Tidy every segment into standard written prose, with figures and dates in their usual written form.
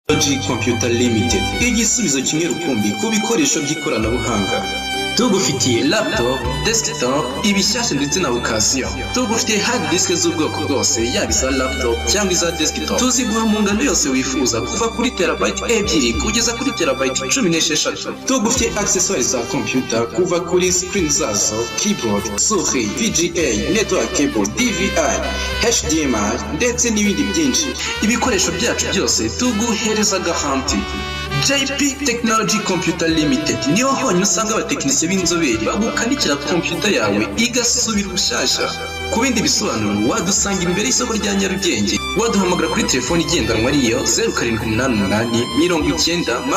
Technology Computer Limited, igisubizo kimwe rukumbi ku bikoresho by'ikoranabuhanga. Tugufitiye laptop, desktop, ibishyashya ndetse na occasion. Tugufitiye hard disk z'ubwoko bwose, yaba iza laptop cyangwa iza desktop. Tuziguha mu ngano yose wifuza, kuva kuri terabyte 2 kugeza kuri terabyte 16. Tugufitiye accessoires za computer, kuva kuri screen zazo, keyboard, souris, VGA, network cable, DVI, HDMI ndetse n'ibindi byinshi. Ibikoresho byacu byose tuguhereza garanti. JP Technology Computer Limited niho honyine usanga abatekinisiye b'inzobere bagukanikira kompiyuta yawe igasubira ubushyashya. Ku bindi bisobanuro wadusanga imbere y'isoko rya Nyarugenge, waduhamagara kuri telefoni igendanwa ariyo 0788 90 25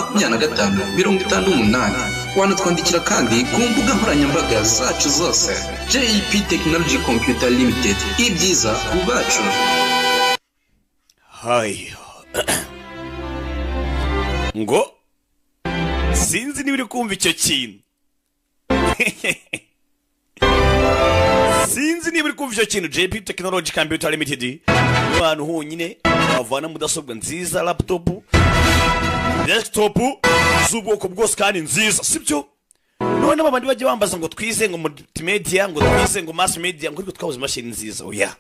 58. Wanatwandikira kandi ku mbuga nkoranyambaga zacu zose. JP Technology Computer Limited, ibyiza ku bacu. Hayo ngo sinzi niba uri kumva icyo kintu, sinzi niba uri kumva icyo kintu. JP Technology Computer Limited ni ahantu honyine wavana mudasobwa nziza, laptop, desktop z'ubwoko bwose kandi nziza, sibyo? None aba bandi bajya bambaza ngo twize ngo multimedia, ngo twize ngo mass media, ngo ariko twabuze imashini nziza. Oya,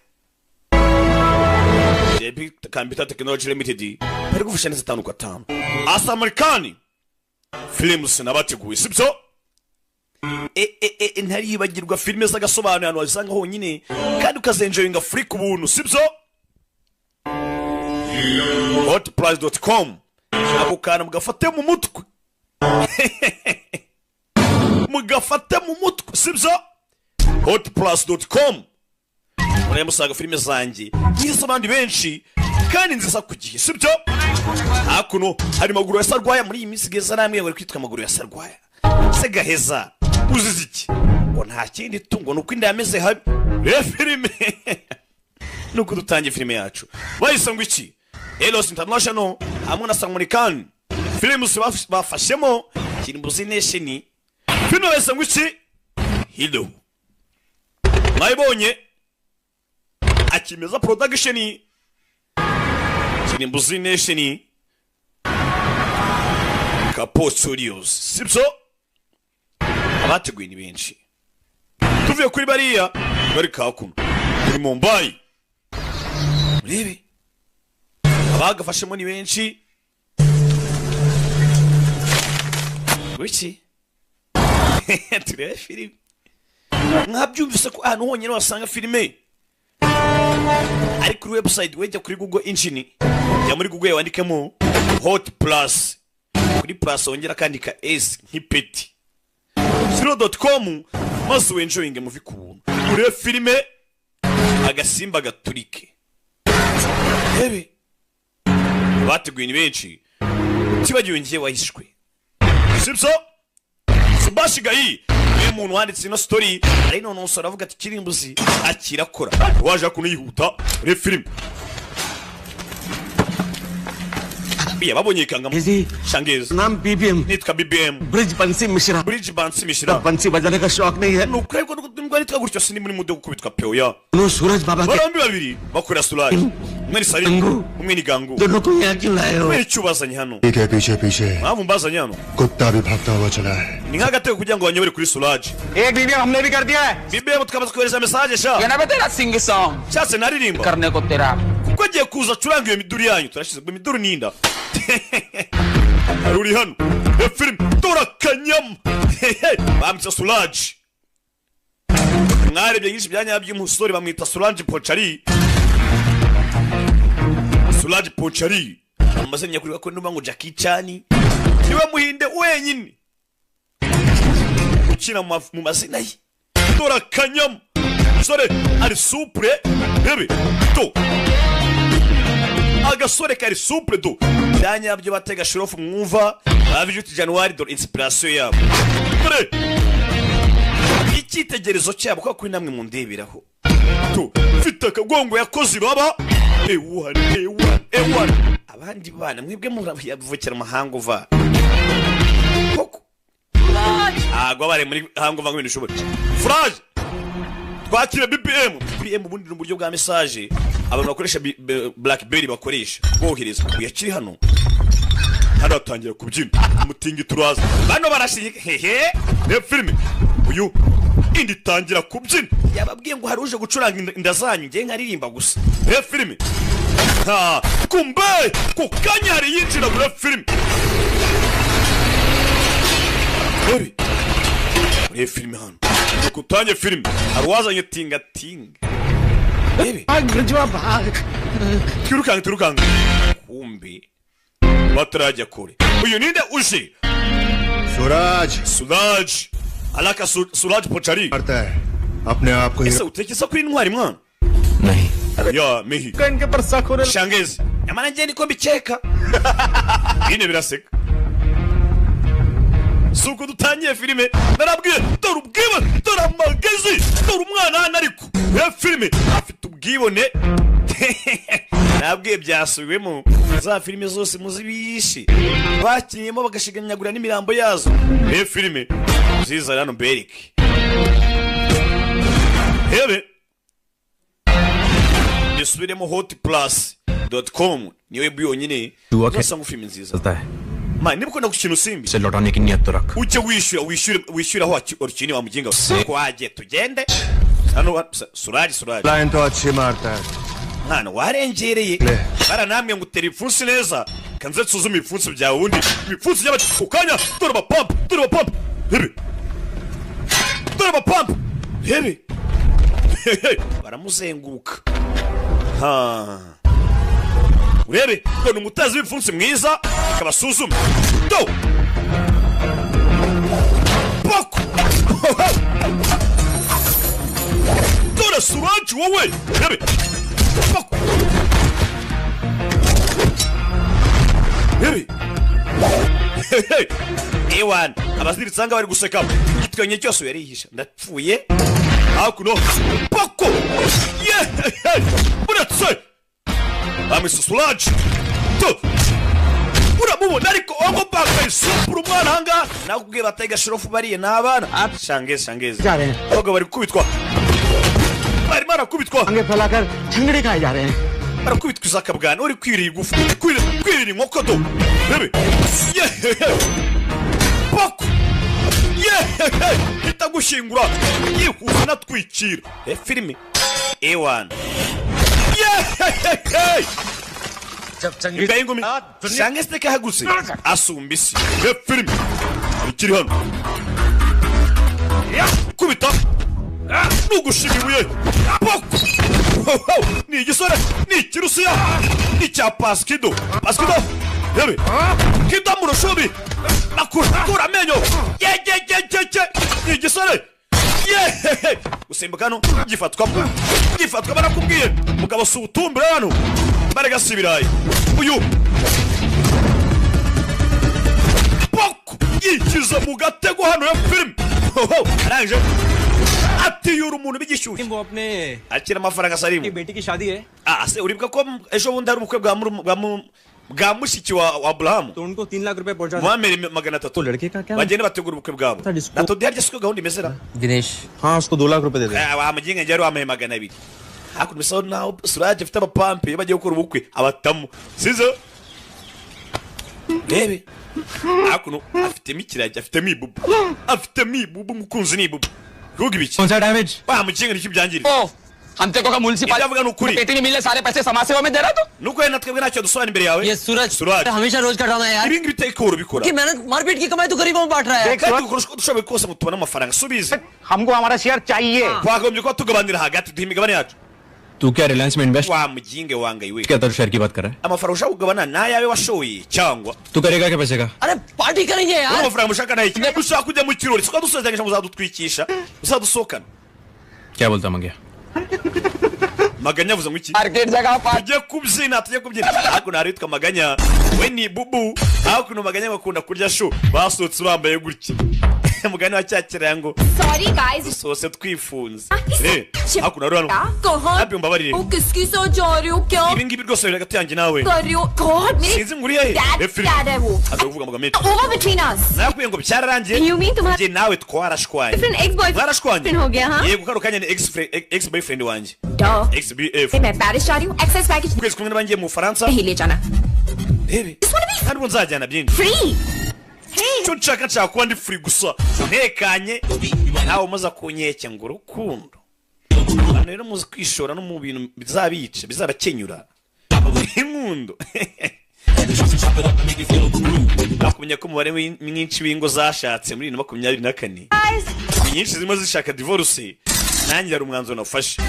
JP Computer Technology Limited bari gufasha neza 5 kwa 5. Asamarikani Films nabateguye, sibyo? Ntaribagirwa filime z'agasobanuye, ahantu wazisanga honyine kandi ukazenjoyinga free ku buntu, sibyo? Hotprice.com, ako kantu mugafate mu mutwe, mugafate mu mutwe, sibyo? Hotplus.com muraye musanga filime zanjye n'iz'abandi benshi kandi nziza ku gihe, sibyo? Hakuno hari maguru ya Sarwaya. Muri iyi minsi geza namwe ngo kwitwa maguru ya Sarwaya se gaheza uzize iki? Ngo nta kindi tungo nuko inda yameze habi. Reba filime nuko dutangiye filime yacu bahise ngo iki? Elos International hamwe na Samurikan Films bafashemo Kirimbuzi Nation. Filime bahise ngo iki? Hilo mwayibonye, Akimeza Production, Kirimbuzi Nation, Kapo Studios, sibyo? Abateguye ni benshi. Tuvuye kuri bariya bari kakuno kuri Mumbai, murebe abagafashemo ni benshi. Wiki turebe filime, mwabyumvise ko ahantu honyine wasanga filime ari kuri website. Wejya kuri Google engine, jya muri Google wandikemo hot plus, kuri plus wongera akandika s nk'ipeti 0.com, maze wenjoyinge muvi ku buntu, urebe filime agasimba gaturike. Rebe bateguye ni benshi, utibagiwe ngiye wahishwe, sibyo? Subashi Gayi niwe muntu wanditse ino story, ari none umusore avuga ati Kirimbuzi akirakora waje kuno yihuta. Urebe filime biya babonye ikanga Shangezi. नाम BBM, nitwa BBM, Brij Bansi Mishra, Bridge Bansi Mishra. बंसी बजाने का शौक नहीं है। Nuko ariko nubwo nitwa gutyo sindi muri mude gukubitwa pe oya. दोनों सूरज बाबा के Barombi babiri bakorera Suraj, umwe ni Salim, umwe ni Gangu. दोनों को यहाँ क्यों लाए हो? Kubera icyo ubazanye hano? के पीछे पीछे Mpamvu mbazanye hano कुत्ता भी भागता हुआ चला है। ni nk'agatego kugira ngo banyobore kuri Suraj. एक बीबीएम हमने भी कर दिया है। BBM tukamaze kohereza message sha, ये ना बे तेरा सिंग सॉन्ग nshatse naririmba करने को तेरा kuko agiye kuza acuranga iyo miduri yanyu. Turashize ngo imiduri ninda hari uri hano iyo filime dore akanyama bamwita Suraj. Mwarebye nyinshi bya nyabyo umusore bamwita Suraj Pochari, Suraj Pochari amazina nyakuri ko ndumva ngo Jackie Chan niwe muhinde wenyine ukina mu mazina ye. Dore akanyama sore ari supre bebe to agasore kari supre do bya nyabyo batega shirofu mwumva babijuti January, dore inspiration yabo, dore icyitegererezo cyabo kwa kuri namwe mundeberaho to mfite akagongo yakoze ibaba ewana ewana ewana. Abandi bana mwebwe muravukira amahanga uva koko ntabwo bari muri hanga uva ngo ibintu ushobora. Furaje twakira BBM. BBM ubundi ni uburyo bwa message abantu bakoresha Blackberry bakoresha bohereza. Uyakiri hano Hano atangira kubyina umutingi turaza bano barashinyika hehe ne filime uyu indi itangira kubyina yababwiye ngo hari uje gucuranga inda zanyu ngiye nkaririmba gusa ne filime ha kumbe ku kanya hari yinjira muri filime Baby muri filime hano kutanye filime hari uwazanye tinga tinga Baby twirukange twirukange kumbe batarajya kure uyu ninde uje Suraj Suraj alaka Suraj Pochari करता है अपने आप को ese utekereza kuri intwari mwana नहीं ya mihi इनके पर शक होने shangezi nyamara njye niko mbikeka bine biraseka si uko dutangiye filime narabwiye dore ubwibone dore amagezi dore umwana hano ariko ya filime afite ubwibone nabwiye byasubiwemo za filime zose muzibishi bakinyemo bagashiganyagura n'imirambo yazo ya filime zizana hano berike hebe nisubiremo hotplus.com niyo web yonyine uzasanga filime nziza चलता है ma niba ukunda gukina usimbi से लौटाने की नियत तो रख ujye wishyura wishyure wishyura aho urukini wa muginga twagiye tugende hano Suraj Suraj line तो अच्छी मारता है mwana warengereye baranambwe ngo utera ibipfunsi neza kanze nsuzume ibipfunsi byawe ubundi ibipfunsi by'abati ku kanya dore abapampa dore abapampa hebe dore abapampa hebe baramuzenguruka ha urebe ngo ni umutezi w'ibipfunsi mwiza akabasuzuma do poko dore Suraj wowe hebe poko hebe ewan abaziritse aha ngaha bari guseka igitwenge cyose yarihisha ndapfuye hakuno poko yehehe uretse bamwise Suraj to uramubona ariko ongo baka isupura umwana aha ngaha nakubwiye batega shirofu bariye n'abana shangezi shangezi जा रहे हैं abagabo bari gukubitwa barimo barakubitwa आगे फैलाकर छंगड़े खाए जा रहे हैं barakubitwa izakabwana uri kwirira igufa kwirira inkoko do bebe yehehe poko yehehe itagushyingura yihuse natwikira e filime ewana yehehe imbwa y'ingumi shangezi kahagutse asumba isi e filime ikiri hano kubita nugushima ibuye poko ni igisore ni ikirusiya ni icya Paskido Paskido yewe kido mu rushubi akura amenyo yegegegege ni igisore yehehe gusimbuka hano gifatwamo gifatwa barakubwiye mugabo si utumbira hano baragasa ibirayi uyu poko yikiza mu gatego hano ya filime arangije atiyura umuntu b'igishyushyu वो अपने akira amafaranga sarimu बेटी की शादी है ah se uribuka ko ejo bundi hari ubukwe bwa muru- bwa mu- bwa mushiki wa Aburahamu तो उनको 3 लाख रुपए पहुंचा muhamere 300 तो लड़के का क्या bagende bategura ubukwe bwabo disco- na todi harya siko gahunda imeze ra Dinesh हाँ उसको 2 लाख रुपए दे दे Eh, wa muginga njye yari wampaye 200 hakuno bisa naho Suraj afite abapampe iyo bagiye gukora ubukwe abatamu sizo rebe hakuno afitemo ikiragi afitemo ibubu afitemo ibubu umukunzi ni ibubu kuvuga ibiki कौन सा damage wa muginga nicyo byangiriza ओ हम तेरे को municipal ibyo avuga ni ukuri पेटी में मिले सारे पैसे समाज सेवा में दे रहा तो nuko wenda twebwe ntacyo dusobanura imbere yawe ये सूरज Suraj हमेशा रोज का ड्रामा है यार ibi ngibi iteka uhora ubikora कि मेहनत मारपीट की कमाई तो गरीबों में बांट रहा है kandi dukora uko dushoboye kose ngo tubone amafaranga subize हमको हमारा शेयर चाहिए twagombye kuba tugabanira hagati duha imigabane yacu तू क्या रिलायंस में invest wa muginge wangaye we क्या शेयर की बात कर रहा है amafaranga ushaka kugabana ni ayawe washoye cyangwa तू करेगा क्या पैसे का अरे पार्टी करेंगे wowe यार amafaranga mushaka ni ayiki ushaka kujya mu kirori siko dusezeranyije ngo uzadutwikisha uzadusohokana क्या बोलता मंगया Maganya avuze ngo iki market जगह पार tujye kubyina tujye kubyina hakuno hari witwa Maganya we ni bubu hakuno Maganya bakunda kurya shu basohotse bambaye gutya mugani wa cya kirango sorry guys dusohotse twifunze re hakuno hari hano कहाँ hapi mbabarire हो किसकी सोच जा रही हो क्या ibi ngibi rwose biri hagati yanjye nawe कर रही हो गॉड मेरी sinzi ngo uri hehe dad Refiri dad है वो aza kuvuga amagambo menshi over between us nakubwiye ngo byararangiye You mean तुम्हारा njye nawe twarashwanye different ex boyfriend mwarashwanye हो गया हाँ yego kano kanya ni ex boyfriend wanjye Duh. ex bf मैं पेरिस जा रही हूँ excess package ukwezi kumwe n'abangiye mu Bufaransa नहीं ले जाना Rebe, ntabwo nzajyana byinshi. Free. Hey. Icyo nshaka, nshaka kuba ndi free gusa, ntekanye, nawe umaze kunkeke ngo urukundo. Abantu rero muzi kwishora no mu bintu bizabica, bizabakenyura inkundo. Bakumenya ko umubare mwinshi w'ingo zashatse muri 2024, ni nyinshi zirimo zishaka divorce. Nanjye hari umwanzuro nafashe,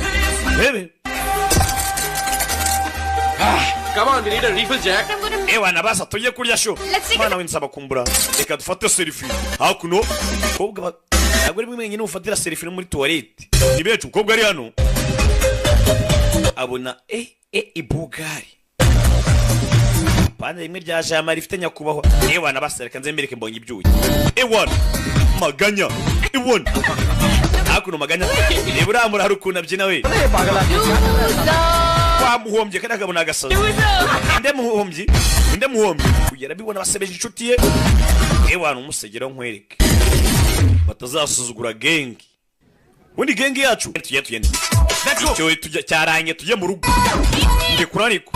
rebe. Come on, we need a refill, Jack. I'm gonna Ewa nabasa, tujye kurya sho. Let's take a- Mwana we, nsaba kumbura, reka dufate selfie hakuno. Umukobwa ntabwo ari mwenyine ufatira selfie no muri toilette, ni benshi. Umukobwa ari hano abona ibugari pande rimwe rya jama rifite nyakubahwa. Ewa nabasa, reka nze mbereke, mbonye ibyuyi. Ewa maganya, ewa hakuno maganya, reba uriya hari ukuntu abyina we. Wamuhombye kandi akabona agasazi. Inde muhombyi, inde muhombyi? Uyu arabibona, basebeje inshuti ye. Ewana umusegera nkwereke batazasuzugura gang. Ubundi gang yacu, tujye tugende, icyo tujya cyarangiye, tujye mu rugo. Ndekura ariko.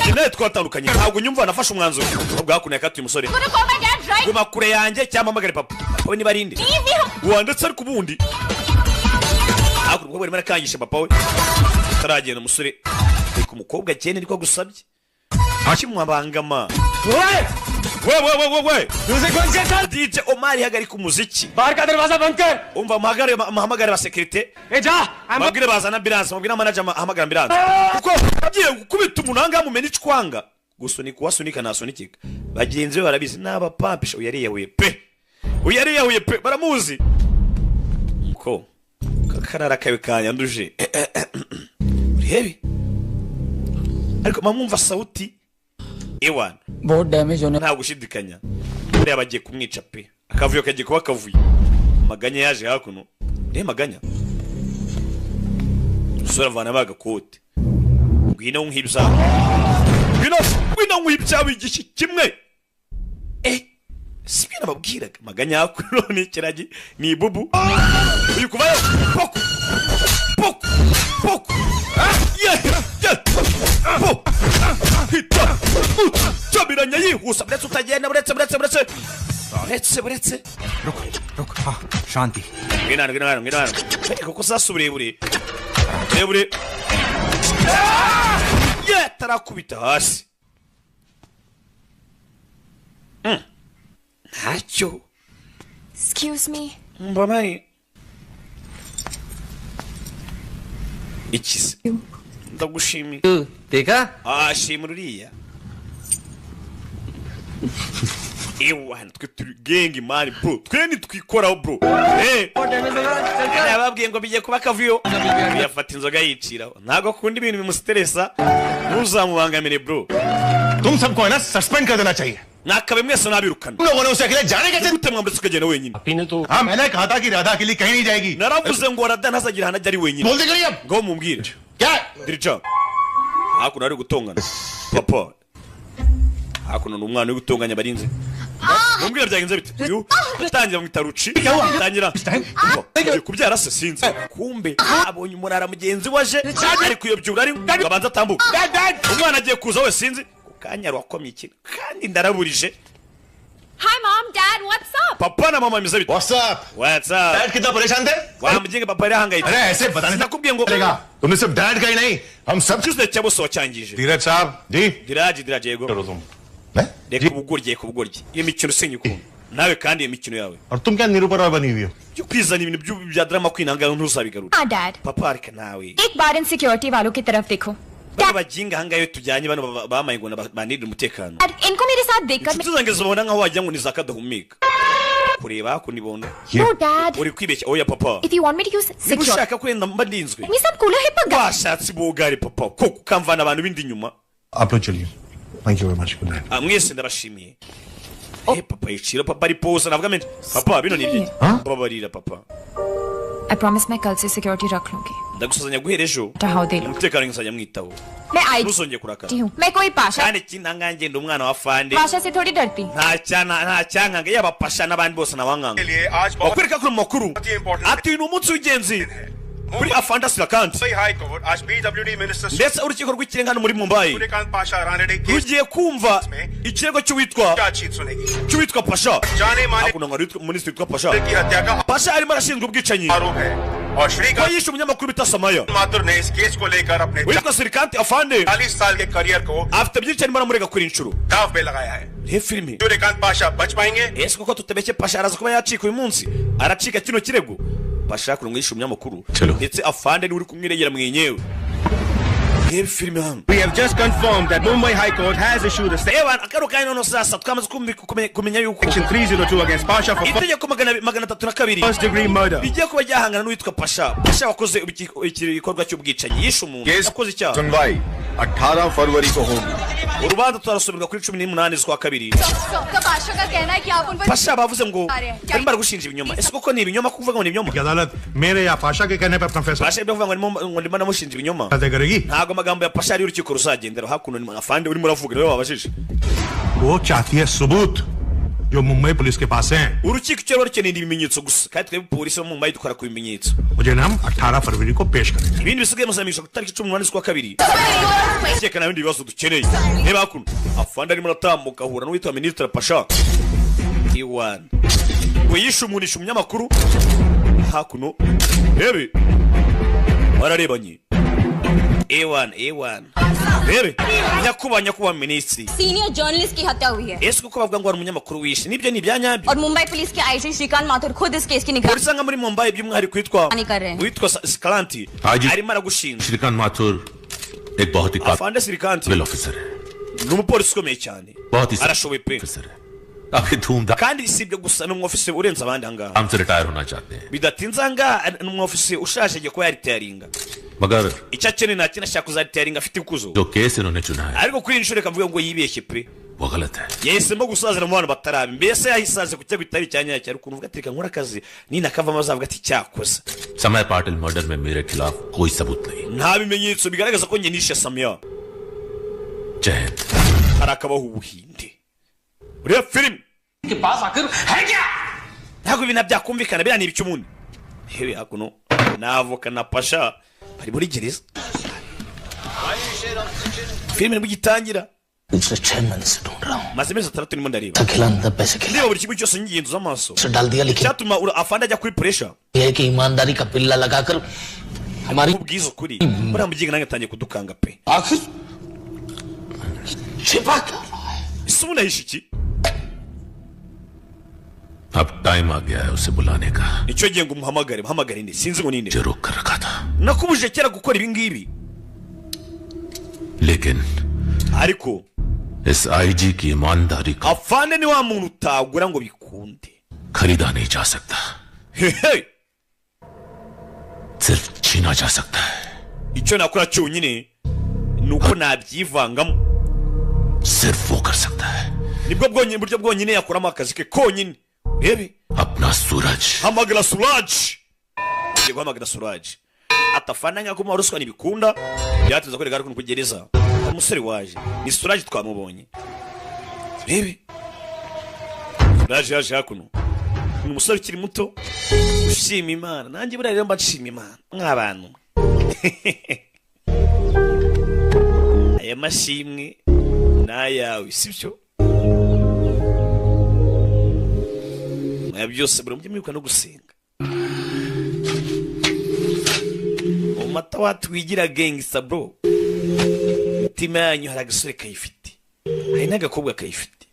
Njye nawe twatandukanye, ntabwo nyumva, nafashe umwanzuro. Ubwo hakuno yakatuye umusore. gonna call my dad right. Guma kure yanjye cyangwa mpamagare papa. Papa we niba ari inde? Leave me. Wandetse ariko ubundi hakuno umukobwa arimo arakangisha papa we ataragenda. Umusore, reka umukobwa agende, niko agusabye kimwabangama. We we we we we, DJ Omar, hagarika umuziki. बाहर का दरवाजा बंद कर. Umva, muhagarare, muhamagare ba sécurité. ए जा. Mabwire bazana ambulance, mabwire manager ahamagara ambulance, kuko agiye gukubita umuntu ahangaha mumena icwanga. Gusunika uwasunika ntasunikika, bagenzi be barabizi n'abapampisha. Uyu yariyahuye pe, uyu yariyahuye pe, baramuzi ko kakarara kawe kanyanduje. Urebe ariko mwumva sauti ewana. बहुत damage होने Nta gushidikanya, buriya bagiye kumwica pe, akavuyo kagiye kuba akavuyo. Maganya yaje hakuno, reba maganya. Umusore avanamo agakote. Ngwino nk'ibyawe, ngwino, ngwino nk'ibyawe, igishyi kimwe. Sibyo nababwiraga? Maganya hakuno ni ikiragi, ni ibubu. Uyu kuvayo poko poko poko. Ah, yeah, yeah. Po hita utabiranya yihuse. Buretse utagenda, buretse, buretse, buretse, buretse, buretse. रुक रुक, हाँ शांति. Ngwino hano, ngwino hano, ngwino hano. Ariko ko sasa uburebure burebure ye tarakubita hasi. Ntacyo. Excuse me. Mbamaye ikize, ndagushimiye. देखा. Ah, shimira uriya. Ewa twe turi gang man bro, twe ntitwikoraho bro. Nababwiye ngo bigiye kuba akavuyo. Yafata inzoga yiciraho, ntabwo akunda ibintu bimustressa, ntuzamubangamire bro. तुम सबको है ना सस्पेंड कर देना चाहिए. Mwakabe mwese nabirukana. तुम लोगों ने उसे अकेले जाने कैसे? Gute mwambutse ukagenda wenyine? हाँ, मैंने कहा था कि राधा अकेली कहीं नहीं जाएगी. Naravuze ngo Rada ntazagira ahantu ajya ari wenyine. बोल दी गई अब. Ngo mumbwire. क्या? Dirija hakuno ari gutongana papa, hakuno ni umwana uri gutonganya abarinzi. Mumbwire byagenze bite? Uyu atangira mwita Ruci, atangira. Umva, ugiye kubyara se? Sinzi. Kumbe abonye umurara mugenzi we aje ari kuyobyura, ari ngo abanze atambuke. Umwana agiye kuza we, sinzi ku kanya wakomye ikintu kandi ndaraburije. Hi mom, dad, what's up? Papa na mama, bimeze bite? What's up? What's up? Dad कितना परेशान थे. Wa muginga, papa yari ahangayitse. अरे ऐसे बताने Sinakubwiye ngo चलेगा. तुमने सिर्फ डैड का ही नहीं, हम सब. Icyizere cya bose wacyangije. धीरज साहब जी. Diraji, Diraji, yego. करो तुम. मैं? Reka ubugoryi, reka ubugoryi, iyo mikino sinyikunda nawe kandi iyo mikino yawe. और तुम क्या निरूपा रॉय बनी हुई हो? Byo kwizana ibintu bya drama kwinanga, ntuzabigarure. हाँ dad. Papa, reka nawe. एक बार इन सिक्योरिटी वालों की तरफ देखो. Bano baginga ahangaha iyo tujyanye, bano bamaye ngo banirire umutekano. Dad, इनको मेरे साथ देखकर Inshuti zanjye zibona nkaho wagira ngo ni za kadahumeka kureba hakuno ibona. No dad. Uri kwibeshya, oya papa. If you want me to use Niba security ushaka kwenda mba ndinzwe, me some cooler hipper guy. Washatse ibugari papa, koko ukamvana abantu b'indi inyuma. आप लोग चलिए. Thank you very much, good night. Ah, mwese ndabashimiye. Papa yicira, papa ari poza navuga menshi. Papa, bino ni ibyiki? Babarira papa. I promise मैं कल से सिक्योरिटी रख लूंगी. Ndagusuzanya guhera ejo how they look. umutekano nzajya mwitaho. मैं आई Ntuzongere kurakara. हूँ, मैं कोई Pasha Kandi ikindi, ahangaha ngenda umwana wa fande. Pasha से थोड़ी डरती. Nta cyana, nta cyankanga, yaba pasha n'abandi bose nabankanga. लिए आज Bakwereka ko mu makuru ati uyu ni umunsi w'ingenzi. Kuri afande Srikanth. High court आज PWD minister Ndetse urukiko rw'ikirenga hano muri Mumbai Suryakant Pasha Ranade case rugiye kumva ikirego cy'uwitwa chargesheet सुनेगी। cy'uwitwa Pasha. जाने माने Hakuno ngo hari minisitiri witwa Pasha. की हत्या का Pasha arimo arashinjwa ubwicanyi आरोप है और ko Shrikant yishe umunyamakuru bita Samaya. Mathur ने इस केस को लेकर अपने Witwa Srikanth afande 40 साल के करियर को afite byinshi arimo aramurega kuri inshuro. दाव पे लगाया है। Reba filime. Suryakant Pasha बच पाएंगे? Ese koko tutabeshye, Pasha araza kuba yacika uyu munsi, aracika kino kirego. Pasha hakuno ngo yishe umunyamakuru ndetse afande niwe uri kumwiregera mwenyewe. Reba filime hano. We have just confirmed that Mumbai High Court has issued a Ewa akaro kanya noneho sasa twamaze kumenya yuko section 302 against Pasha for itegeko 302 first degree murder. Bigiye kuba ryahangana n'uwitwa Pasha. Pasha wakoze igikorwa cy'ubwicanyi, yishe umuntu, yakoze icyaha. सुनवाई 18 फरवरी को होगी। Urubanza turasomerwa kuri 18 z'ukwa kabiri. Pasha का कहना है कि आप उन पर Pasha bavuze ngo barimo baragushinja ibinyoma. Ese koko ni ibinyoma, kuvuga ngo ni ibinyoma? कि अदालत मेरे या पाशा के कहने पर अपना फैसला Pasha ibyo kuvuga ngo ngo ndimo ndamushinja ibinyoma, तय करेगी। Ntabwo amagambo ya Pasha ari urukiko ruzagendera. Hakuno ni afande urimo uravuga, niwe wabajije. वो चाहती है सबूत जो मुंबई पुलिस के पास हैं। Urukiko icyo ruba rukeneye ni ibimenyetso gusa, kandi twebwe polisi bo mu Mumbai dukora ku bimenyetso. मुझे हम 18 फरवरी को पेश करेंगे। Ibindi bisigaye muzamisha ku itariki 18 z'ukwa kabiri. Keka nta bindi bibazo dukeneye. Reba hakuno afande arimo aratambuka ahura n'uwitwa minisitiri Pasha iwana ngo yishe umuntu, yishe umunyamakuru. Hakuno rebe bararebanye, ewana ewana, rebe nyakubahwa, nyakubahwa minisitiri. Senior journalist की हत्या हुई है Ese kuko bavuga ngo hari umunyamakuru wishe, nibyo ni ibya nyabyo? और मुंबई पुलिस के आईजी श्रीकांत माथुर खुद इस केस की निगरानी Polisi nka muri Mumbai by'umwihariko witwa कर रहे हैं। witwa Sikalanti Haji- arimo aragushinja. Shrikant Mathur एक बहुत ही Afande Sirikanti काबिल officer है। ni umupolisi ukomeye cyane, बहुत ही arashoboye pe. Officer है। काफी धूमधाम Kandi si ibyo gusa, ni umwofisi urenze abandi ahangaha. से रिटायर होना चाहते हैं। Bidatinze ahangaha ni umwofisi ushaje, agiye kuba yaritayaringa. मगर Icyo akeneye nta kintu, ashaka kuzaritayaringa afite ikuzo. जो केस इन्होंने चुना है Ariko kuri iyi nshuro reka mvuge ngo yibeshye pe. वो गलत है। Yahisemo gusazira mu bantu batarabi, mbese yahisaze ku cyago kitari icya nyacyo. Ariko ukuntu uvuga ati reka nkore akazi, ninakavamo azavuga ati cyakoze. समय पाटिल मर्डर में मेरे खिलाफ कोई सबूत नहीं। Nta bimenyetso bigaragaza ko njye nishe Samiya. जय Hind. Hari akabaho ubuhinde uriya filime के पास आखिर है क्या? Ntabwo ibintu byakumvikana, biriya ni ibice ubundi. Hewe hakuno na avoka na Pasha bari muri gereza, filime nibwo igitangira. पिछले 6 महीने से ढूंढ रहा हूँ। Maze amezi 6 ndimo ndareba, खिला अंदर पैसे खिला ndeba buri kimwe cyose nyigenzuza amaso से डाल दिया, लेकिन icyatuma afande ajya kuri pressure. यह है कि ईमानदारी का पिल्ला लगाकर हमारी Ubwiza ukuri, buriya muginga nanjye atangiye kudukanga pe. आखिर छिपा क्या? Ese ubundi ahishe iki? अब टाइम आ गया है उसे बुलाने का। Icyo gihe ngo umuhamagare, muhamagare nde? Sinzi ngo ninde. मुझे रोक कर रखा था। Nakubujije kera gukora ibi ngibi. लेकिन Ariko इस आईजी की ईमानदारी को afande ni wa muntu utagura ngo bikunde. खरीदा नहीं जा सकता, Hehe, सिर्फ छीना जा सकता है। Icyo nakora cyonyine ni uko nabyivangamo. सिर्फ वो कर सकता है। Nibwo bwonyine buryo bwonyine yakuramo akazi ke konyine. Rebe अपना सूरज। Hamagara Suraji, ugiye guhamagara Suraji atafana nka kumuha ruswa ntibikunda. Byatinze kwereka ariko ku gereza hari umusore waje, ni Suraji twamubonye. Rebe Suraji yaje hakuno, ni umusore ukiri muto ushima Imana. Nanjye buriya rero mba nshima Imana mw'abantu, aya mashimwe ni ayawe, sibyo? Aya byose buri mujye mwibuka no gusenga mu mata watwigira gangsta bro. Imitima yanyu hari agasore kayifite, hari n'agakobwa kayifite.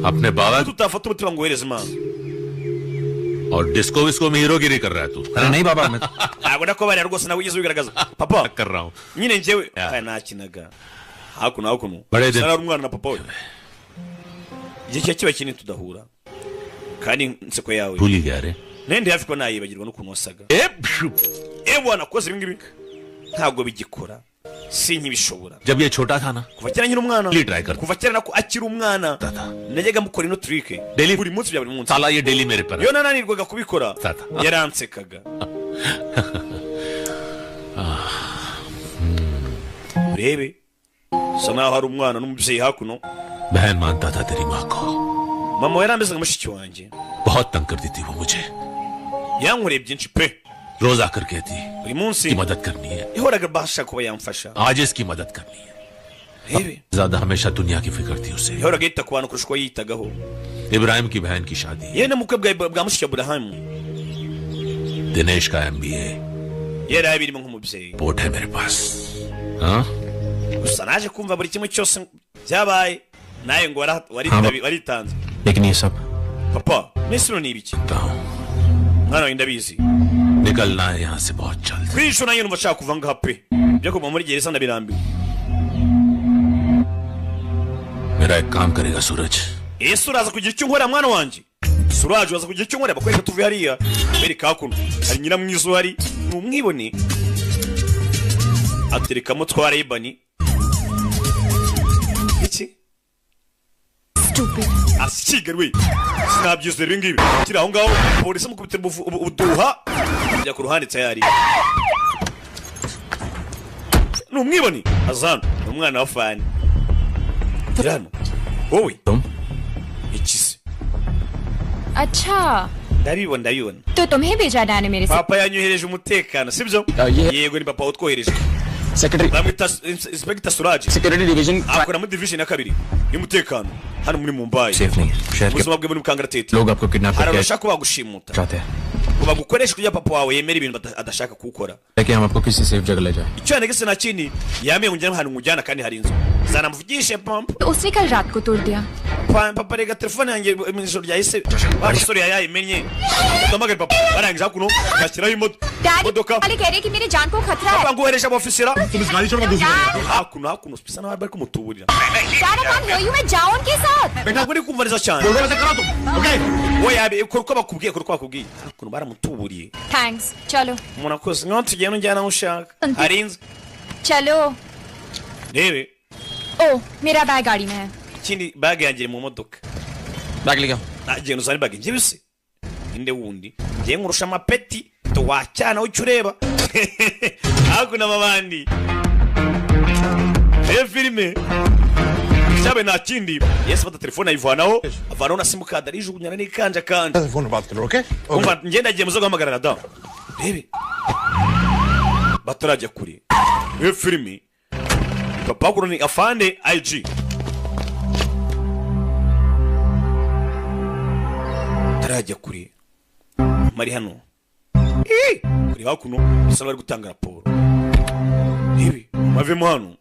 अपने बाबा Tutafata umutima ngo wohereze Imana. और disco visco में हीरोगिरी कर रहा है तू? अरे नहीं बाबा, मैं Ntabwo ndakubabarira rwose, nawe wigeze ubigaragaza papa. कर रहा हूँ। Nyine njyewe aya nakinaga hakuno hakuno. Bare de- Usa n'ari umwana na papa we, igihe kiba kiba kinini tudahura, kandi inseko yawe भूल ही गया रे। nende hafi ko nayibagirwa n'ukuntu wasaga. Ewa nakoze ibi ngibi ntabwo bigikora, sinkibishobora. जब ये छोटा था ना, Kuva kera nkiri umwana, Daily try करता kuva kera nako akiri umwana था। Najyaga mukora ino trick Daily- buri munsi bya buri munsi. साला ये डेली मेरे पर Iyo nananirwaga kubikora Tata. yaransekaga. Urebe usa naho hari umwana n'umubyeyi hakuno. बहन मानता था तेरी माँ को। Mama we yarameze nka mushiki wanjye. बहुत तंग करती थी वो मुझे। Yankoreye byinshi pe. रोज आकर कहती Buri munsi की मदद करनी है, yahoraga bashaka kuba yamfasha. आज इसकी मदद करनी है। Rebe, ज्यादा हमेशा दुनिया की फिक्र थी उसे। yahoraga yita ku bantu kurusha uko yiyitagaho. Ibrahim की बहन की शादी, Yewe n'ubukwe bwa mushiki wa Burahamu Dinesh का MBA yari abirimo nk'umubyeyi. Report है मेरे पास। हाँ, Gusa naje kumva buri kimwe cyose byabaye nawe ngo waritanze. लेकिन ये सब Papa, mbese ni ibiki? Mwana wanjye ndabizi निकलना है यहाँ से बहुत जल्द। Kuri iyi nshuro nanjye numva nshaka kuva ngaha pe, byo kuva muri gereza ndabirambiwe. मेरा एक काम करेगा सूरज। Ese uraza kugira icyo unkorera mwana wanjye? Suraje uraza kugira icyo unkorera? Bakwereka tuvuye hariya bereka hakuno hari nyiramwiza uhari, ni umwibone aterekamo twa Ray-Ban. Iki asikigarwe sinabyizera ibi ngibi kiri aho ngaho. Polisi amukubita ubuduha ajya ku ruhande tayari. Ni umwibone azana ni umwana wa fani hano wowe iki se? अच्छा, Ndabibona ndabibona. तो तुम्हें भेजा डैड ने मेरे से। Papa yanyohereje umutekano sibyo? Yego ni papa utwohereje. Bamwita Inspector Suraj, Security division akora muri division ya kabiri y'umutekano hano muri Mumbai. Safe नहीं है शहर के Ubuzima bwe muri kangaratete. लोग आपको kidnap Hari करके abashaka bagushimuta चाहते हैं ngo bagukoreshe kugira papa wawe yemere ibintu adashaka kuwukora. कि हम आपको किसी सेफ जगह ले जाए। Icyo yanegese nta kindi yamenye ngo njyane ahantu nkujyana kandi hari inzu zanamuvugishe pampa. तो उसने कल रात को तोड़ दिया। Papa rega telefone yanjye mu ijoro ryahise wa musore yayimenye. Ndamagara papa barangije hakuno bashyiraho imodoka. वाले कह रहे कि मेरे जान को खतरा है। Papa ngohereje abofisera hakuno hakuno bisa naho bari kumutuburira. Dad, I can't hear you, मैं जाऊं उनके साथ। Ntabwo uri kumva neza cyane. We yabe ukora uko bakubwiye, ukora uko bakubwiye. Hakuno baramutuburiye. Thanks, चलो Umuntu akoze nkaho tugenda unjyana aho ushaka hari inzu. चलो। Rebe, ओ मेरा बैग गाड़ी में है। Ikindi bag yanjye iri mu modoka. Bag ले आओ। Nagenda uzane bag njyewe se inde wundi ngiye nkurusha amapeti wacyana icyo ureba hakuno amabandi. Reba filime cyabe nta kindi yesi afata telefone ayivanaho avanaho na simukadi arijugunyana n'ikanja kanja. Phone बात करो okay. Umva ngenda agiye muze guhamagara na damu. Rebe batarajya kure. Reba filime papa hakuno ni afande IG tarajya kure mari hano kuri hakuno bisa bari gutanga raporo. Rebe bavemo hano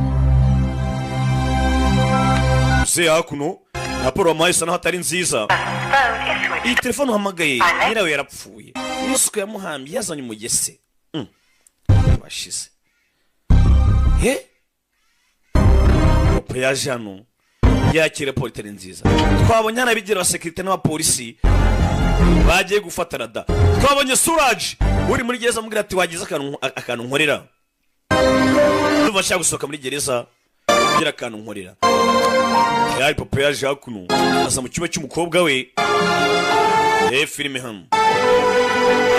se hakuno raporo wamuhaye isa naho atari nziza. Iyi telefone uhamagaye nyirayo yarapfuye n'isuku yamuhambye yazanye umugese. Washize he papa yaje hano yakira raporo itari nziza. Twabonye hano abigira abasekirite n'abapolisi bagiye gufata rada. Twabonye Suraj uri muri gereza amubwira ati wagize akantu nkorera, ndumva nshaka gusohoka muri gereza ngira akantu nkorera. Yari papa yaje hakuno aza mu cyumba cy'umukobwa we. Filime hano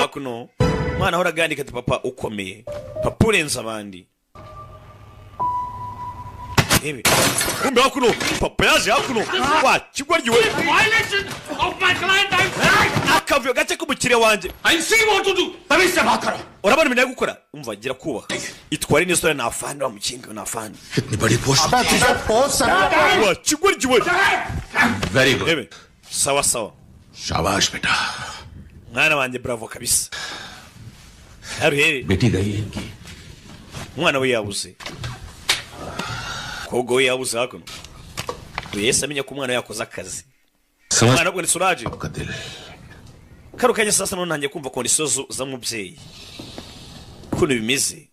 hakuno umwana ahora agandika ati papa ukomeye, papa urenze abandi. Rebe kumbe hakuno papa yaje hakuno wa kigoryi we akavuyo gake k'umukiriya wanjye. Urabona ibintu ari gukora, umva gira kubaha itware neza uriya ni afande wa mukinga ni afande wa kigoryi we. Very good. Rebe sawa sawa, शाबाश बेटा। Mwana wanjye bravo kabisa. Haruhere बेटी गई है इनकी। Umwana we yabuze, kogo we yabuze hakuno. Yesi amenya ko umwana we yakoze akazi. Umwana we ni Suraje. Karo kanya sasa none ntangiye kumva kondisiyo z'umubyeyi ukuntu bimeze.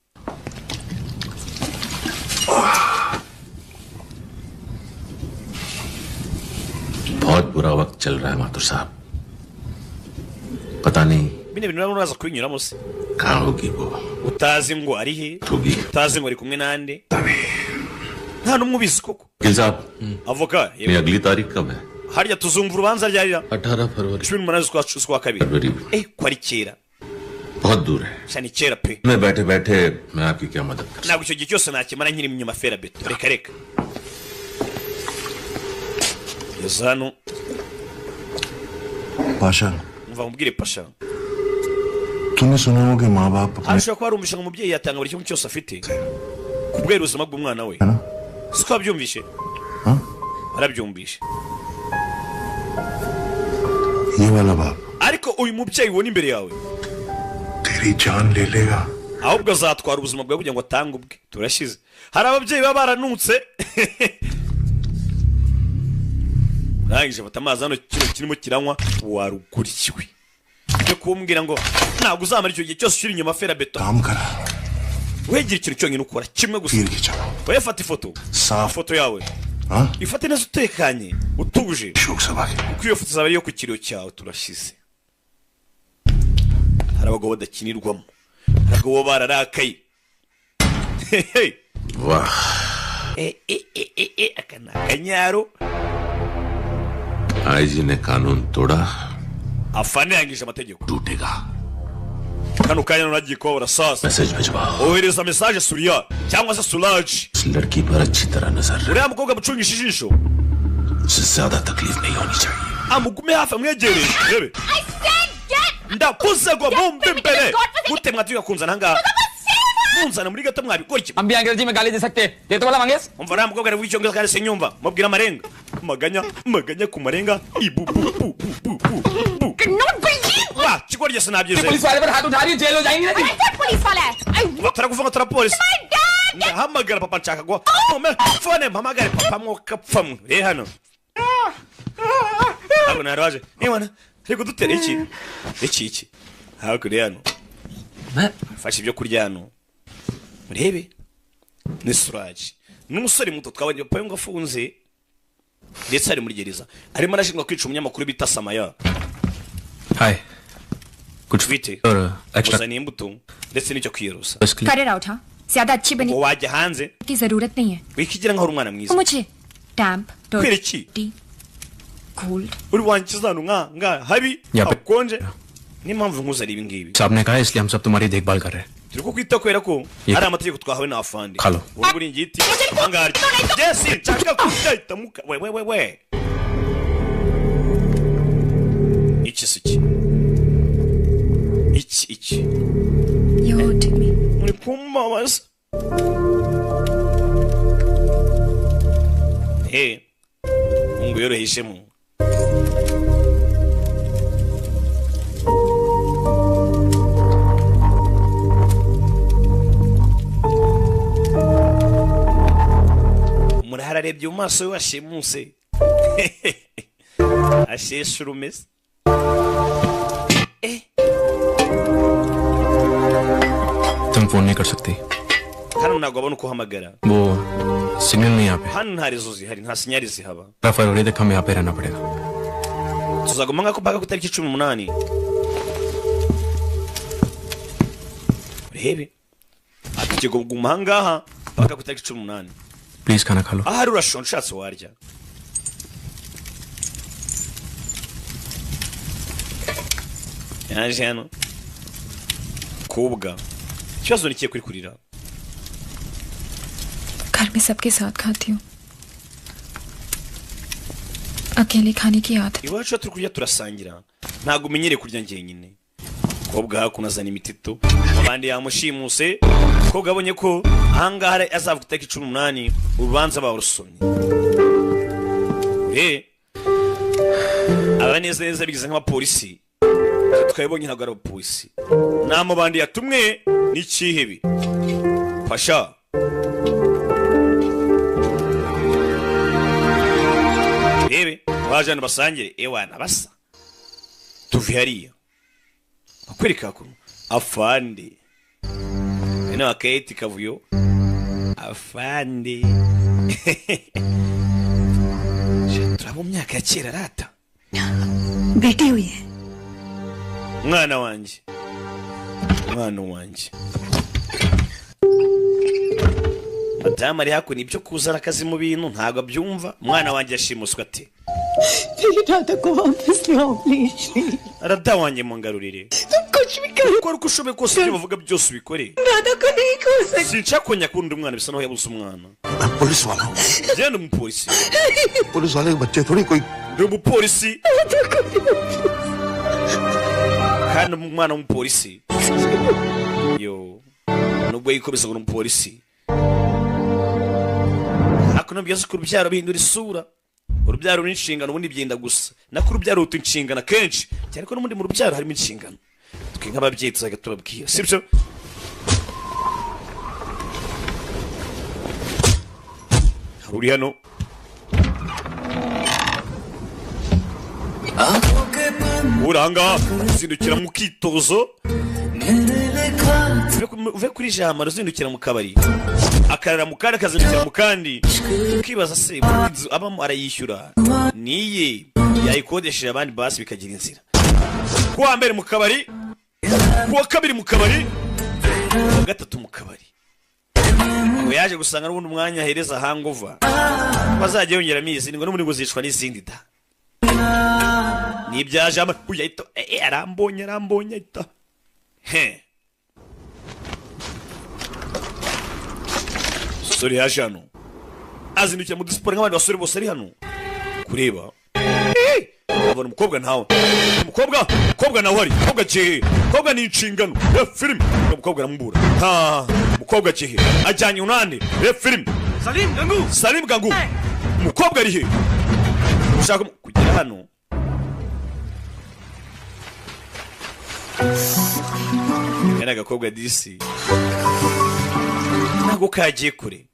बहुत बुरा वक्त चल रहा है माथुर साहब, पता नहीं Bino bintu urabona uraza kubinyuramo se कहाँ होगी वो। Utazi ngo ari he, utazi ngo ari kumwe nande, nta n'umwe ubizi koko. वकील साहब, Avoka ये अगली तारीख कब है? harya tuzumva urubanza ryarira 18 फरवरी। 18 z'ukwa kabiri. Ko ari kera, बहुत दूर है। Cyane kera pe. मैं बैठे बैठे मैं आपकी क्या मदद कर Ntabwo icyo gihe cyose nakimara nkiri inyuma fera beto. Reka reka geza hano. Pasha, Umva mubwire Pasha, तूने सुना होगा कि माँ बाप अपने Ashobora kuba arumvisha ngo umubyeyi yatanga buri kimwe cyose afite kubera ubuzima bw'umwana we, siko wabyumvishe? Arabyumvishe. ये वाला बाप Ariko uyu mubyeyi ubona imbere yawe तेरी जान ले लेगा। Ahubwo azatwara ubuzima bwawe kugira ngo atange ubwe. Turashize. Hari ababyeyi baba baranutse. Rangije fata amazi hano, kino kirimo kiranywa warugurikiwe cyo kumbwira ngo ntabwo uzamara icyo gihe cyose ushyira inyuma fera beto. Wegera ikintu cyonyine ukora kimwe gusa, wowe fata ifoto, ifoto yawe ifate neza utekanye utuje, kuko iyo foto izaba ari iyo ku kiriyo cyawe. Turashize. Hari abagabo badakinirwamo, hari abagabo bararakaye. Aka ni akanyaro. IG ने कानून तोड़ा, Afande yangije amategeko, kano kanya none agiye kubabura sasa. Message भिजवाओ। Ohereza message Suriya cyangwa se Suraji. उस लड़की पर अच्छी तरह नजर, Uriya mukobwa mucungisha ijisho, उसे ज्यादा तकलीफ नहीं होनी चाहिए। Amugume hafi, amwegereye urebe. Ndakuze ngo mumve imbere gute mwatuye kunzana ahangaha, munzana muri gato mwabikora iki? हम भी अंग्रेजी में गाली दे सकते ये तो वाला Mangesh. Umva, uriya mukobwa ari icyongereza kandi sinyumva. Mubwira amarenga, maganya maganya ku marenga ibu bu bu bu bu bu bu. Wa kigoryi, sinabyizeye. Police वाले पर हाथ उठा रही है, जेल हो जाएंगी ना जी। Police वाला है। Turakuvuga ngo turapolisi. Ndahamagara papa, nshaka guha phone, mpamagare papa mwoka pfamwe. Rero hano ntabwo naraje niba ari kudutera iki iki iki. Hakurya hano fashe ibyo kurya hano murebe, ni Suraji, n'umusore muto twabonye papa ngo afunze ndetse ari muri gereza, arimo arashinjwa kwica umunyamakuru bita Samaya. Hi, कुछ Bite? और extra Uzaniye imbuto ndetse n'icyo kwiyorosa. कर रहा उठा ज्यादा अच्छी बनी Ngo wajya hanze की जरूरत नहीं है। Wikigira nkaho uri umwana mwiza. मुझे damp Kubera iki? Dirty cold. Uri wankiza hano nka nga habi Ya- hakonje, niyo mpamvu nkuzana ibi ngibi. साहब ने कहा है, इसलिए हम सब तुम्हारी देखभाल कर रहे हैं। Turi kukwita kubera ko Ye- ari amategeko twahawe na afande. Kalo. Uri buringiti ahangaha jesi nshaka kurya itamuka we we we we. Iki si iki iki iki. You hurting me. Muri kumbabaza. He ngo yorohejemo. Murahara arebye mu maso ye washimuse asheshe urumeze. तुम फोन नहीं कर सकती। Hano ntabwo wabona uko uhamagara. वो सिग्नल नहीं यहाँ पे। Hano nta rezo zihari, nta sinyari zihaba. 15 फरवरी तक हमें यहाँ पे रहना पड़ेगा। Tuzaguma nk'ako mpaka ku itariki 18. Urebe ati tugiye kuguma ahangaha mpaka ku itariki 18. Please खाना खा लो। Ahari urashonje, ushatse warya. Yaje hano kubwa ikibazo ni ikihe kuri kurira? घर में सबके साथ खाती हूँ, अकेले खाने की आदत। Iwacu iyo turi kurya turasangira, ntabwo umenyereye kurya njyenyine. Kobwa hakuno azana imitito, abandi yamushimuse. Kobwa abonye ko ahangaha azavuga itariki 18, urubanza barusomye. Aba neza neza bigize nk'abapolisi, twabibonye ntabwo ari abapolisi, ni amabandi yatumwe n'ikihebe fasha. Rebe baje hano basangire ewana basa tuve hariya akwereka ko afande ino akayiti kavuyo afande. Turaba mu myaka ya kera rata. बेटी हुई है। Mwana wanjye, mwana wanjye. Madamu ari hakuno ibyo kuzana akazi mu bintu ntabwo abyumva. Umwana wanjye yashimuswe ate? Radha को वापस लाओ please. Rada wanjye mungarurire. तुम कुछ भी करो। Ukora uko ushoboye kose, ibyo bavuga byose ubikore. Radha को नहीं खो सकती। Sinshaka kongera kubona undi mwana bisa naho yabuze umwana. Police वाला हूँ। Genda umupolisi. Police वाले के बच्चे थोड़ी कोई। Ndi umupolisi kandi umwana w'umupolisi Yo, nubwo yikomeza ngo ni umupolisi, ariko nubwo ku rubyaro bihindura isura. Urubyaro n'inshingano ubundi byenda gusa, nako urubyaro ruta inshingano akenshi cyane ko n'ubundi mu rubyaro harimo inshingano. Twe nk'ababyeyi tuzajya tubabwira, sibyo? Hari uri hano uranga uzindukira mu kitozo, uve kuri jamara uzindukira mu kabari, akarara mu kandi akazindukira mu kandi, ukibaza se inzu abamo arayishyura niye yayikodesheje abandi, basi bikagira inzira. Kuwa mbere mu kabari, kuwa kabiri mu kabari, kuwa gatatu mu kabari. Ngo yaje gusanga n'ubundi umwanya ahereza hangover bazajya yongera amezi ngo n'ubundi ngo zicwa n'izindi da. Nibyaje ama uya ito arambonye arambonye ita he. Sori yaje hano azindukira mu dusiporo nk'abandi basore bose ari hano kureba. Abona umukobwa ntawe, umukobwa umukobwa nawe ari umukobwa kihe, umukobwa ni inshingano ya filime. Umukobwa aramubura, ha umukobwa kihe ajyanye unande ya filime. Salim Gangu, Salim Gangu, umukobwa ari he? Ushaka kugera hano yana agakobwa disi ntabwo kagiye kure.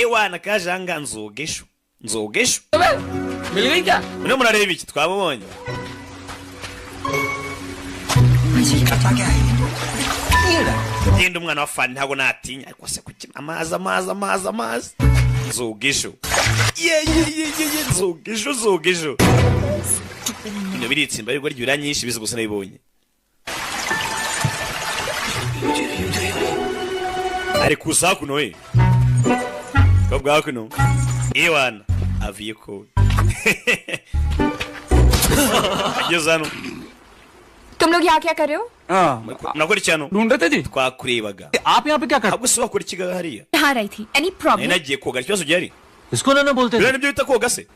Ewana kaje anga nzogesho nzogesho. Mwe murareba iki? Twabonye genda umwana wa fani ntabwo natinya, ariko se kuki amazi amazi amazi amazi nzogesho ye ye ye ye nzogesho nzogesho. Ino biritsimba ariko ryura nyinshi bizi gusa nabibonye. Ari kuza kuno we kobwa kuno ewana aviye ko ageze hano. तुम लोग यहाँ क्या कर रहे हो? Mnakora iki hano? Twakurebaga. Ahubwo se wakora iki hariya? नहा रही थी. Any problem? Nagiye koga, ikibazo gihari? इसको ना बोलते Biriya nibyo bita koga se?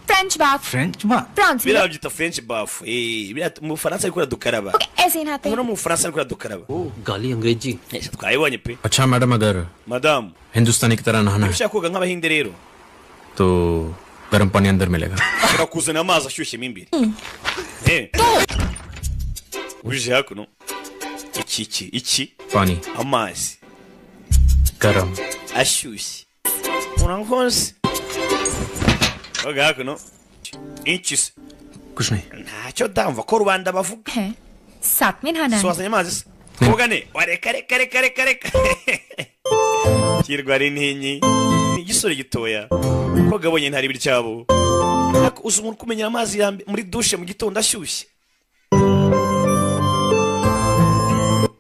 French bath. French bath. France. Biriya babyita French bath. Biriya mu Bufaransa ariko dukaraba. ऐसे ही नहाते हैं. No mu Bufaransa ariko dukaraba. गाली अंग्रेजी Twayibonye pe. अच्छा मैडम, अगर Madamu, हिंदुस्तानी की तरह नहाना है ushaka koga nk'abahinde rero तो गर्म पानी अंदर मिलेगा. ushobora kuzana amazi ashyushye mo imbere. Uje hakuno iki iki iki पानी amazi गर्म ashyushye urankoze koga hakuno iki se कुछ नहीं ntacyo ndamva ko rubanda bavuga. है साथ में नहाना है. So wazanye amazi se? Koga ne wareka reka reka reka reka kirwa ari ntinyi ni igisore gitoya koga abonye ntari ibiryabo. Ariko uzi umuntu kumenyera amazi ya muri dushe mu gitondo ashyushye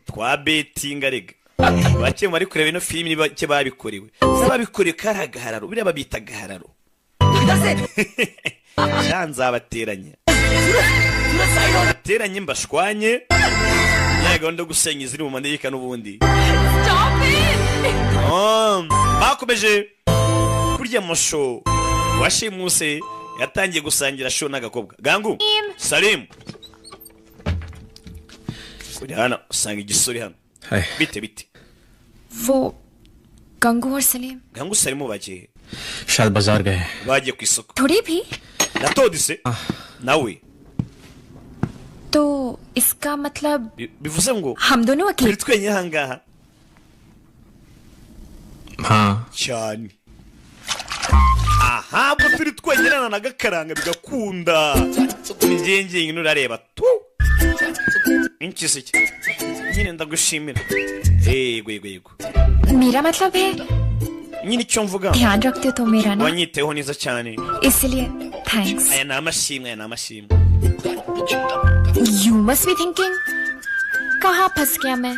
twa betinga rega. Bake bari kureba ino filimi bake babikorewe babikorewe kari agahararo, biriya babita agahararo. Nzabateranya bateranye mbashwanye ya gahunda yo gusenya iziri mu manegeka n'ubundi. Bakomeje kurya amasho washimuse yatangiye gusangira show n'agakobwa Gangu Salim. Kuri hano usanga igisore hano. Bite bite. वो Gangu और Salim. Gangu Salim bagiye शायद बाजार गए. Bagiye ku isoko. थोड़ी भी natodise nawe तो इसका मतलब bivuze ngo हम दोनों अकेले turi twenyine aha ngaha हाँ cyane. Aha ubwo turi twenyine na gakaranga bigakunda njye nurareba tu inkisi nyine ndagushimira. Yego yego yego. मेरा मतलब है nyine icyo mvuga ध्यान रखते हो तो मेरा ना, wanyiteho neza cyane, इसलिए thanks. Aya ni amashimwe, aya ni amashimwe. You must be thinking कहाँ फंस गया मैं.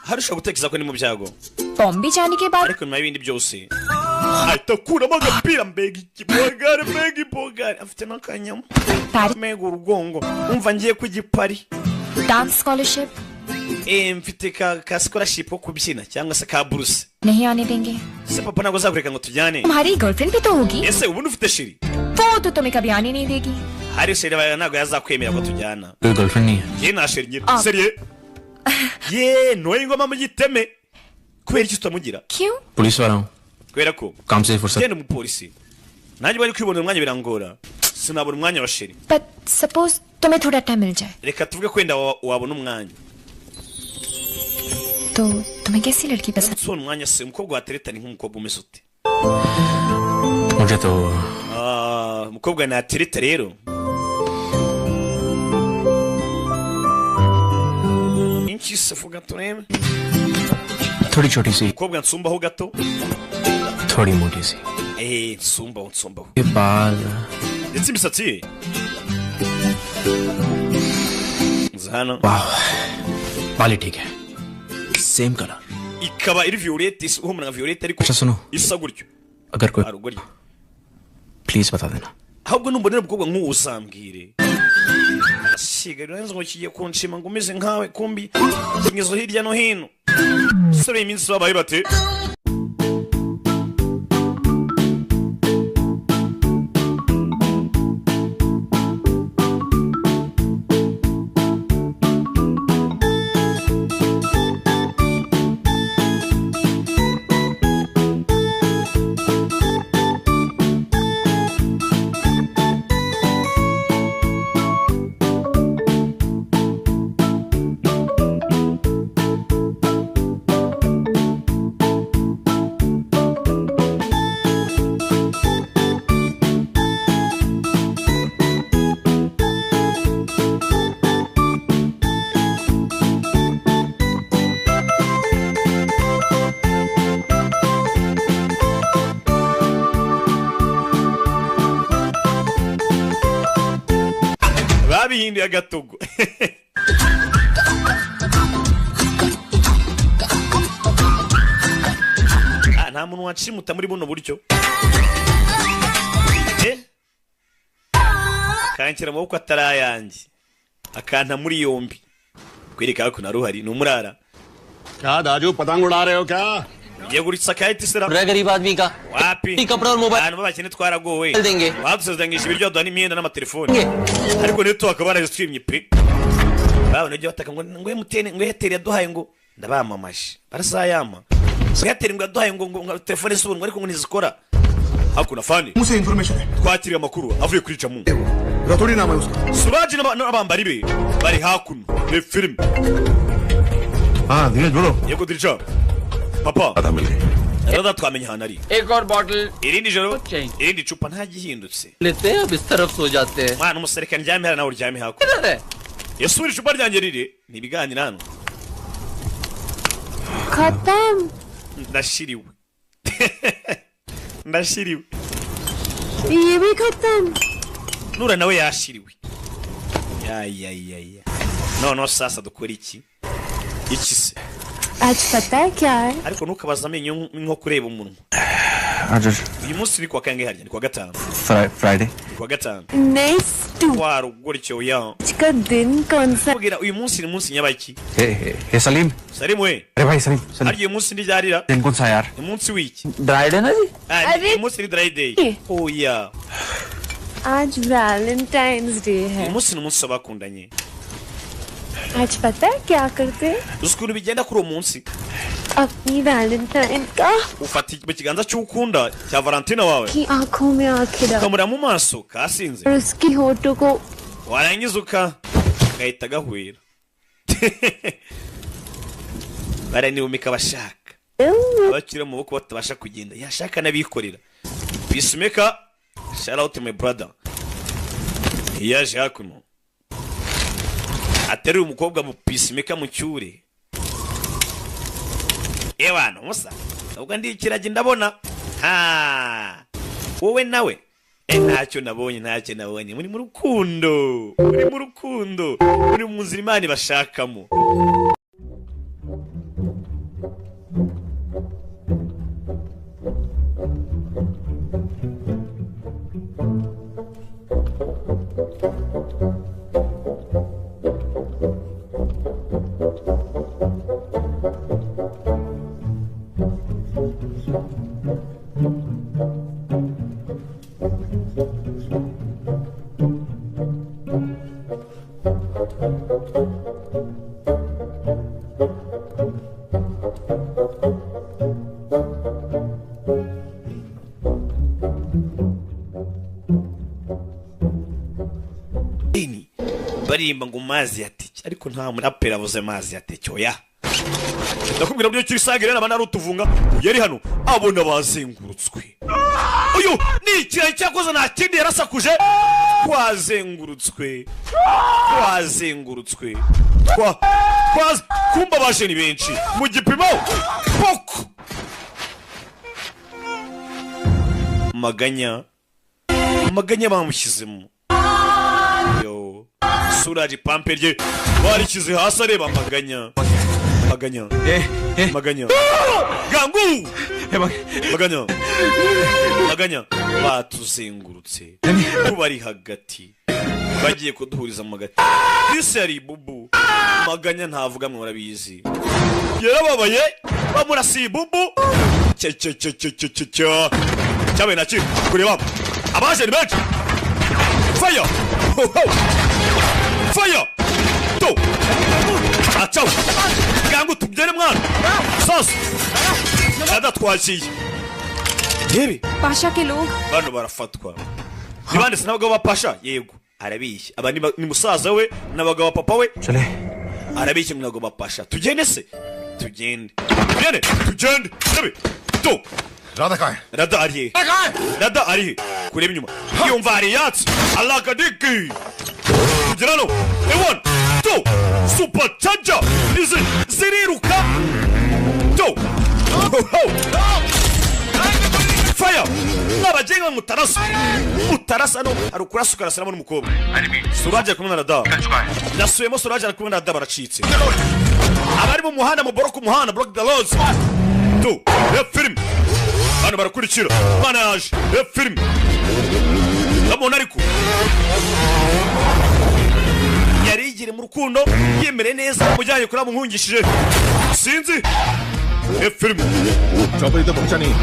Hari ushobora gutekereza ko ni mu byago, Bombay जाने के बाद ariko nyuma y'ibindi byose ahita akuramo agapira. Mbega ikibogari, mbega ibogari afite n'akanyama, mbega urugongo. Umva ngiye ku gipari dance scholarship mfite ka scholarship ko kubyina cyangwa se ka buruse. नहीं आने देंगे. Se papa ntabwo azakureka ngo tujyane. तुम्हारी गर्लफ्रेंड भी तो होगी. Ese ubundi ufite shiri? वो तो तुम्हें कभी आने नहीं देगी. Hari shiri bawe ntabwo yazakwemera ko tujyana. कोई गर्लफ्रेंड नहीं है. Njye nta shiri ngira. Seriye Ye noye ingoma mu giteme kubera iki tutamugira? क्यों? Police वाला हूँ Kubera ko काम से फुर्सत genda umupolisi nanjye bari kwibonera umwanya birangora, sinabona umwanya wa chérie. But suppose तुम्हें थोड़ा टाइम मिल जाए Reka tuvuge ko wenda wabona umwanya. तो तुम्हें कैसी लड़की पसंद? Uramutse ubona umwanya se, umukobwa watereta ni nk'umukobwa umeze ute? मुझे तो Ah, umukobwa natereta rero inki se, vuga turebe. थोड़ी छोटी सी Umukobwa nsumbaho gato. थोड़ी मोटी सी Eh, nsumbaho nsumbaho. ये बाल Ndetse imisatsi ye nza hano. वाह बाल ही ठीक है same colour Ikaba iri violette, ihumura nka violette ariko अच्छा सुनो isa gutyo. अगर कोई Hari ugoryi. Please बता देना Ahubwo numbonera umukobwa nk'uwo uzambwire. Asiga rero ngo kigiye kunshima ngo umeze nkawe, kumbi kingizo hirya no hino. Sore iminsi babaye bate? Babihinduye agatogo. Ah, nta muntu wanshimuta muri buno buryo. Eh? Kanshyira amaboko atari ayanjye akanta muri yombi kwereka ko naruhari ni umurara. क्या दाजू पतंग उड़ा रहे हो क्या? Ugiye guritsa kayiti sera. गरीब आदमी का Wapi कपड़ा और mobile abantu b'abakene twaragowe. Denge. Badusezeranyije ibiryo baduha n'imyenda n'amatelefoni ariko niyo tukaba barazitwimye pe. Babona ibyo bataka ngo ngo MTN ngo Airtel yaduhaye ngo ndabamamaje barasayama ngo Airtel ngo yaduhaye ngo ngo telefone z'ubuntu ariko ngo ntizikora. Hakuno fani मुझसे information है twakiriye amakuru avuye kuri Jamu. Rathori नाम है उसका. Suraji n'abambari be bari hakuno ni filime. हाँ धीरज बोलो. Yego dirija papa आधा मिल गई rada twamenya ahantu ari. एक और bottle Irindi joro irindi cupa nta gihindutse. लेते हैं अब इस तरफ सो जाते हैं Mwana umusore ndyame hano nawe uryame hakuno. इधर है Yasubira icupa ryanjye riri ni ibiganiro hano. खत्म. Ndashiriwe ndashiriwe. ये भी खत्म. Nura nawe yashiriwe. Ya ya ya ya, noneho sasa dukora iki iki se? आज पता है क्या है? Ariko ntukabaze amenyo nko kureba umunwa. आज Uyu munsi ni kuwa kangahe harya? Ni kuwa gatanu. Friday. Ni kuwa gatanu. Next Warugoryo ya आज का दिन कौन सा? kubwira uyu munsi ni munsi nyabaki. Hey hey hey Salim. Salimu we. अरे भाई सलीम Salim. Harya uyu munsi ntiryarira? दिन कौन सा यार? Ni munsi w'iki? Dry day ना जी. Ah, ni umunsi ni dry day. Oya. आज Valentine's day है. Uyu munsi ni umunsi w'abakundanye. आज पता है क्या करते हैं? Uzi ukuntu bigenda kuri uwo munsi? अपनी वैलेंटाइन का Ufata mu kiganza cy'ukunda cya Valentina wawe की आंखों में आंखें डाल ukamureba mu maso kasinze और उसकी होठों को warangiza uka gahita gahwera baranihumika abashaka abakiri mu maboko batabasha kugenda yashaka n'abikorera. Peacemaker, shout out to my brother. Yaje hakuno ateruye umukobwa mu peacemaker mu cyure. Ewana musa ubwo ndi ikiragi ndabona ha wowe nawe. Ntacyo nabonye ntacyo nabonye, muri mu rukundo muri mu rukundo muri mu nzira Imana ibashakamo. Deni baririmba ngo mazi ya teke, ariko nta muraperi avuze mazi ya teke. Oya, ndakubwira buryo ki usanga rero ari utuvunga. Yari hano abona bazengurutswe. Uyu ni ikirayi cyakoze, nta kindi, yarasakuje. Twazengurutswe, twazengurutswe, twa twa kumba baje ni benshi mu gipimo poko. Maganya, maganya bamushyizemo. Yo, Suraji pampe rye barishyize hasi, areba maganya, maganya, maganya, gangu, maganya, maganya. Batuzengurutse, tubari hagati, bagiye kuduhuriza mu hagati. Bisi yari bubu. Maganya ntavuga, mwe murabizi, yarababaye. Bamurasiye bubu cye cye cye cye cye cye cye cyabaye naki kureba abaje ni benshi. Fire! Ho ho! Fire! To acaw gangu, tubyere mwana sasa adatwakiye yebi. Pasha के लोग Bano barafatwa ni bande? Se n'abagabo ba Pasha? Yego, arabishye. Aba ni musaza we n'abagabo ba papa we. Arabishye ngo ntabwo ba Pasha. Tugende se, tugende, tugende, tugende yebi to. Radha कहाँ है? Rada ari he? Rada ari he? Kureba inyuma yumva hari yatsi alakadiki kugera no ewan to super charger izi ziriruka to. Ho, ho. Fire! N'abagenga mutarasa, mutarasa no hari ukurasa ukarasiramo n'umukobwa. Suraje ari kumwe na Rada. Nasubiyemo, Suraje ari kumwe na Rada, baracitse. Abari mu muhanda mu boroka umuhanda, block the roads to ya film. Hano barakurikira, bana yaje ya film, ndamubona ariko yarigire mu rukundo, yemere neza mujyanye kuri amuhungishije, sinzi ya film. Chopper इधर पहुंचा नहीं.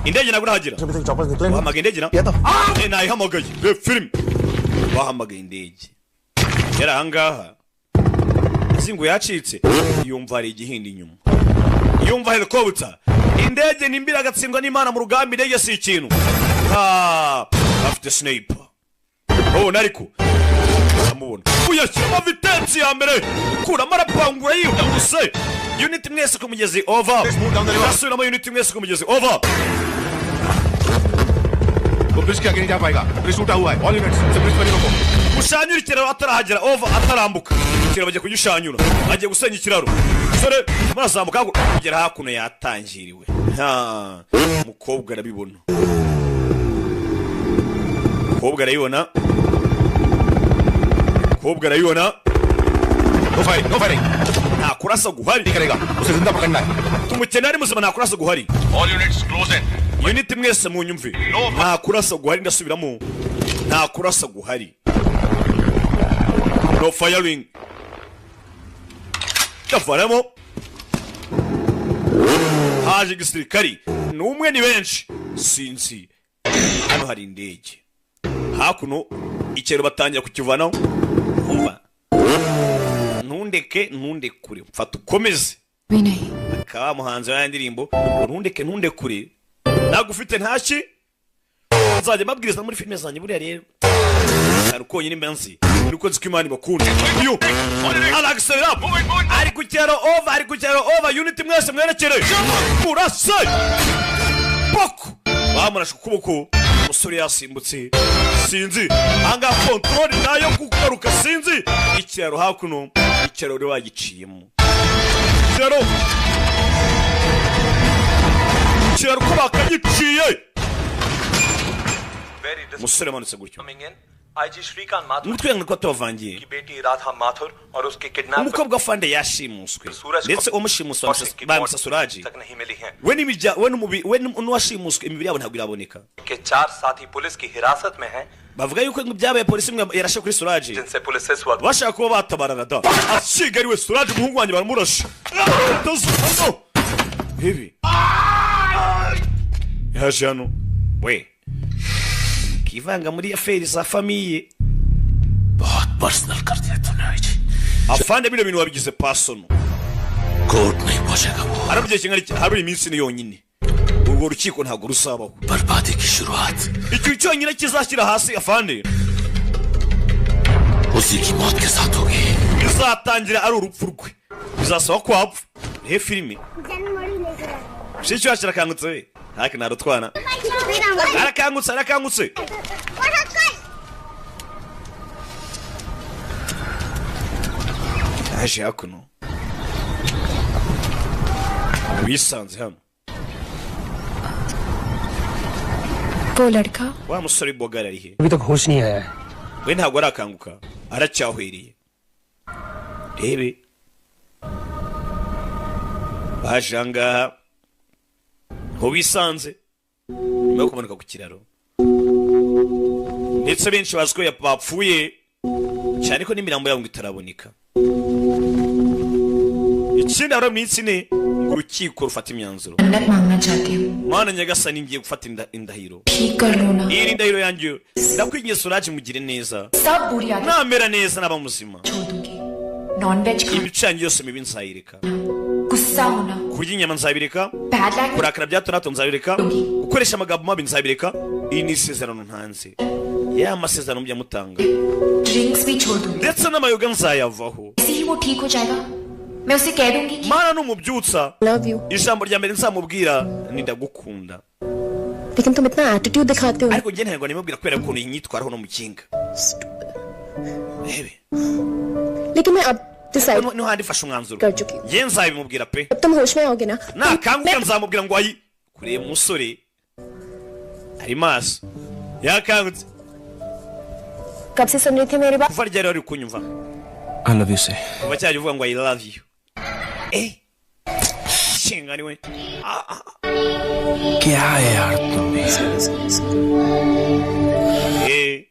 Indege ntabwo irahagera. Wahamagaye indege na? Eh, nayihamagaye. Ya film, wahamagaye indege. Yari ahangaha azi ngo yacitse, yumva hari igihindi inyuma, yumva helicopter, indege. Nimbira agatsindwa n'Imana mu rugamba, indege si ikintu. Ah, afite sniper ubona, ariko amubona uyashyiramo vitesse ya mbere, kuramo, arapangura yihuse. Unit mwese ku mugezi, over. Asubiramo, unit mwese ku mugezi, over. वो ब्रिज के आगे नहीं जा पाएगा, ब्रिज टूटा हुआ है. All units उसे ब्रिज पर ही रोको. Mushanyura ikiraro atarahagera, over. Atarambuka ikiraro, bagiye kugishanyura, agiye gusenya ikiraro. Sore murazamuka kugera hakuno, yatangiriwe. Ha, umukobwa arabibona, umukobwa arabibona, umukobwa arabibona. No firing, no firing. Nta kurasa guhari. करेगा, उसे जिंदा पकड़ना है. Tumukene ari muzima, nta kurasa guhari. All units close in. Unit mwese munyumve, nta kurasa guhari. Ndasubiramo, nta kurasa guhari, no firing. Ndavanamo, haje igisirikari, ni umwe, ni benshi, sinzi. Hano hari indege hakuno, ikero batangira kukivanaho. Umva, ntundeke, ntundekure, mfata ukomeze. भी नहीं. Akaba muhanzi wa ndirimbo ntundeke ntundekure ntabwo ufite ntaki. Nzajya mbabwiriza muri filime zanjye. Buriya rero hari konyine mba nzi nuko nzi ko Imana ibakunda. Uyu aragiserera, ari ku cyaro, over. Ari ku cyaro, over. Unit mwese mwerekere murase poko. Bamurashe ukuboko, umusore yasimbutse, sinzi ahangaha control nayo kugaruka, sinzi. Ikiraro hakuno, ikiraro rero bagiciyemo, ikiraro, ikiraro ko bakagiciye. Umusore amanutse gutyo. IG Shrikant Mathur Mutwe ko tubavangiye. की बेटी Radha Mathur और उसके kidnapper Umukobwa wa yashimuswe, ndetse umushimuswe bamusa Suraji तक नहीं मिली हैं. we n'ibijya we n'umubi we n'uwashimuswe, imibiri yabo ntabwo iraboneka. के चार साथी पुलिस की हिरासत में हैं, Bavuga yuko ngo byabaye polisi imwe yarashe kuri Suraji, जिनसे पुलिस इस वक्त bashaka kuba batabarana da ashigariwe. Suraji umuhungu wanjye baramurashe. Hano ibi yaje hano we kivanga muri affaires za famille. बहुत personal कर दिया तूने आज. Afande, bino bintu wabigize personal. Court नहीं पहुंचेगा वो. Harabye kingana iki? Habura iminsi ni yonyine, urwo rukiko ntabwo ruzabaho. बर्बादी की शुरुआत. Ikintu cyonyine kizashyira hasi afande उसी की मौत के साथ होगी। Bizatangira ari urupfu rwe, bizasaba ko wapfa. He filime mushiki wacu arakangutse we, ntake ntarutwana, arakangutse, arakangutse. Yaje hakuno, wisanze hano. वो लड़का Wa musore bogara ari he? अभी तक होश नहीं आया है। We ntabwo arakanguka, aracyahweriye. Rebe baje ahangaha ho bisanze nyuma yo kumanuka ku kiraro, ndetse benshi bazi ko bapfuye cyane ko n'imirambo yabo ngo itaraboneka. Ikindi habura iminsi 4 ngo urukiko rufate imyanzuro. मन्नत मांगना चाहती हूँ। Mana nyagasani, ngiye gufata indahiro. ठीक कर लो ना। Iyi ndahiro yanjye, ndakwinginze Suraje, mugire neza. सब बुरी आदत Namera neza, naba muzima, छोड़ दूंगी। Non veg खाना, imico yanjye yose mibi nzayireka, गुस्सा होना, kurya inyama nzabireka, bad language kurakara bya hato na hato nzabireka, gukoresha amagambo mabi nzabireka. Iyi ni isezerano ntanze, ya masezerano mujya mutanga. Drinks भी छोड़ दूंगी। Ndetse n'amayoga nzayavaho. ऐसे ही वो ठीक हो जाएगा, मैं उसे कह दूंगी कि Mana, numubyutsa, Love you. ijambo rya mbere nzamubwira ni ndagukunda. लेकिन तुम इतना एटीट्यूड दिखाते हो। Ariko njye ntabwo nimubwira kubera ukuntu yitwaraho no mukinga, rebe. लेकिन मैं अब decide Niho handi mfashe umwanzuro, कर चुकी हूँ। njye nzabimubwira pe. अब तुम होश में आओगे ना। Nakanguka nzamubwira ngo ayi kureba. Umusore ari maso, yakangutse. कब से सुन रही थी मेरी बात? Kuva ryari wari kunyumva? I love you से। Kuva cyajya uvuga ngo I love you, eh shinga niwe. Ah, ah. क्या है यार तुम भी। Eh.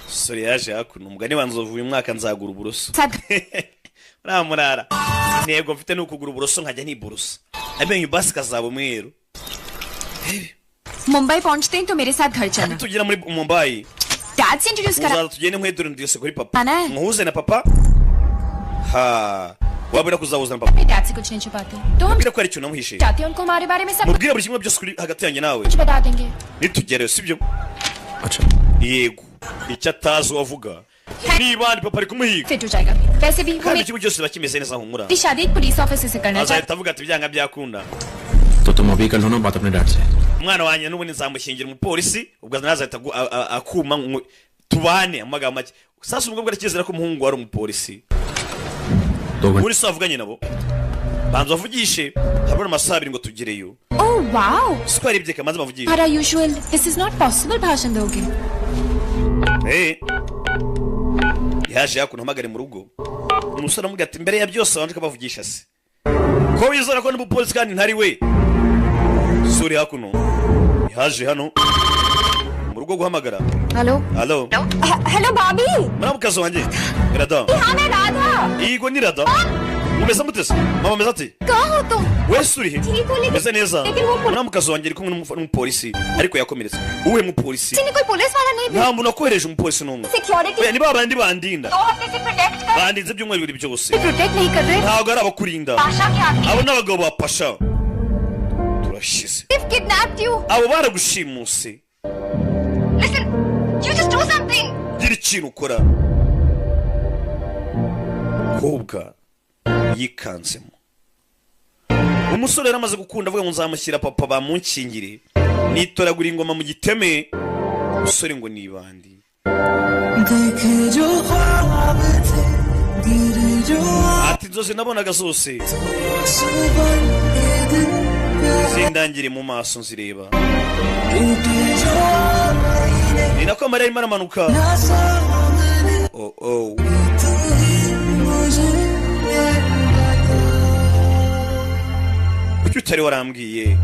Sore yaje hakuno, umugani wa nzovu, uyu mwaka nzagura uburoso. Uriya murara, intego mfite ni ukugura uburoso nkajya niborosa amenyo, basi kazaba umweru. Mumbai पहुंचते ही तो मेरे साथ घर चलना। Tugera muri Mumbai, dad से introduce करा uzaza tugende nkwedure ndiyose kuri papa, Ana. muhuze na papa. Ha, wabura kuzahuza na papa. अपने डैड से कुछ नहीं छुपाते तो हम Mubwire ko hari ikintu namuhishe. चाहते हैं उनको हमारे बारे में सब Mubwire buri kimwe byose kuri hagati yanjye nawe कुछ बता देंगे। nitugerayo, sibyo? Yego, icyo atazi uwavuga niba ni papa ari kumuhiga. Fit हो जाएगा, वैसे भी वो Kandi ikigo cyose kiba kimeze neza, humura. मेरी शादी एक पुलिस ऑफिसर से करना चाहते Azahita avuga ati byanga byakunda, तो तुम अभी कर लो ना बात अपने डैड से। Umwana wanjye n'ubundi nzamushyingira umupolisi, ubwo nazahita akuma tubane. Amagambo make, sasa umukobwa aracyizera ko umuhungu wari umupolisi. Muri se wavuganye nabo, banza bavugishe, habura amasaha 2 ngo tugereyo. Oh wow. Siko yarebye, kamaze bavugishe. हमारा usual this is not possible भाषण दोगे। Eh. Yaje hakuno, hamagare mu rugo. Umusore amubwira ati mbere ya byose wanje ukabavugisha se ko wizera ko n'umupolisi kandi ntari we. Suri hakuno yaje hano mu rugo guhamagara. Hello. Halo. Hello भाभी। Muramukazi wanjye Rada. हाँ, मैं Radha. Yego, ni Rada. Mumeze mute se mama? Meze ati? कहाँ हो तुम? Wese uri he? ठीक हो लेकिन Meze neza. लेकिन वो Muramukazi wanjye ari kumwe n'umupolisi ariko yakomeretse. Uwe mupolisi? ने कोई पुलिस वाला नहीं Nta muntu wakohereje umupolisi n'umwe. Security Oya, ni ba bandi bandinda. 2 हफ्ते से protect कर Bandinze ibyumweru 2 byose. Protect नहीं कर रहे। Ntabwo ari abakurinda. Pasha के आदमी। Abo ni abagabo ba Pasha, turashize. Kidnapped you. Abo baragushimuse. Listen, you just do something. Gira ikintu ukora. Kobwa yikanzemo umusore yari amaze gukunda, avuga ngo nzamushyira papa bamunkingire, nitoragura ingoma mu giteme. Umusore ngo ni ibandi. Ati inzozi nabonaga zose zindangire mu maso nzireba. Ni nako amarira arimo aramanuka. Oh oh, kuki utari warambwiye?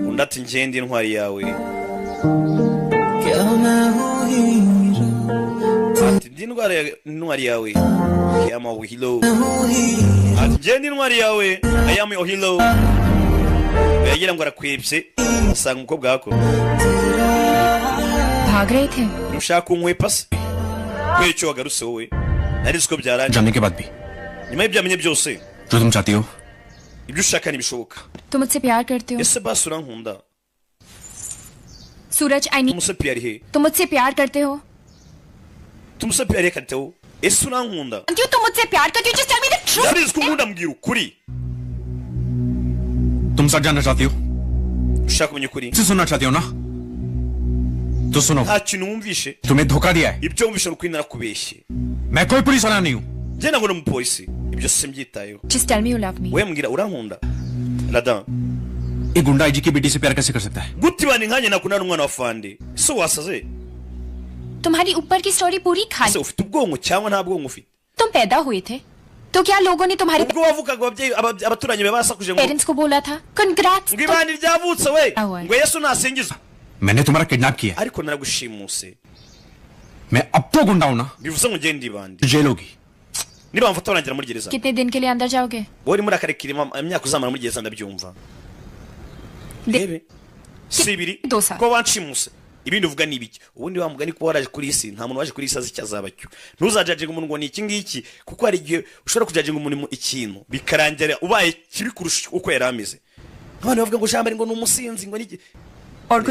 Undi ati ngende intwari yawe. Ati ndi intwari yawe, I am your hero. Ati ngende intwari yawe, I am your hero. Yagira ngo arakwibye, asanga umukobwa wako. भाग रहे थे। Ushaka kunkwepa se? Kubera icyo wagarutse wowe, nari ko byarangiye. जानने के बाद भी Nyuma y'ibyamenye byose, जो तुम चाहती हो। Ibyo ushaka ntibishoboka. तुम मुझसे प्यार करते हो? Ese basi urankunda? Suraj I need तुमसे प्यार है। तुम मुझसे प्यार करते हो? तुमसे प्यार करते हो? Ese urankunda? क्यों तुम मुझसे प्यार करते हो? Just tell me the truth. Ndabizi ko unkunda, mbwira ukuri. तुम सच जानना चाहती हो? Ushaka kumenya ukuri? से सुनना चाहती हो ना? तो सुनो। Nta kintu wumvishe. तुम्हें धोखा दिया है। Ibyo wumvishe ni ukuri, narakubeshye. मैं कोई पुलिस वाला नहीं हूँ। Njye ntabwo ndi umupolisi, ibyo simbyitayeho. Just tell me you love me. We mbwira urankunda Rada. एक गुंडा आईजी की बेटी से प्यार कैसे कर सकता है? Gute ibana nkanjye nakundana n'umwana wa fande? So wasaze? तुम्हारी ऊपर की स्टोरी पूरी खाली। Ese ufite ubwonko cyangwa nta bwonko ufite? तुम पैदा हुए थे तो क्या लोगों ने तुम्हारे Ubwo wavukaga ababyeyi abaturanyi bawe basakuje ngo parents को बोला था congrats? Ngo ibana ryavutse we, ngo Yesu nasingizwe. मैंने तुम्हारा किडनैप किया। Ariko naragushimuse. मैं अब तो गुंडा हूं ना। Bivuze ngo ngende ibandi. Jail होगी। Niba mfata barangira muri gereza. कितने दिन के लिए अंदर जाओगे? Wowe urimo urakarekera imyaka uzamara muri gereza ndabyumva. Rebe si ibiri ko wanshimuse, ibindi uvuga ni ibiki? Ubundi wa mugani kuba waraje kuri isi, nta muntu waje kuri isi azi icyo azaba cyo. Ntuzajajinga umuntu ngo ni iki ngiki, kuko hari igihe ushobora kujajinga umuntu ikintu bikarangira ubaye kibi kurusha uko yari ameze. Abantu bavuga ngo Jean ngo ni umusinzi, ngo niki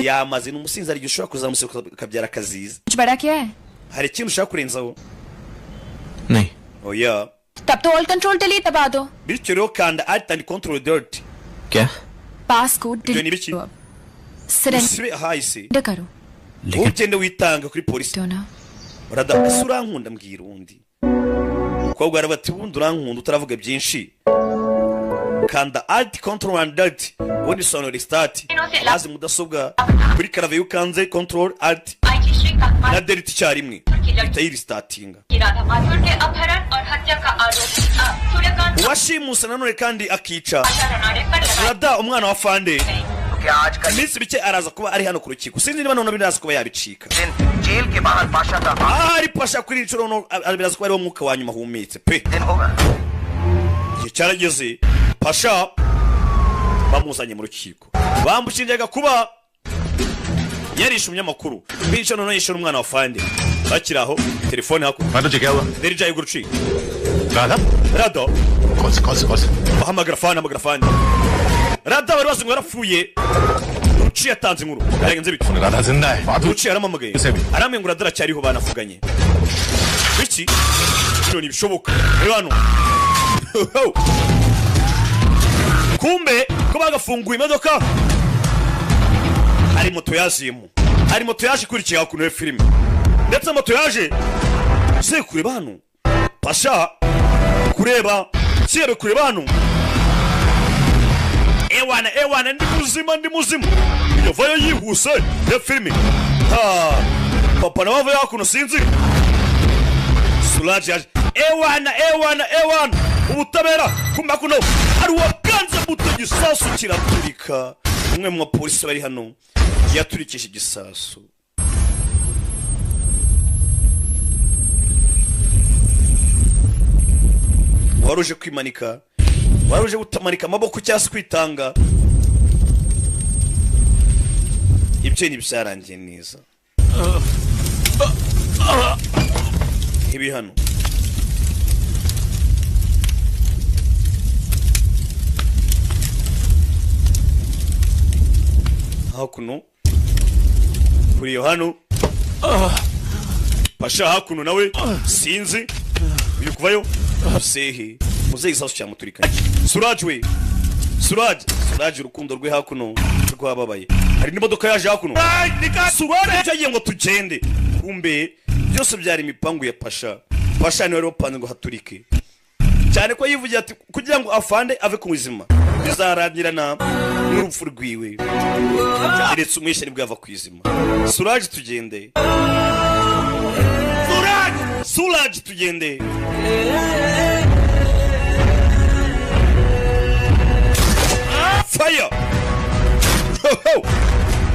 yamaze ni umusinzi, hari igihe ushobora kuzamuseka ukabyara akaziza. कुछ बड़ा किया है? Hari ikintu ushaka kurenzaho? नहीं। Oya. तब तो all control delete दबा दो। Bityo rero kanda alt and control delete. क्या? पास को Ibyo ni ibiki? Surrender Usibe hahise करो। Ugende witanga kuri polisi. Rada, ese urankunda? Mbwira undi. Umukobwa aravuga ati ubundi urankunda utaravuga byinshi. Kanda alt control and delete, ubundi bisobanura restart. Maze mudasobwa kuri karave iyo ukanze control alt na delete icyarimwe ihita yirestartinga. Uwashimuse nanone kandi akica Rada umwana wa fande, iminsi mike araza kuba ari hano ku rukiko. Sinzi niba none biraza kuba yabicika. Ahari Pasha kuri inshuro no biraza kuba ari wo mwuka wa nyuma ahumetse pe. Igihe cyarageze Pasha bamuzanye mu rukiko, bamushinjaga kuba yarishe umunyamakuru, bityo none yishe umwana wa fande. Bakiri aho telefone hakurya Derija y'uruciko. Rada bahamagara fande, hamagara fande. Rada bari bazi ngo yarapfuye. Ruci yatanze inkuru byagenze bite? Ruci yaramamagaye arambwira ngo Rada aracyariho, banavuganye. Biki bino ntibishoboka. Reba hano kumbe ko bagafunguye imodoka, hari moto yaziyemo, hari moto yaje ikurikiye hakuno ya filime, ndetse moto yaje se kureba hano Pasha kureba siyebe kureba hano. Ewana ewana, ndi muzima, ndi muzima. Yavayo yihuse ya filime. Ha papa nawe avayo hakuno sinzi. Suraje yaje. Ewana ewana ewana, ubutabera kumba kuno hari uwakanze buto igisasu kiraturika. Umwe mu bapolisi bari hano yaturikishe igisasu. Waruje kwimanika, waruje gutamanika amaboko cyangwa se kwitanga. Ibyo ntibyarangiye neza. Ibi hano hakuno kuri iyo hano Pasha hakuno nawe sinzi uyu kuvayo sehe muzeyi isasu cyamuturikanye. Suraj we, Suraj, Suraj urukundo rwe hakuno rwababaye. Hari n'imodoka yaje hakuno. Suraj yagiye ngo tugende, kumbe byose byari imipangu ya Pasha. Pasha niwe wari wapanze ngo haturike, cyane ko yivugira ati kugira ngo afande ave ku buzima bizarangirana n'urupfu rwiwe, keretse umwishe nibwo yava ku izima. Suraj tugende, Suraj, Suraj tugende. Fire!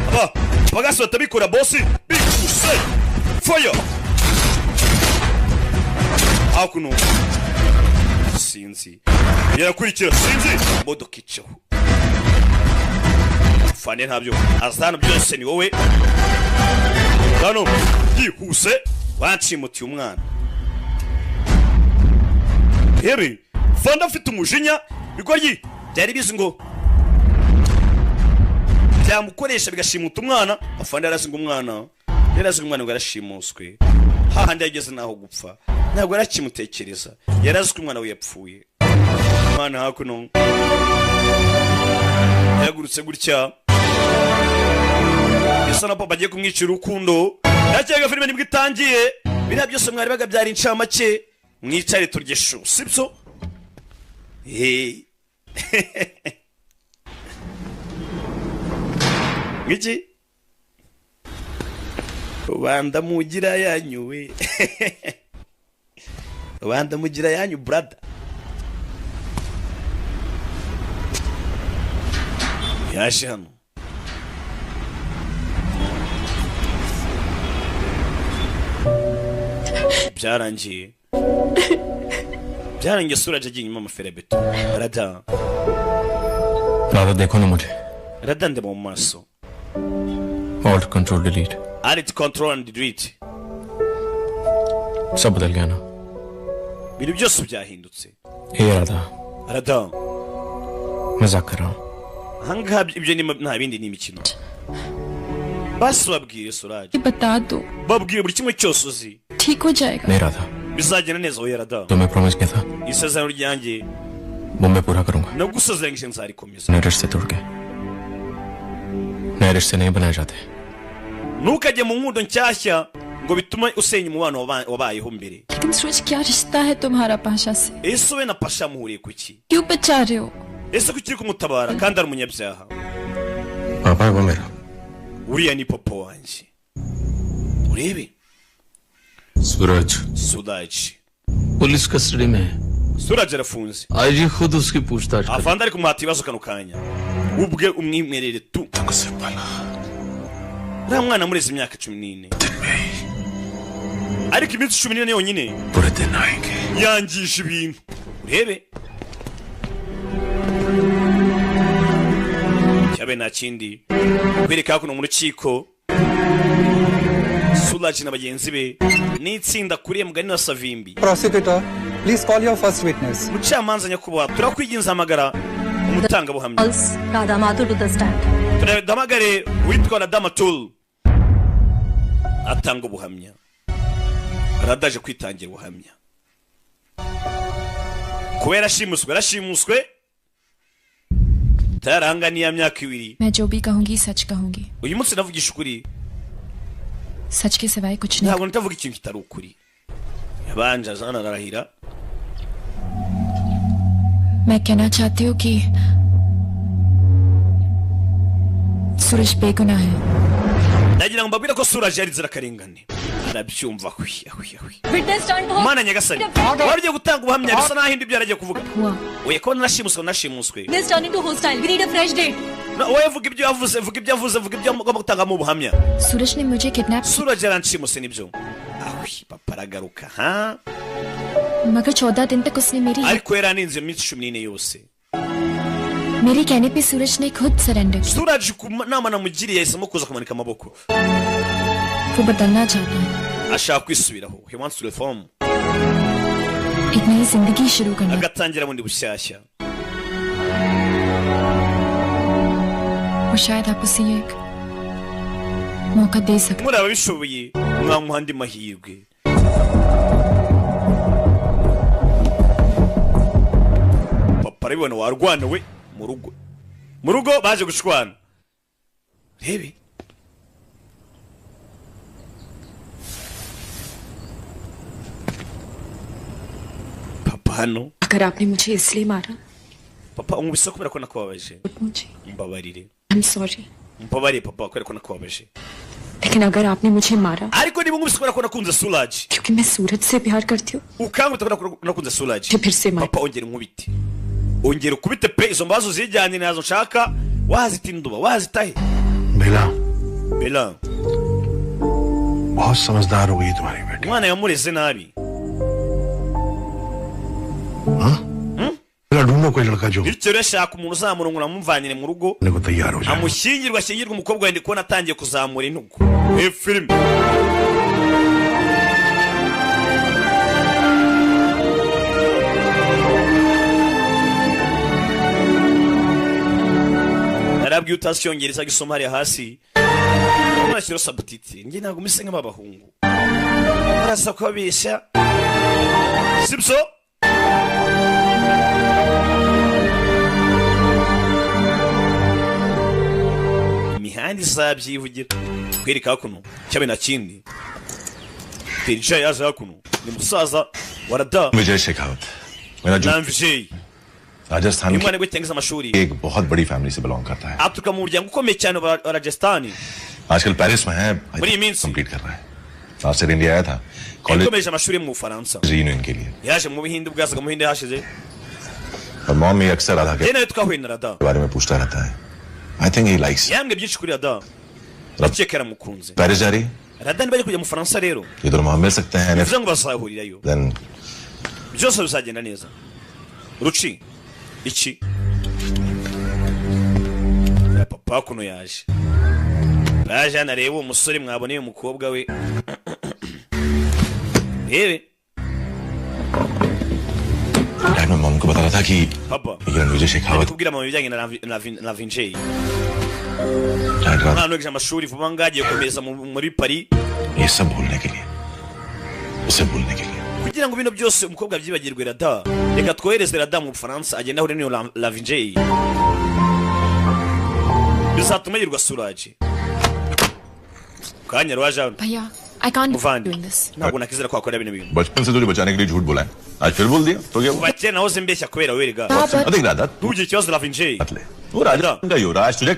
Aba bagasi batabikora bosi bikuse. Fire! Hakuno sinzi yarakurikira, sinzi imodoka icaho. Fane ntabyo azana byose ni wowe hano yihuse wanshimutiye umwana. Heri fanda afite umujinya bigoryi byari bizi ngo Byamukoresha bigashimuta umwana. Afande yarazinga umwana, yarazinga umwana ngo yarashimuswe. Hahandi yageze naho gupfa ntabwo yarakimutekereza, yarazi ko umwana we yapfuye. Umwana hakuno yahagurutse gutya, bisa na papa agiye kumwicira urukundo. Ndakeka filime nibwo itangiye. Biriya byose mwari bagabyara incamake, mwicare turye shu, sibyo? Hey. Ngiki rubanda mugira yanyu we, rubanda mugira yanyu brother. Yaje hano byarangiye, byarangiye. Suraje agiye inyuma amaferebeto. Rada Radha देखो ना मुझे. Rada ndeba mu maso. Alt control delete. Alt control and delete. सब बदल गया ना. Ibintu byose byahindutse. Hey Radha. Radha मजाक कर रहा हूँ. Ahangaha ibyo ni nta bindi, ni imikino. Basi babwire Suraje, बता दो. Babwire buri kimwe cyose uzi. ठीक हो जाएगा. नहीं Radha, Bizagenda neza. Oya Radha, तुम्हें प्रॉमिस किया था isezerano ryanjye वो मैं पूरा करूंगा. nagusezeranyije nzarikomeza. नए रिश्ते टूट गए, नए रिश्ते नहीं बनाए जाते. Ntukajye mu nkundo nshyashya ngo bitume usenya umubano wabayeho mbere. लेकिन सूरज क्या रिश्ता है तुम्हारा पाशा से? Ese we na Pasha muhuriye ku ki? क्यों बचा रहे हो? Ese kuki uri kumutabara kandi ari umunyabyaha? पापा है वो मेरा. Uriya ni papa wanjye, urebe. Suraj. Suraj police custody में है. Suraj arafunze. IG खुद उसकी पूछताछ कर. Afande ari kumuhata ibibazo kano kanya, ubwe umwimerere tu. Uriya mwana amureze imyaka 14, ariko iminsi 14 yonyine yangije ibintu. Urebe cyabe nta kindi kwereka hakuno mu rukiko. Suraj na bagenzi be n'itsinda kuriye mugani na Savimbi. Prosecutor, please call your first witness. Mucamanza nyakubahwa, turakwiginza hamagara umutangabuhamya. Radha Mathur to the stand. Turahamagare witwa Radha Mathur atanga ubuhamya. Radha aje kwitangira ubuhamya kubera ashimuswe, yarashimuswe tarahanganiye myaka 2. मैं जो भी कहूंगी सच कहूंगी. Uyu munsi navugisha ukuri, सच के सिवाय कुछ नहीं. ntabwo ntavuga ikintu kitari ukuri. Yabanje azana ararahira. मैं कहना चाहती हूँ कि सूरज बेगुनाह है. Ndagira ngo mbabwire ko Suraj yari inzirakarengane. Arabyumva hwi hwi hwi. Witness stand हो. Mana nyagasani, wari ugiye gutanga ubuhamya bisa naho indi ibyo yaragiye kuvuga. Oya ko narashimuswe, narashimuswe. This turn into hostile. We need a fresh date. Wowe vuga ibyo yavuze, vuga ibyo yavuze, vuga ibyo ugomba gutangamo ubuhamya. सूरज ने मुझे kidnap. Suraj yaranshimuse nibyo. Ahwi papa aragaruka ha. मगर 14 दिन तक उसने मेरी Ariko yaraninze iminsi 14 yose. मेरे कहने पे सूरज ने खुद सरेंडर किया. Suraj ku nama namugiriye yahisemo kuza kumanika amaboko. वो बदलना चाहता है. Ashaka kwisubiraho. He wants to reform. एक नई जिंदगी शुरू करना. Agatangira bundi bushyashya. और शायद आप उसे एक मौका दे सकते. Muri ababishoboye mwamuha andi mahirwe. Papa arabibona warwana we mu rugo. Mu rugo baje gushwana. Rebe papa hano. अगर आपने मुझे इसलिए मारा. Papa unkubise kubera ko nakubabaje. मुझे Mbabarire. I'm sorry. Mbabarire papa kubera ko nakubabaje. लेकिन अगर आपने मुझे मारा Ariko niba unkubise kubera ko nakunze Suraj, क्योंकि मैं सूरज से प्यार करती हूँ, ukankubita kubera ko nakunze Suraj, फिर से मार. Papa ongera unkubite, ongera ukubite pe. Izo mbazo uzijyane nazo nshaka, wazita induba wazitahe. Bela, Bela बहुत समझदार हो गई तुम्हारी बेटी. Umwana yamureze nabi. Bela ढूंढो कोई लड़का जो Bityo rero shaka umuntu uzamurongora amumvanire mu rugo, को तैयार हो जाए. amushyingirwe, ashyingirwe umukobwa wenda kubona atangiye kuzamura intugu. Filime Narabwiye utazi icyongereza gisoma hariya hasi nashyira subtitle. Njye ntabwo mise nk'abahungu barasa kubabeshya, sibyo? Imihanda izabyivugira kwereka hakuno cyabe na kindi Terija yaje hakuno ni musaza warada Vijay Shekhawat मेरा जो na Vijay Rajasthan uyu mwana we cyangwa amashuri की एक बहुत बड़ी फैमिली से बिलोंग करता है. Aturuka mu muryango ukomeye cyane wa Rajasthan. आजकल पेरिस में है. Muri iyi minsi complete कर रहा है. Last year India आया था college yakomeje amashuri mu Bufaransa. Reunion के लिए. Yaje mu Buhinde ubwo yazaga mu Buhinde hashize. और मॉम ये अक्सर राधा के Njye nawe twahuye na Rada. बारे में पूछता रहता है. I think he likes. Yambwiye byinshi kuri Rada, ndakeka yaramukunze. Paris जा रही है. Rada niba ari kujya mu Bufaransa rero ये दोनों वहां मिल सकते हैं. bivuze ngo bazahurirayo, then byose bizagenda neza. Ruci iki ya papa kuno yaje baje hano areba uwo musore mwaboneye umukobwa we rebe. Dad मैं मॉम को बता रहा था कि papa ये रणविजय Shekhawat kubwira mama ibijyanye na Vinjay dad रात umwana wiga amashuri vuba ngaha agiye gukomeza muri Paris. ये सब भूलने के लिए उसे भूलने के लिए Kugira ngo bino byose umukobwa abyibagirwe Rada, reka twohereze Rada mu Bufaransa agende ahure n'iyo Lavinjay, bizatuma yirwa Suraje kanya rwaje hano. भैया, I can't Muvandi doing this. Ntabwo nakizera ko wakora bino bintu. बचपन से तुझे बचाने के लिए झूठ बोला है आज फिर बोल दिया तो क्या हुआ? Kuva kera nahoze mbeshya kubera werega. देख राधा ntugire ikibazo Lavinjay. वो राजस्थान का युवराज तुझे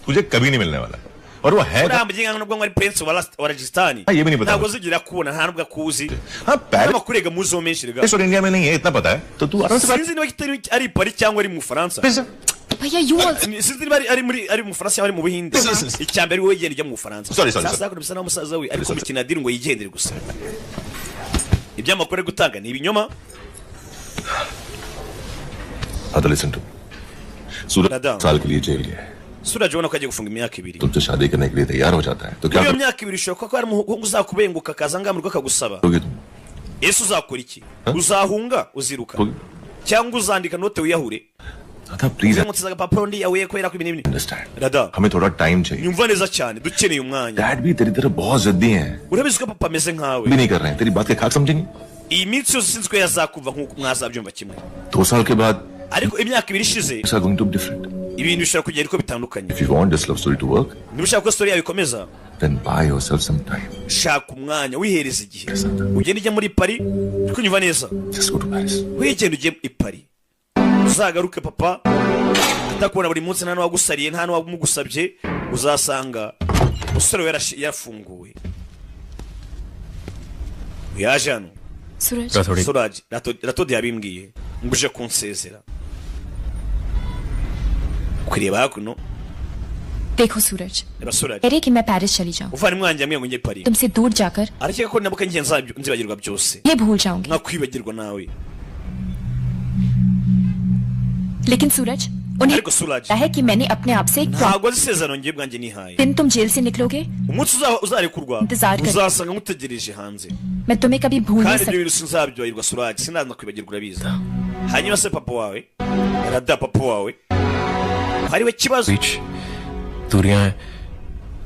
तुझे कभी नहीं मिलने वाला और वो है uriya muginga nubwo ngo ari prince wa Rajasthan ये भी नहीं पता ntabwo uzigira kubona nta nubwo akuzi हाँ Paris n'amakuru muzo menshi rega. और इंडिया में नहीं है इतना पता है तो तू आराम से Sinzi niba kitari ari Paris cyangwa ari mu Bufaransa. भैया, you also Sinzi niba ari muri ari mu Bufaransa cyangwa ari mu Buhinde. Icya mbere wowe genda ujya mu Bufaransa. Sorry, sorry, Sasa sorry. hakuno bisa naho umusaza we ari kumukina diri ngo yigendere gusa. Ibyamakuru ari gutanga ni ibinyoma. Radha listen to Suraj Radha. साल के लिए जेल गया है. Suraj ubona ko agiye gufunga imyaka 2. तुमसे शादी करने के लिए तैयार हो जाता है तो क्या Muri iyo myaka 2 ushobora kuba hari umuhungu uzakubenguka akaza ngaha mu rugo akagusaba. करोगे तुम? Ese uzakora iki? Uzahunga, uziruka cyangwa uzandika note wiyahure? Radha please Uramutse agapapuro ndi yahuye kubera ko ibintu n'ibindi. Understand Radha हमें थोड़ा टाइम चाहिए. nyumva neza cyane dukeneye umwanya. Dad भी तेरी तरह बहुत जिद्दी हैं. Urabizi ko papa ameze nkawe. भी नहीं कर रहे हैं तेरी बात के खाक समझेंगे. Iyi minsi yose sinzi ko yazakumva nk'uko mwazabyumva kimwe. 2 साल के बाद Ariko imyaka 2 ishize things are going to be different. ibintu bishobora kugenda uko bitandukanye. If you want this love story to work, Niba ushaka ko story yawe ikomeza, then buy yourself some time. shaka umwanya wihereza igihe ugende ujya muri Paris uri kunyumva neza. Just go to Paris. Wigende ujye i Paris uzagaruke papa atakubona buri munsi nta n'uwagusariye nta n'uwamugusabye uzasanga umusore we yarafunguwe yaje hano. Suraj. Suraj Ratodi yabimbwiye ngo uje kunsezera kureba hakuno. देखो सूरज, Reba Suraj, कह रही कि मैं पेरिस चली जाऊं, umuvandimwe wanjye yambwiye ngo njye Paris. तुमसे दूर जाकर Arakeka ko nabuka njye nzibagirwa byose ये भूल जाऊंगी. nkakwibagirwa nawe. लेकिन सूरज, उन्हें Ariko Suraj पता है कि मैंने अपने आप से एक ntabwo azi isezerano njye bwanjye nihaye. दिन तुम जेल से निकलोगे Umunsi uzarekurwa Intizar kare. uzasanga nkutegereje hanze. मैं तुम्हें कभी भूल नहीं Kandi ibyo सकती. bintu sinzabyibagirwa Suraj, sinazakwibagirwa urabizi. Hanyuma se papa wawe Rada papa wawe hariwe kibazo. बीच दूरियां हैं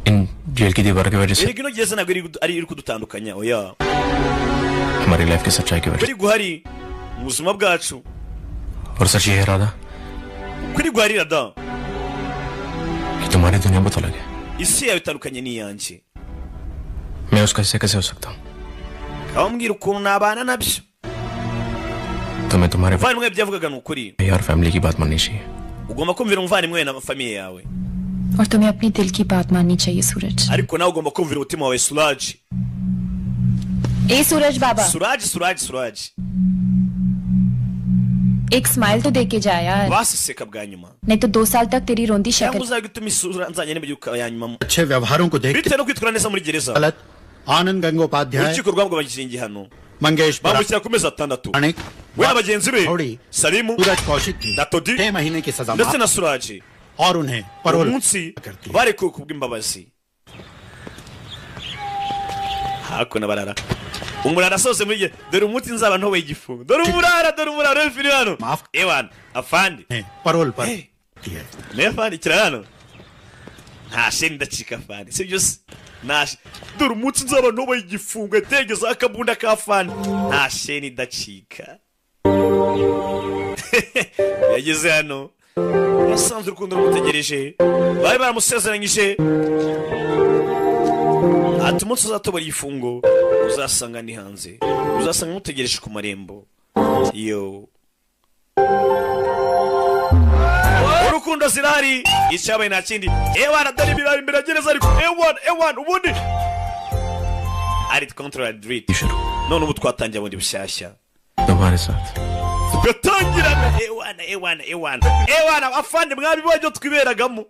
इन जेल की दीवारों की वजह से Erega ino gereza ntabwo ari iri kudutandukanya oya. हमारी लाइफ की सच्चाई की वजह Kuri guhari mu buzima bwacu से. और सच ये है राधा kuri guhari Rada कि तुम्हारी दुनिया बहुत अलग है. isi yawe itandukanye n'iyanjye. मैं उसका हिस्सा कैसे हो सकता हूँ? Kabambwira ukuntu nabana nabyo. तुम्हें तुम्हारे Umuvandimwe ibyo yavugaga ni ukuri. भाई और फैमिली की बात माननी चाहिए. Ugomba kumvira umuvandimwe na famiye yawe. और तुम्हें अपने दिल की बात माननी चाहिए सूरज. Ariko nawe ugomba kumvira umutima wawe Suraj. ए सूरज बाबा, Suraj Suraj Suraj एक स्माइल तो दे के जा यार, basi seka bwa nyuma नहीं तो 2 साल तक तेरी रोंदी cyangwa शक्ल. uzajya utuma isura nzajya nibagiwe ya nyuma अच्छे व्यवहारों को देखते bitewe no kwitwara neza muri gereza. गलत आनंद Gangopadhyay Urukiko rwamugabanyije igihano Mangesh bamushyira ku mezi 6 Puranik we na bagenzi be Thodi Salimu Suraj Kaushik की Datodi 6 महीने की सजा ndetse माफ na Suraj और उन्हें parole umunsi barekuwe kubw'imbabazi. Hakuno barara umurara asohotse muri dore umunsi nzaba ntobeye igifungo dore umurara uri hano ewana afande parole पर Niyo fani kira hano, nta sheni ndacika fani, sibyo se? Nta dore umunsi nzaba ntubaye igifungo yategezeho akabunda ka fani, nta sheni idacika. Yageze hano yasanze urukundo rumutegereje, bari baramusezeranyije ati umunsi uzatobora igifungo uzasanga ni hanze, uzasanga mutegereje ku marembo. Yo, urukundo zirahari, icyabaye nta kindi. Ewana, dore ibirayi imbere ya gereza, ariko ewana ewana ubundi ari control delete. None ubu twatangiye bundi bushyashya, तुम्हारे साथ tugatangirana. Ewana ewana ewana ewana, afande mwabibonye twiberagamo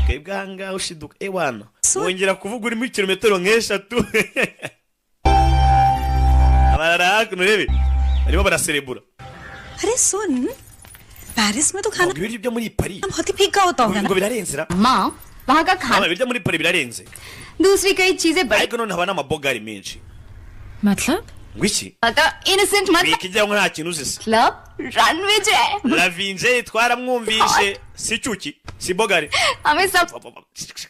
twebwe ahangaha, ushiduka ewana wongera kuvuga urimo kilometero nk'eshatu. Abarara hakuno, urebe barimo baraserebura. अरे सुन, Paris में तो खाना Ibiryo byo muri Paris बहुत ही फीका होता होगा ना? ngo birarenze ra. माँ, वहाँ का खाना Mama, ibiryo muri Paris birarenze, दूसरी कई चीजें बड़ी ariko none haba n'amabogari menshi. मतलब? Ngo iki? Innocent मतलब Bikijyaho nta kintu uzi se. Ranvijay Lavinje twaramwumvishe, si cyuki si bogari. हमें सब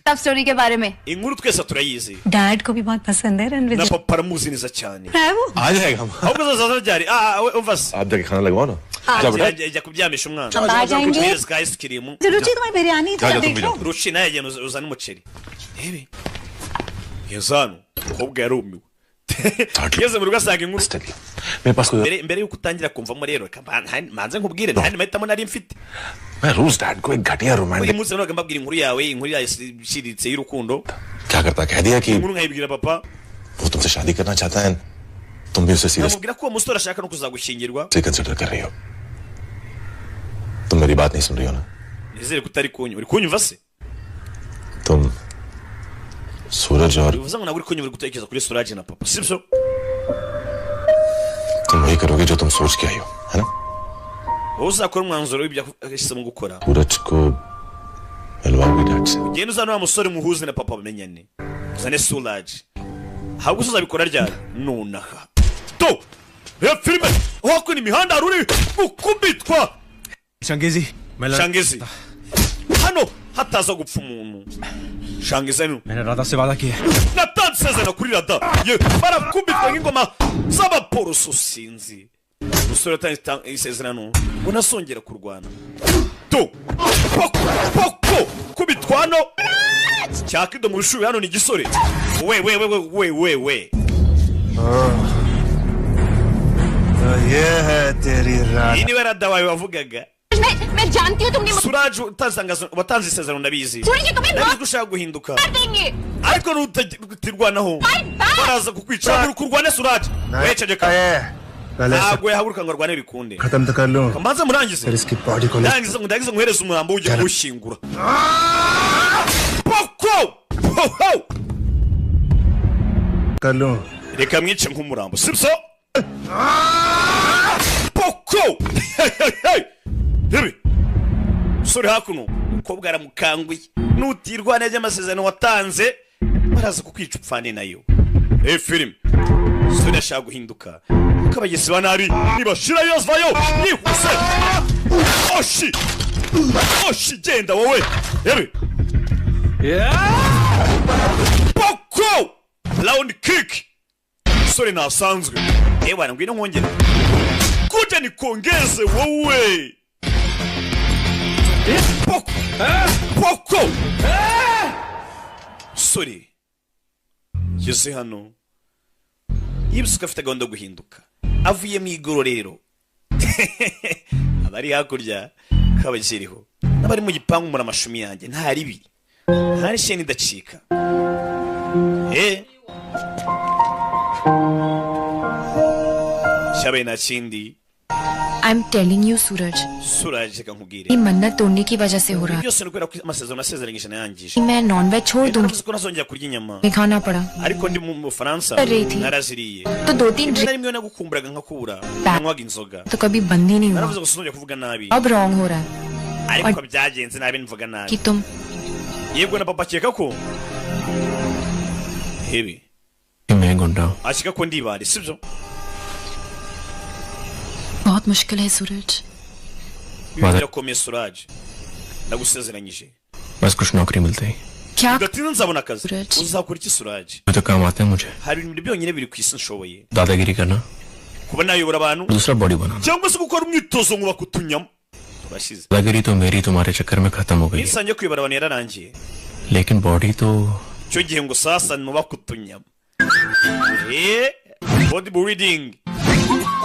लव स्टोरी के बारे में। Inkuru twese turayizi. Dad को भी बहुत पसंद है Na Ranvijay. papa aramuzi neza cyane. है वो? आ जाएगा हम। Ahubwo azaza ryari? Ah, we umva se. आप जाके खाना लगवाओ ना। जा बेटा। Jya kuryamisha umwana. आ जाएंगे। Muhereze ka ice cream. रुचि, तुम्हारी बिरयानी जा, जा, तुम भी जाओ। Ruci nawe yagenda uzane umuceri. Rebe yazano umukobwa yarumiwe, ngeze mu rugo asanga inkuru. मेरे पास कोई Mbere yuko utangira kumvamo rero, reka manze nkubwire, nta yandi mahitamo nari mfite. मैं रोज डैड को एक घटिया Buri romantic munsi nabaga mbabwira inkuru yawe, inkuru yawe iciriritse y'urukundo. क्या करता, कह दिया कि Inkuru nkayibwira papa, वो तुमसे शादी करना चाहता है, तुम भी उसे serious nkamubwira ko uwo musore ashaka no kuzagushyingirwa. Consider कर रही हो। तुम मेरी बात नहीं सुन रही हो ना? Nizere ko utari kunyumva. Uri kunyumva se? तुम सूरज और Bivuze ngo ntabwo uri kunyumva, uri gutekereza kuri Solange na papa, sibyo? तुम वही करोगे जो तुम सोच के आई हो, है ना? Wowe uzakora umwanzuro w'ibyo yahisemo gukora. सूरज को मिलवाओगी डैड से? Ugende uzane wa musore, muhuze na papa bamenyane, uzane Solange. Ahubwo se uzabikora ryari? Nonaha. To reba filime aho kuna imihanda hari uri gukubitwa. Changezi. Shangezi hano hataza gupfa umuntu, Shangezi hano. मैंने राधा से वादा किया है। Natanze isezerano kuri Rada ye. Barakubitwa nk'ingoma z'abaporoso. Sinzi, umusore yatanze isezerano ngo ntasongera kurwana. To poko poko kubitwa hano cyakido mu rushubi hano ni igisore. We we we we we we we. तो ये है तेरी Iyi niwe Rada wawe wavugaga? मैं जानती हूँ तुमने Suraje watanze isezerano, ndabizi. Suraj, तुम्हें Ndabizi ko ushaka guhinduka, मार देंगे। ariko nutirwanaho baraza kukwica. Haguruka urwane, Suraje wececeka. पहले Ntabwo yahaguruka ngo arwane bikunde. खत्म तो कर लूं। Mbanze murangize. फिर इसकी बॉडी को ले Ndangize ngo ndangize nguhereze umurambo ujye kuwushyingura. Poko ho. कर लूं। Reka mwice nk'umurambo, sibyo? Poko rebe musore hakuno, umukobwa aramukanguye, nutirwana by'amasezerano watanze baraza kukwica upfane nayo. Eh, filime sore ashaka guhinduka kuko abagizi ba nabi nibashirayo vayo yihuse. Oshi oshi, genda wowe. Rebe poko round kick, sore ntasanzwe. Ewana, ngwino nkongere kuja nikongeze wowe. Poko poko, sore ngeze hano yibutse ko afite gahunda yo guhinduka, avuye mu igororero. Abari hakurya kabakiriho n'abari mu gipangu muri amashumi yanjye, nta ribi nta sheni idacika. Eh, cyabaye nta kindi. I am telling you Suraj, Suraj, reka nkubwire. ये मन्नत तोड़ने की वजह से हो रहा Ibi byose ni ukubera ko amasezerano nasezeranyije nayangije. है। मैं नॉन वेज छोड़ दूंगी। Navuze ko ntazongera kurya inyama, मैं खाना पड़ा ariko ndi mu Bufaransa कर रही थी। naraziriye. तो दो तीन Rimwe na rimwe nagukumburaga nkakubura, nanywaga inzoga. तो कभी बंद ही नहीं हुआ। Naravuze ngo sinzongera kuvuga nabi, अब रॉन्ग हो रहा है ariko byagenze nabi, mvuga nabi. कि तुम Yego, na papa akeka ko hebe मैं गुंडा हूँ। Akeka ko ndibare, sibyo? बहुत मुश्किल है सूरज। Ibi birakomeye Suraj. Ndagusezeranyije. बस कुछ नौकरी मिलते ही। क्या? Bidatinze nzabona akazi. Uzakora iki, Suraj? मैं तो काम आता है मुझे। Hari ibintu byonyine biri ku isi nshoboye: दादागिरी करना, kuba nayobora abantu, दूसरा body बनाना। cyangwa se gukora umwitozo nkubaka utunyama turashize. दादागिरी तो मेरी तुम्हारे चक्कर में खत्म हो गई है, Nisangiye kuyobora abantu yararangiye, लेकिन body तो icyo gihe ngo sasa nubaka utunyama, body building,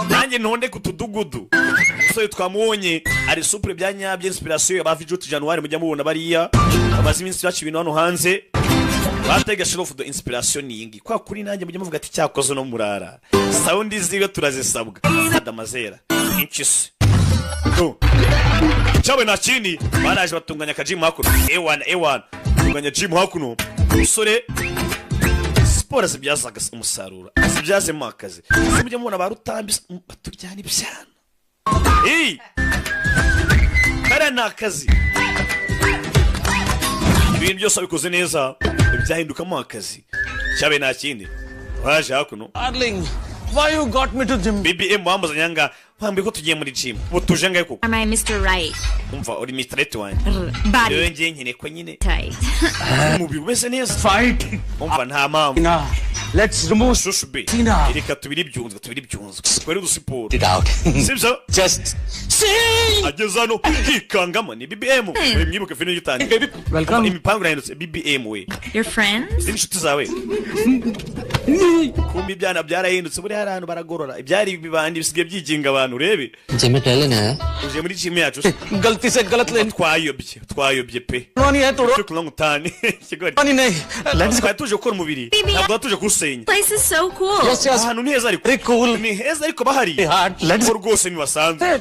nanjye ntonde ku tudugudu. Umusore twamubonye ari supure bya nyabyo, inspiration ya ba Vijuti January mujya mubona bariya bamaze iminsi baca ibintu hano hanze batega shirofu do. Inspiration ni iyi ngiyi kwa kuri nanjye mujya muvuga ati cyakoze no murara sound ziwe turazisabwa. Adamazera inchisi do cyawe nta kindi. Baraje batunganya akagym hakuno, ewana ewana, batunganya gym hakuno. Umusore siporo zibyazaga umusaruro, azibyazemo akazi. Ese mujya mubona ba Rutambi baturyana ibyana? Hey! Kariya ni akazi. Ibintu byose wabikoze neza byahindukamo akazi. Cyabe nta kindi, waje hakuno. Darling, why you got me to gym? BBM wambuzanye nga wambwiye ko tugiye muri gym, ubu tuje ngahe koko? Am I Mr. Right? Umva, uri Mr. Right wanjye. Body Rero ngiye nkeneye ko nyine tight. umubiri umeze neza. Fight. Umva, nta mpamvu. Tina, let's remove Shushu be. Tina. Reka tubiri ibyunzwe, tubiri ibyunzwe, twere udusiporo. It out. Sibyo? Just sing. Ageze hano hikangamo ni BBM. We mwibuke filime gitangiye. Welcome. Imipango irahindutse, BBM we. Your friends? Izi ni inshuti zawe. Kumbi ibyana byarahindutse, buriya hari ahantu baragorora ibyari ibibandi bisigaye byiginga abantu, urebe. Gym में टहलने आया? Uje muri gym yacu se? गलती से गलत lane. Twayobye, twayobye pe. नहीं है तोड़ो। Turi kunywa utani ikigori. नहीं नहीं, let's Twari tuje gukora umubiri, BBM. ntabwo tuje kuwusenya. Place is so cool. Yes, yes. Ahantu ni heza ariko. Very cool. Ni heza ariko bahari Hard. Let's ko rwose ntibasanzwe.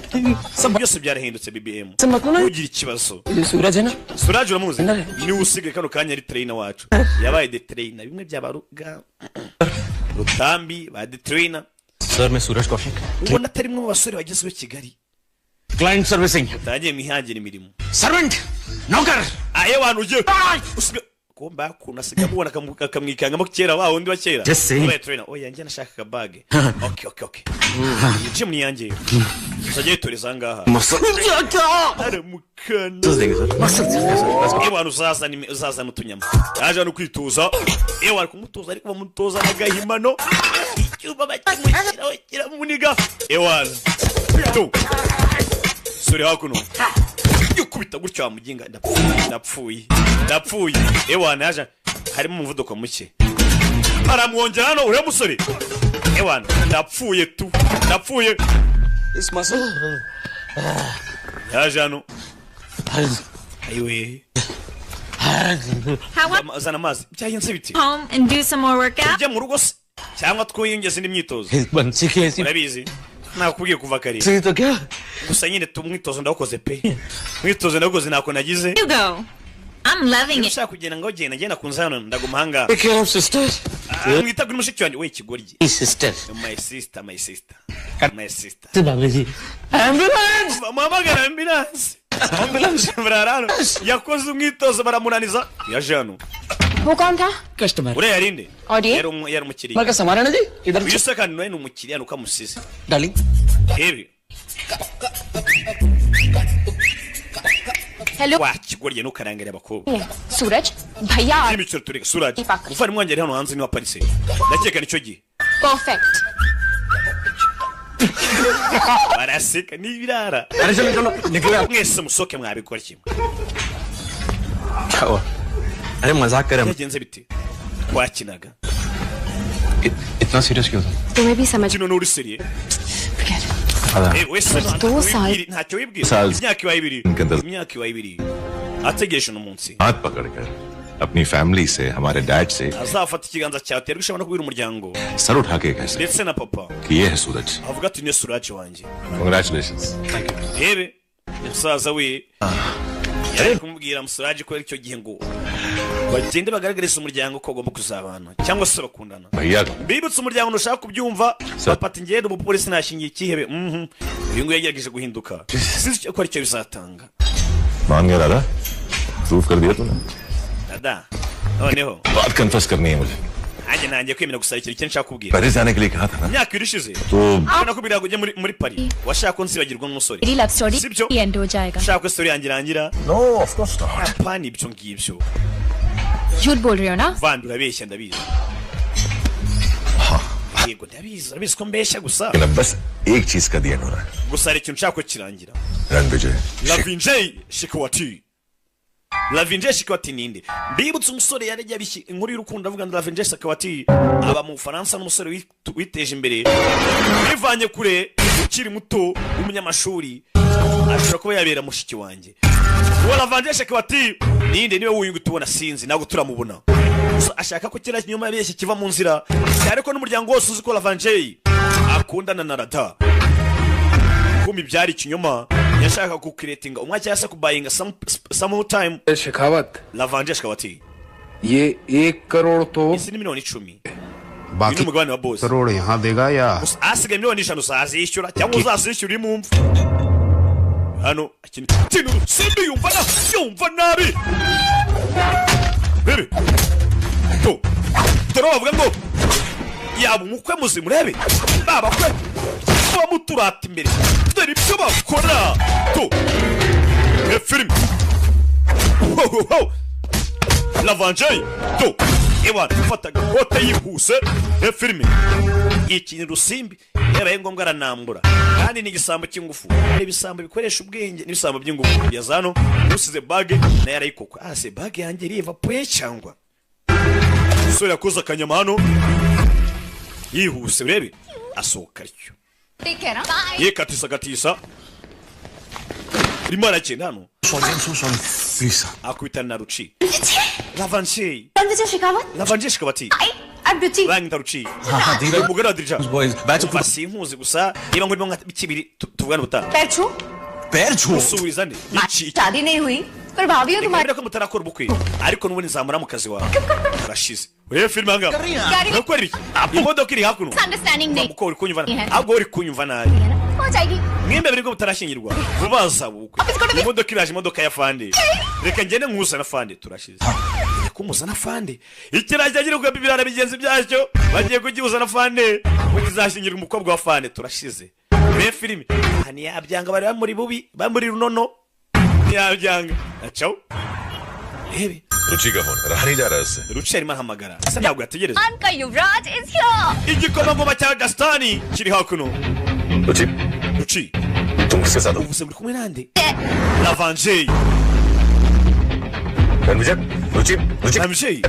सब Byose byarahindutse, BBM. से मतलब नहीं। Ntugire ikibazo. ये सूरज है ना? Suraj uramuzi? Ndare. Niwe usigaye kano kanya ari trainer wacu. Yabaye the trainer, bimwe by'abaruga Rutambi ba the trainer. Sir, मैं सूरज Kaushik. Ubona atari mwe mu basore bagezweho i Kigali. Client servicing. Utangiye mwihangira imirimo. Servant, नौकर। Aye wantu ugiye usiga kumba kuntu asigaye amubona akamwikangamo kera wa wundi wa kera. Just saying. Wabaye trainer. Oya, njye nashakaga bag. Okay, iyi gym ni iyanjye, uzajya yitoreza aha ngaha. Aramukana. Ewana uzazana uzazana utunyama. Yaje hano kwituza, ewana kumutoza ariko bamutoza n'agahimano, icyuma bakimushyiraho kiramuniga. Ewana tu sore hakuno yukubita gutyo wamuginga. Ndapfuye, ndapfuye, ndapfuye. Ewana yaje harimo umuvuduko muke, aramwongera hano uriya musore. Ewana ndapfuye tu, ndapfuye. इस muscle. Yaje hano, ayiwe. How about Zana amazi. Byagenze bite? home and do some more workout? Tujya mu rugo se cyangwa twiyongeze indi myitozo? बंसी की ऐसी Urabizi nakubwiye kuva kare. तो क्या? Gusa nyine tu umwitozo ndawukoze pe, umwitozo ndawukoze, ntako nagize. You go. I'm loving Niba it. ushaka kugenda ngo genda, ngenda kunza hano, ndaguma ahangaha. Take care of sister. Ah, mwita kuri mushiki wanjye we, ikigoryi. Sister. My sister, my sister, my sister. भाभी जी, ambulance. Muhamagara ambulance. Ambulance. Barara hano yakoze umwitozo baramunaniza, yaje hano. वो कौन था? Customer. Uriya yarinde. और ये? Yari umukiriya. का सामान है ना जी इधर। Uyu se kandi nawe ni umukiriya, nuko amusize. Darling. Ebi. Hello. Wa kigoryi, ntukarangare abakobwa. सूरज भैया। By'imikino tureka. Suraj, Ipaka. umuvandimwe wanjye ari hano hanze, niwe aparitse, ndakeka nicyo gihe. Perfect. Baraseka n'ibirara. अरे चलो चलो, निकलो। Mwese musoke mwabikora kimwe. क्या हुआ? अरे मजाक कर रहे हैं। Byagenze bite? Twakinaga. इतना serious क्यों था? तुम्हें भी समझ Kino nturi sérieux. Wese दो साल ntacyo wibwira. साल Imyaka ibaye 2, इनके अंदर imyaka ibaye 2 ategereje uno munsi. हाथ पकड़कर अपनी family से, हमारे dad से Azafata ikiganza cyawe aterwa ishema no kubwira umuryango sir उठा के कह सके ndetse na papa, कि ये है सूरज। avuga ati niyo Suraj wanjye. Congratulation. Rebe musaza we yari kumubwira Musuraje ko icyo gihe ngo bagende bagaragarize umuryango ko bagomba kuzabana cyangwa se bakundana. भैया Bibutse umuryango ntushaka kubyumva. Papa ati ngende umupolisi nashingiye ikihebe. Uyu nguyu yagerageje guhinduka, sinzi ko aricyo bizatanga. मान गया दादा, prove कर दिया तूने। Dada, noneho बात confess करनी है मुझे। Nanjye Nanjye ntangiye kwemera gusa ikintu kimwe nshaka kubwira. Paris जाने के लिए कहा था ना Imyaka 2 ishize तो nakubwira ngo ujye muri Paris, washaka ko nsibagirwa n'umusore. मेरी love story Sibyo? And हो जाएगा. Ushaka ko story yanjye irangira? No, of course not. Apana ibyo ngibyo. झूठ बोल रहे हो ना? Vandi, urabeshya, ndabizi. Yego, ndabizi, urabizi ko mbeshya gusa. लेकिन अब बस एक चीज का ध्यान हो रहा है. Gusa hari ikintu nshaka ko kirangira. Ranvijay. Lavinjay Shikwati. Lavinjay Shikwati ninde? Mbibutse umusore yari yabishye inkuru y'urukundo avuga ngo Lavinjay Shikwati aba mu Bufaransa, n'umusore witeje imbere, wivanye kure, ukiri muto w'umunyamashuri, ashobora kuba yabera mushiki wanjye. Uwo Lavinjay Shikwati ninde? Niwe wuyu tubona, sinzi, ntabwo turamubona. Gusa ashaka ko kiriya kinyoma yabeshye kiva mu nzira, cyane ko n'umuryango wose uzi ko Lavinjay akundana na Rada. Kumi byari ikinyoma, yashaka kukiretinga umwe cyangwa se kubayinga some time. Shekhawat, Lavanje Shikawati, ये 1 करोड़ तो isi ni miliyoni 10. Uyu ni बाकी umugabane wa boss. Crore यहाँ देगा या Gusa asigaye miliyoni 5 uzazishyura cyangwa uzazishyura uri mu mva. Hano ikintu kintu simbi yumva na yumva nabi bebe to dore bavuga ngo yaba umukwe muzima, urebe babakwe bamuturata imbere, dore ibyo bakora to e filime. Ho, ho, ho. Lavanje to ewa fata agakote yihuse. E filime yikinira urusimbi, yabaye ngombwa aranambura, kandi ni igisambo cy'ingufu. Hari ibisambo bikoresha ubwenge n'ibisambo by'ingufu. Yaza hano, usize bag nayo arayikokwa. Ah, se bag yanjye iriva puye cyangwa umusore yakoze akanyama hano yihuse, urebe asohoka atyo. Take care. Yikatisa gatisa, arimo aragenda hano akubitana na Ruci Lavanshi. Ranvijay Shekhawat. Lavanshi Shikawati. I'm Ruchi. Banyita Ruci, umugore wa Dirija. Umva, sinkuzi, gusa niba ngurimo nka kibiri tuvugane ubutaha. पैर छू. पैर usubiza nde iki? शादी नहीं हुई पर भाभी हूँ तुम्हारी. Reka ko mutarakora ubukwe, ariko n'ubundi nzamura mu kazi wawe. Urashize, urebe filime ahangaha. Urakora ibiki? Imodoka iri hakuno. Understanding नहीं Kuko uri kunyumva nabi. है. Ahubwo uri kunyumva nabi. हो जाएगी. Mwembe biri ko mutarashyingirwa, vuba hazaba ubukwe. Imodoka iraje, imodoka ya fande. Reka ngende nkuzana fande. Turashize kumuzana fande. Ikirayi cyagira kugaba ibirara bigenzi byacyo, bagiye kugihuzana fande ngo kizashyingirwa umukobwa wa fande. Turashize, urebe filime aha. Ntiyabyanga, bari bamuri bubi, bamuri runono, ntiyabyanga acaho rebe. रुचि का फोन रहा नहीं जा रहा उससे. Ruci arimo ahamagara, ese ntabwo yategereza? का युवराज is here. Igikomangoma cya Gasitani kiri hakuno. Ruchi. Ruci, तुम किसके साथ हो? Ubu se muri kumwe nande? Lavanjey. Ranvijay, Ruchi, Ruchi. Ranvijay.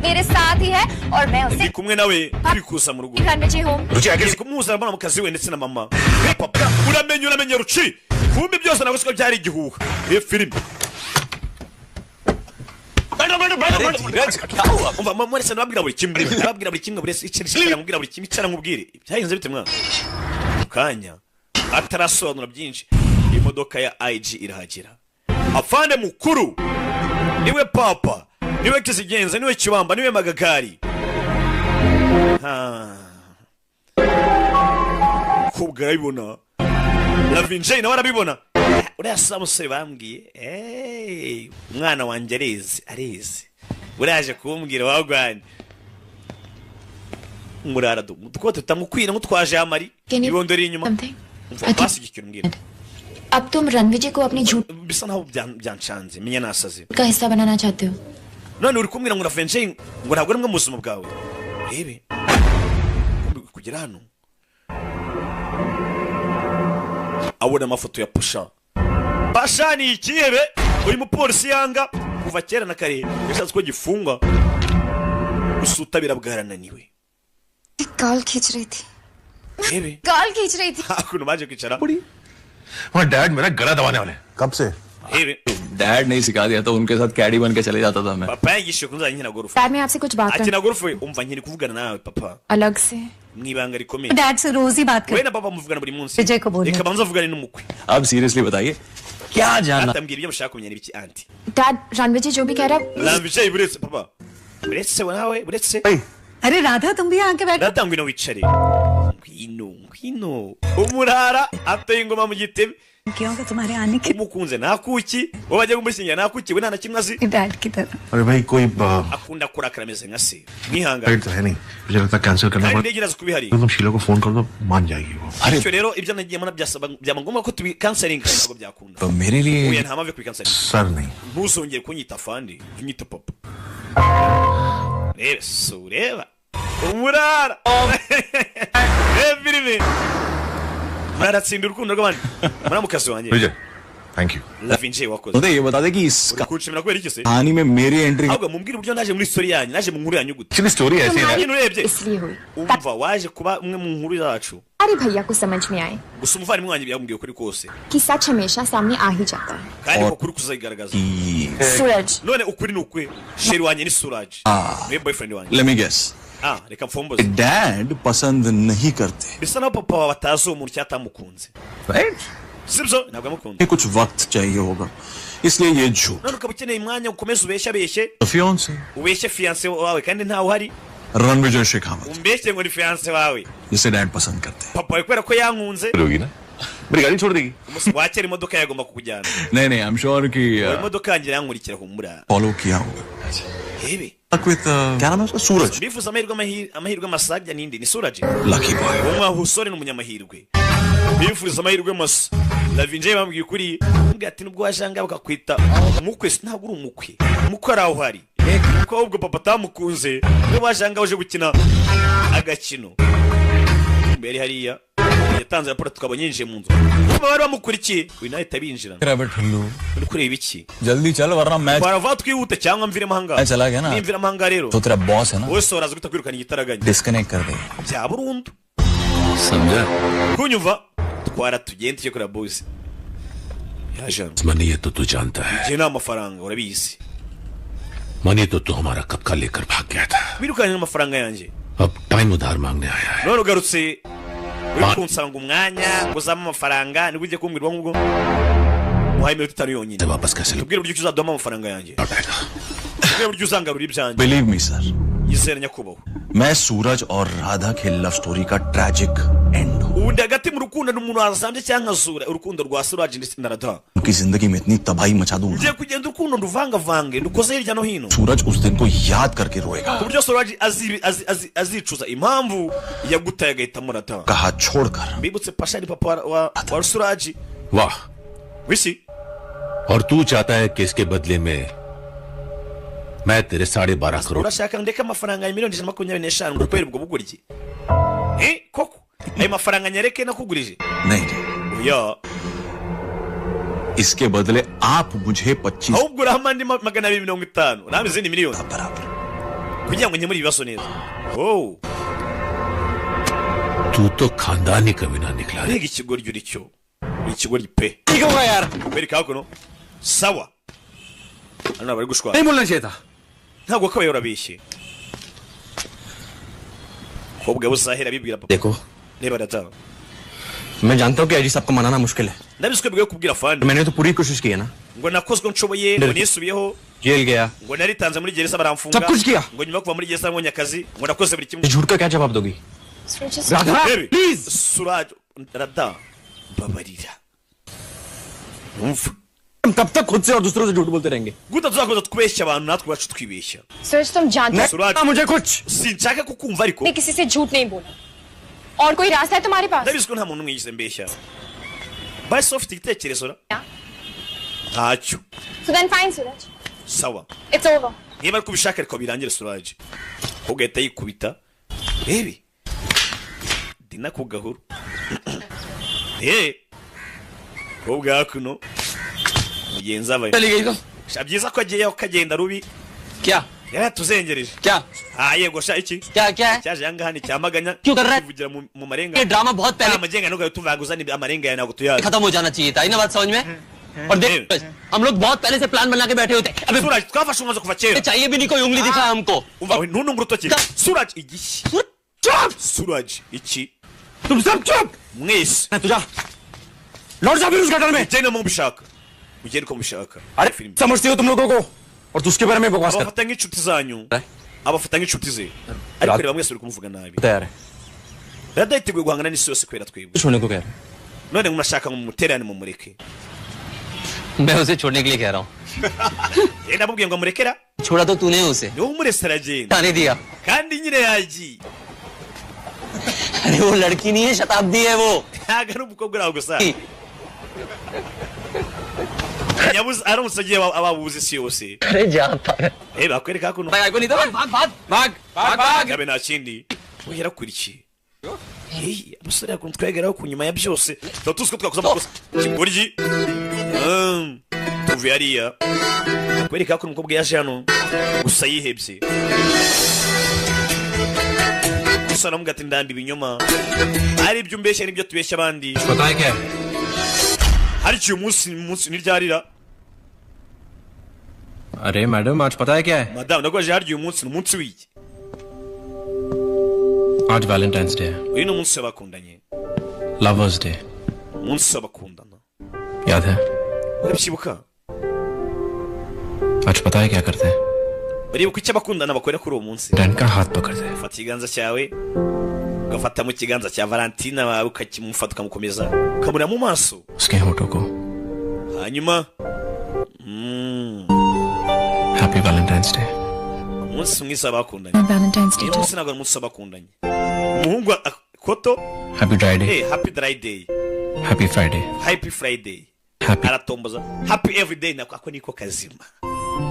मेरे साथ ही है और मैं उसे Ndi kumwe nawe, turi kuza mu rugo. Ranvijay home. Ruchi आगे. Ngiye kumuzana mbona mu kazi we ndetse na mama. We papa, uramenye, uramenye Ruci, kumbe byose ntabwo siko byari igihuha. Iyo filime. Umva, mwese ndababwira buri kimwe, ndababwira buri kimwe, buri wese icara, icara nkubwira buri kimwe, icara nkubwire byagenze bite mwana. Mu kanya atarasobanura byinshi, imodoka ya IG irahagera. Afande mukuru niwe papa, niwe kizigenza, niwe kibamba, niwe magagari. Ha. Mukobwa arabibona, Lavinjay nawe arabibona. Uriya sa musore bambwiye. Hey, umwana wanjye arizi, arizi, uraje kumbwira wagwanye murara du dukote tutamukwira nk'utwaje amari ibondo iri inyuma. Something. Umva, basi ikintu mbwira. अब तुम रणविजय को अपनी झूठ Bisa naho byancanze, menya nasaze. का हिस्सा बनाना चाहते हो. None uri kumbwira ngo Lavinjay ngo ntabwo ari mwe mu buzima bwawe. Rebe kugera hano abona amafoto ya Pasha. Pasha ni ikihebe uyu mupolisi yanga kuva kera na kare, yashatse ko gifungwa gusa ubutabera bwarananiwe. गाल खींच रही थी. Rebe गाल खींच रही थी. Hakuno baje kwicara. वहाँ डैड मेरा गला दबाने वाले हैं. कब से? Rebe. Dad ने ही सिखा दिया था, उनके साथ कैडी बन के चले जाता था मैं. Papa yanyigishije ko nzajya nkina golf. Dad, मैं आपसे कुछ बात कर Akina golf. Umva, nkiri kuvugana nawe papa अलग से. Mu ibanga rikomeye. Dad से रोज ही बात We कर na papa muvugana buri munsi. Vijay को बोल. Reka banza avugane n'umukwe. अब सीरियसली बताइए, क्या जानना? Atambwira ibyo mushaka kumenya n'ibiki, aunty? Dad, Ranvijay जो भी कह रहा है. Ranvijay, buretse papa, buretse nawe, buretse. अरे राधा, तुम भी आके बैठो. Rata, ngwino wicare, ngwino, ngwino. Umurara ateye ingoma mu gitebe. क्यों कि तुम्हारे आने की Umukunze ntakuki, wowe bajya kumushyingira ntakuki, we nta na kimwe azi. Dad की तरह. अरे भाई, कोई Akunda kurakara, ameze nka se, mwihangane. तो है नहीं. मुझे लगता है कैंसिल करना Kandi indege iraza kuba ihari. पड़ेगा। तुम शीला को फोन कर दो, मान जाएगी वो। Bityo rero ibyo nagiyemo nabyasaba byaba ngombwa ko tubikanselinga, ntabwo byakunda. तो मेरे लिए Oya, nta mpamvu yo kubikanselinga. Sir नहीं। Ntuzongere kunyita fandi, unyita papa. Reba si ureba umurara, reba filime, muratsinda urukundo rw'abandi, muramukazi wanjye. Vijay, thank you. Lavinje, wakoze. तो ये बता दे कि इस Uri kunshimira kubera iki se? कहानी में मेरी entry Ahubwo mumbwire uburyo naje muri story yanyu, naje mu nkuru yanyu gute? Actually story ऐसी है ना। Nyine urebye इसलिए हुई umva waje kuba umwe mu nkuru zacu. अरे भैया को समझ में आए Gusa umuvandimwe wanjye byamubwiye ukuri kose कि सच हमेशा सामने आ ही जाता है। Kandi ko kuri kuzayigaragaza. Suraj. None ukuri ni ukwe, chéri wanjye ni Suraj, niwe boyfriend wanjye. Let me guess, Ah, reka mfomboze. Dad पसंद नहीं करते। Bisa naho papa wawe atazi uwo muntu cyangwa atamukunze. Right, Sibyo, ntabwo amukunze. कुछ वक्त चाहिए होगा, इसलिए ये झूठ। None ukaba ukeneye umwanya ukomeze ubeshye abeshye, fiance ubeshye fiance wawe kandi ntawe uhari. Ranvijay Shekhawat, Umbeshye ngo ni fiance wawe, जिसे डैड पसंद करते papa wawe kubera ko yankunze. होगी ना, मेरी गाड़ी छोड़ देगी। Umunsi wakera imodoka yagomba kukujyana. नहीं नहीं, I am sure कि Uwo imodoka yanjye irankurikira, humura. Follow किया होगा। Hebe. With क्या नाम है उसका, सूरज। Bifuza amahirwe, amahirwe masajya n'indi ni Suraje. Lucky boy. Uwo mwahusore ni umunyamahirwe, bifuza amahirwe masa. Lavinje bambwiye ukuri, mbwira ati nubwo wajanga bakakwita umukwe si ntabwo uri umukwe, umukwe ari aho uhari, kuko ahubwo papa atamukunze, niwe wajanga uje gukina agakino mbere hariya yatanze raporo tukabona yinjiye mu nzu, kuba bari bamukurikiye uyu nawe ahita abinjirana. Private Hullu. Uri kureba iki? जल्दी चल वरना match Twarava twihute cyangwa mviremo ahangaha. चला गया ना। Nimviramo ahangaha rero तो तेरा बॉस है ना, wowe se waraza guhita kwirukana igitaraganya disconnect कर देगा। Bya burundu. समझा? Kunyumva, twara tugende tujye kureba bosi yaje hano. Money ये तो तू जानता है। Njye nta mafaranga, urabizi. Money तो तू हमारा कब का लेकर भाग गया था। Wirukanye n'amafaranga yanjye. अब टाइम उधार मांगने आया है। None ugarutse uri kunsanga umwanya ngo uzame amafaranga, nibwo ugiye kumbwira ubwo ngubwo muhaye iminota 5 yonyine. वापस कैसे Tubwire uburyo ki uzaduhamo amafaranga yanjye, tubwire uburyo uzangarura ibyanjye. Believe me sir, Yizere nyakubahwa, मैं सूरज और राधा के लव स्टोरी का tragic and ubu ndi hagati mu rukundo n'umuntu wasambye cyangwa nkazura urukundo rwa Suraj ndetse na Radha. उनकी जिंदगी में इतनी तबाही मचा दूंगा, Ngiye kugenda urukundo nduvangavange ndukoze hirya no hino, सूरज उस दिन को याद करके रोएगा। Ku buryo Suraj azicuza impamvu yagutaye agahitamo Radha. का हाथ छोड़कर Mbibutse Pasha ni papa wa Suraj. वाह, Wisi और तू चाहता है कि इसके बदले में मैं तेरे 12.5 crore Urashaka ndeke amafaranga ya miliyoni 125 ngo kubera ubwo buguryi? Eh, koko ayo mafaranga nyereke nakugurije? नहीं, Oya, इसके बदले आप मुझे 25 ahubwo urahama andi 250, urahama izindi miliyoni kugira ngo nkemure ibibazo neza. Oh, तू तो खानदानी कमीना निकला रे। Mbega ikigoryi uri cyo, uri ikigoryi pe. Bereka hakuno sawa, hano bari gushwana. नहीं बोलना चाहिए था। Ntabwo kabaye urabeshye kobwa buzahera bibwira papa. देखो, Reba data, मैं जानता हूँ कि अजी साहब को मनाना मुश्किल है। Ndabizi ko bigoye kubwira fandi. मैंने तो पूरी कोशिश की है ना। Ngo nakozwe nshoboye, ngo nisubiyeho, jail गया, ngo naritanze muri gereza baramfunga, Sab kuch kiya. Ngo nyuma yo kuva muri gereza mbonye akazi, ngo nakoze buri kimwe. झूठ का क्या जवाब दोगी? Radha, Rebe, please. Suraj, Radha, mbabarira, numva हम कब तक खुद से और दूसरों से झूठ बोलते रहेंगे? Gute tuzakomeza twibeshya abantu natwe ubwacu twibeshya? सूरज, तुम जानते हो Suraj, मुझे कुछ sinshaka kukumva ariko मैं किसी से झूठ नहीं बोला, और कोई रास्ता है तुम्हारे पास? Ndabizi ko nta muntu n'umwe yigeze mbeshya. Basi ufite igitekerezo ra? Ntacyo. So then fine, Suraj, Sawa, it's over. Niba ariko ubishaka ariko birangire. Suraj ugahita yikubita rebe dina ku gahuru eh kobwa hakuno mugenzi abaye. चली गई तो Sha byiza ko agiyeyo kagenda rubi. क्या? Yaratuzengereje. क्या? Ah, yego sha, iki क्या क्या है? Cyaje ahangaha ni cyamaganya क्यों कर रहा है? kivugira mu marenga. ये ड्रामा बहुत पहले Nta magenga ntugaye tuvuga uzana amarenga yawe, ntabwo tuyazi. खत्म हो जाना चाहिए था, ये ना बात समझ में? और देख, हम लोग बहुत पहले से प्लान बना के बैठे होते। अबे Suraj, twafashe umwanzuro kuva kera. चाहिए भी नहीं कोई उंगली दिखा हमको। Umva we, ntuntunge urutoki Suraj. Igishyi Suraj, iki तुम सब चुप। Mwese तुझा लौट जा फिर उस गटर में। Mugende mubishaka, mugende uko mubishaka. अरे समझती हो तुम लोगों को और तू उसके बारे में बकवास कर। Abafata nk'inshuti zanyu, abafata nk'inshuti ze, ariko reba mwese uri kumuvuga nabi. तैयार है। Rada yiteguye guhangana n'isi yose kubera twebwe. छोड़ने को कह रहे। None murashaka ngo mumuterane, mumureke? मैं उसे छोड़ने के लिए कह रहा हूँ। Rero namubwiye ngo amurekera. छोड़ा तो तूने उसे। Niwe umurese aragenda. आने दिया। Kandi nyine yagiye. अरे वो लड़की नहीं है, शताब्दी है वो. Ntabwo ari umukobwa uri aho gusa. Nyabuze aramutse agiye ababuze isi yose. अरे जा पागल. Eh, bakwereka hakuno. भाग को नहीं तो भाग भाग भाग भाग भाग. Gabe nta kindi we yarakurikiye. Hey, abasore hakuno twageraho ku nyuma ya byose tuba tuzi ko twakoze amakosa kigoryi. Tuvuye hariya bakwereka hakuno umukobwa yaje hano gusa yihebye gusa aramubwira ati ndanda ibinyoma ari ibyo umbeshya n'ibyo tubeshya abandi. पता है क्या है? Hari uyu munsi ntiryarira. अरे मैडम आज पता है क्या है? Madamu ndagwaje harya uyu munsi ni umunsi w'iki? आज Valentine's day है. Uyu ni umunsi w'abakundanye. Lovers day. Umunsi w'abakundana. याद है? Urabyibuka? आज पता है क्या करते हैं? Uribuka icyo abakundana bakora kuri uwo munsi? Dan का हाथ पकड़ते हैं. Ufata ikiganza cyawe ugafata mu kiganza cya Valentina wawe ukakimufata ukamukomeza ukamureba mu maso उसके होठों को hanyuma happy Valentine's day. Umunsi mwiza w'abakundanye. Valentine's Day. Uyu munsi ntabwo ari umunsi w'abakundanye. Umuhungu koto. Happy dry day. Eh, happy dry day. Happy Friday. Happy Friday. Happy aratomboza happy every day nako ako niko kazima.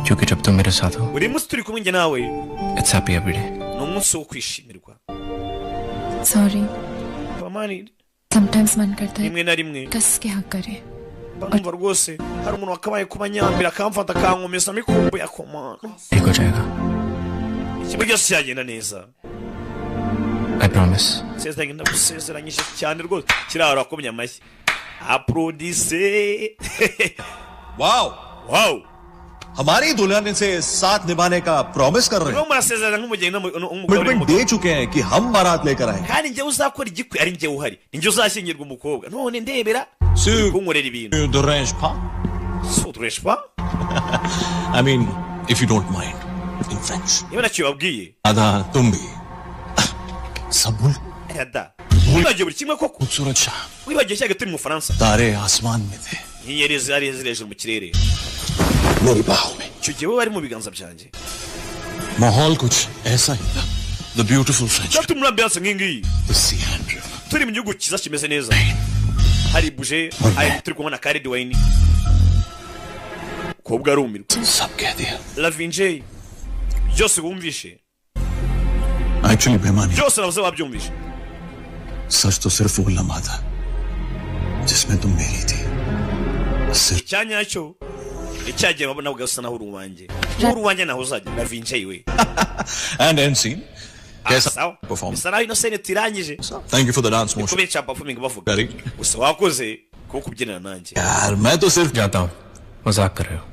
क्योंकि जब तुम मेरे साथ हो Buri munsi turi kumwe njye nawe it's happy every day. Ni umunsi wo kwishimirwa. Sorry, Pamani sometimes मन करता है rimwe na rimwe कस के हक करे. Mba numva rwose hari umuntu wakabaye kuba nyambira akamfata akankomeza mikumbuye akomana. ठीक हो जाएगा. Ikintu byose cyagenda neza. I promise. Sezeranye ndagusezeranyije cyane rwose kiraro akomye amashyi aprodise. Wow. Wow. हमारी दुल्हन से साथ निभाने का प्रॉमिस कर रहे हैं. Urimo murasezerana nk'umugeni n'umugabo commitment n'umugabo. दे चुके हैं कि हम बारात लेकर आएंगे. Kandi njyewe uzakora igikwe ari njyewe uhari ni njye uzashyingirwa umukobwa none ndebera kunkorera ibintu. Sudureshwa. I mean if you don't mind in French. Niba ntacyo babwiye. आधा तुम भी सब भूल. Rada wibagiwe buri kimwe koko. खूबसूरत शाम. Wibagiwe cyaga turi mu Bufaransa. तारे आसमान में थे. Inyenyeri zari ziri hejuru mu kirere. मेरी बाहों में. Icyo gihe we bari mu biganza byanjye. माहौल कुछ ऐसा ही था. The beautiful French. Cyangwa turi muri ambiance nk'iyi ngiyi. The sea and river. Turi mu gihugu cyiza kimeze neza hari buje hari turi kumwe na Khalid Wayne kobwa arumirwa. सब कह दिया. Lavinje byose wumvishe. Actually बेमानी. Byose navuze wabyumvishe. सच तो सिर्फ वो लम्हा था जिसमें तुम मेरी थी. सिर्फ Icyanya cyo icyagiye babona ugasa naho uri uwanjye uri uwanjye naho uzajya Lavinje we. And end scene. कैसा Sawa perform. Bisa naho ino scene turangije. Thank you for the dance motion. Kubera cya performing bavuga Very. Gusa wakoze kuko kubyinana nanjye. यार मैं तो सिर्फ जाता हूँ. मजाक कर रहे हो.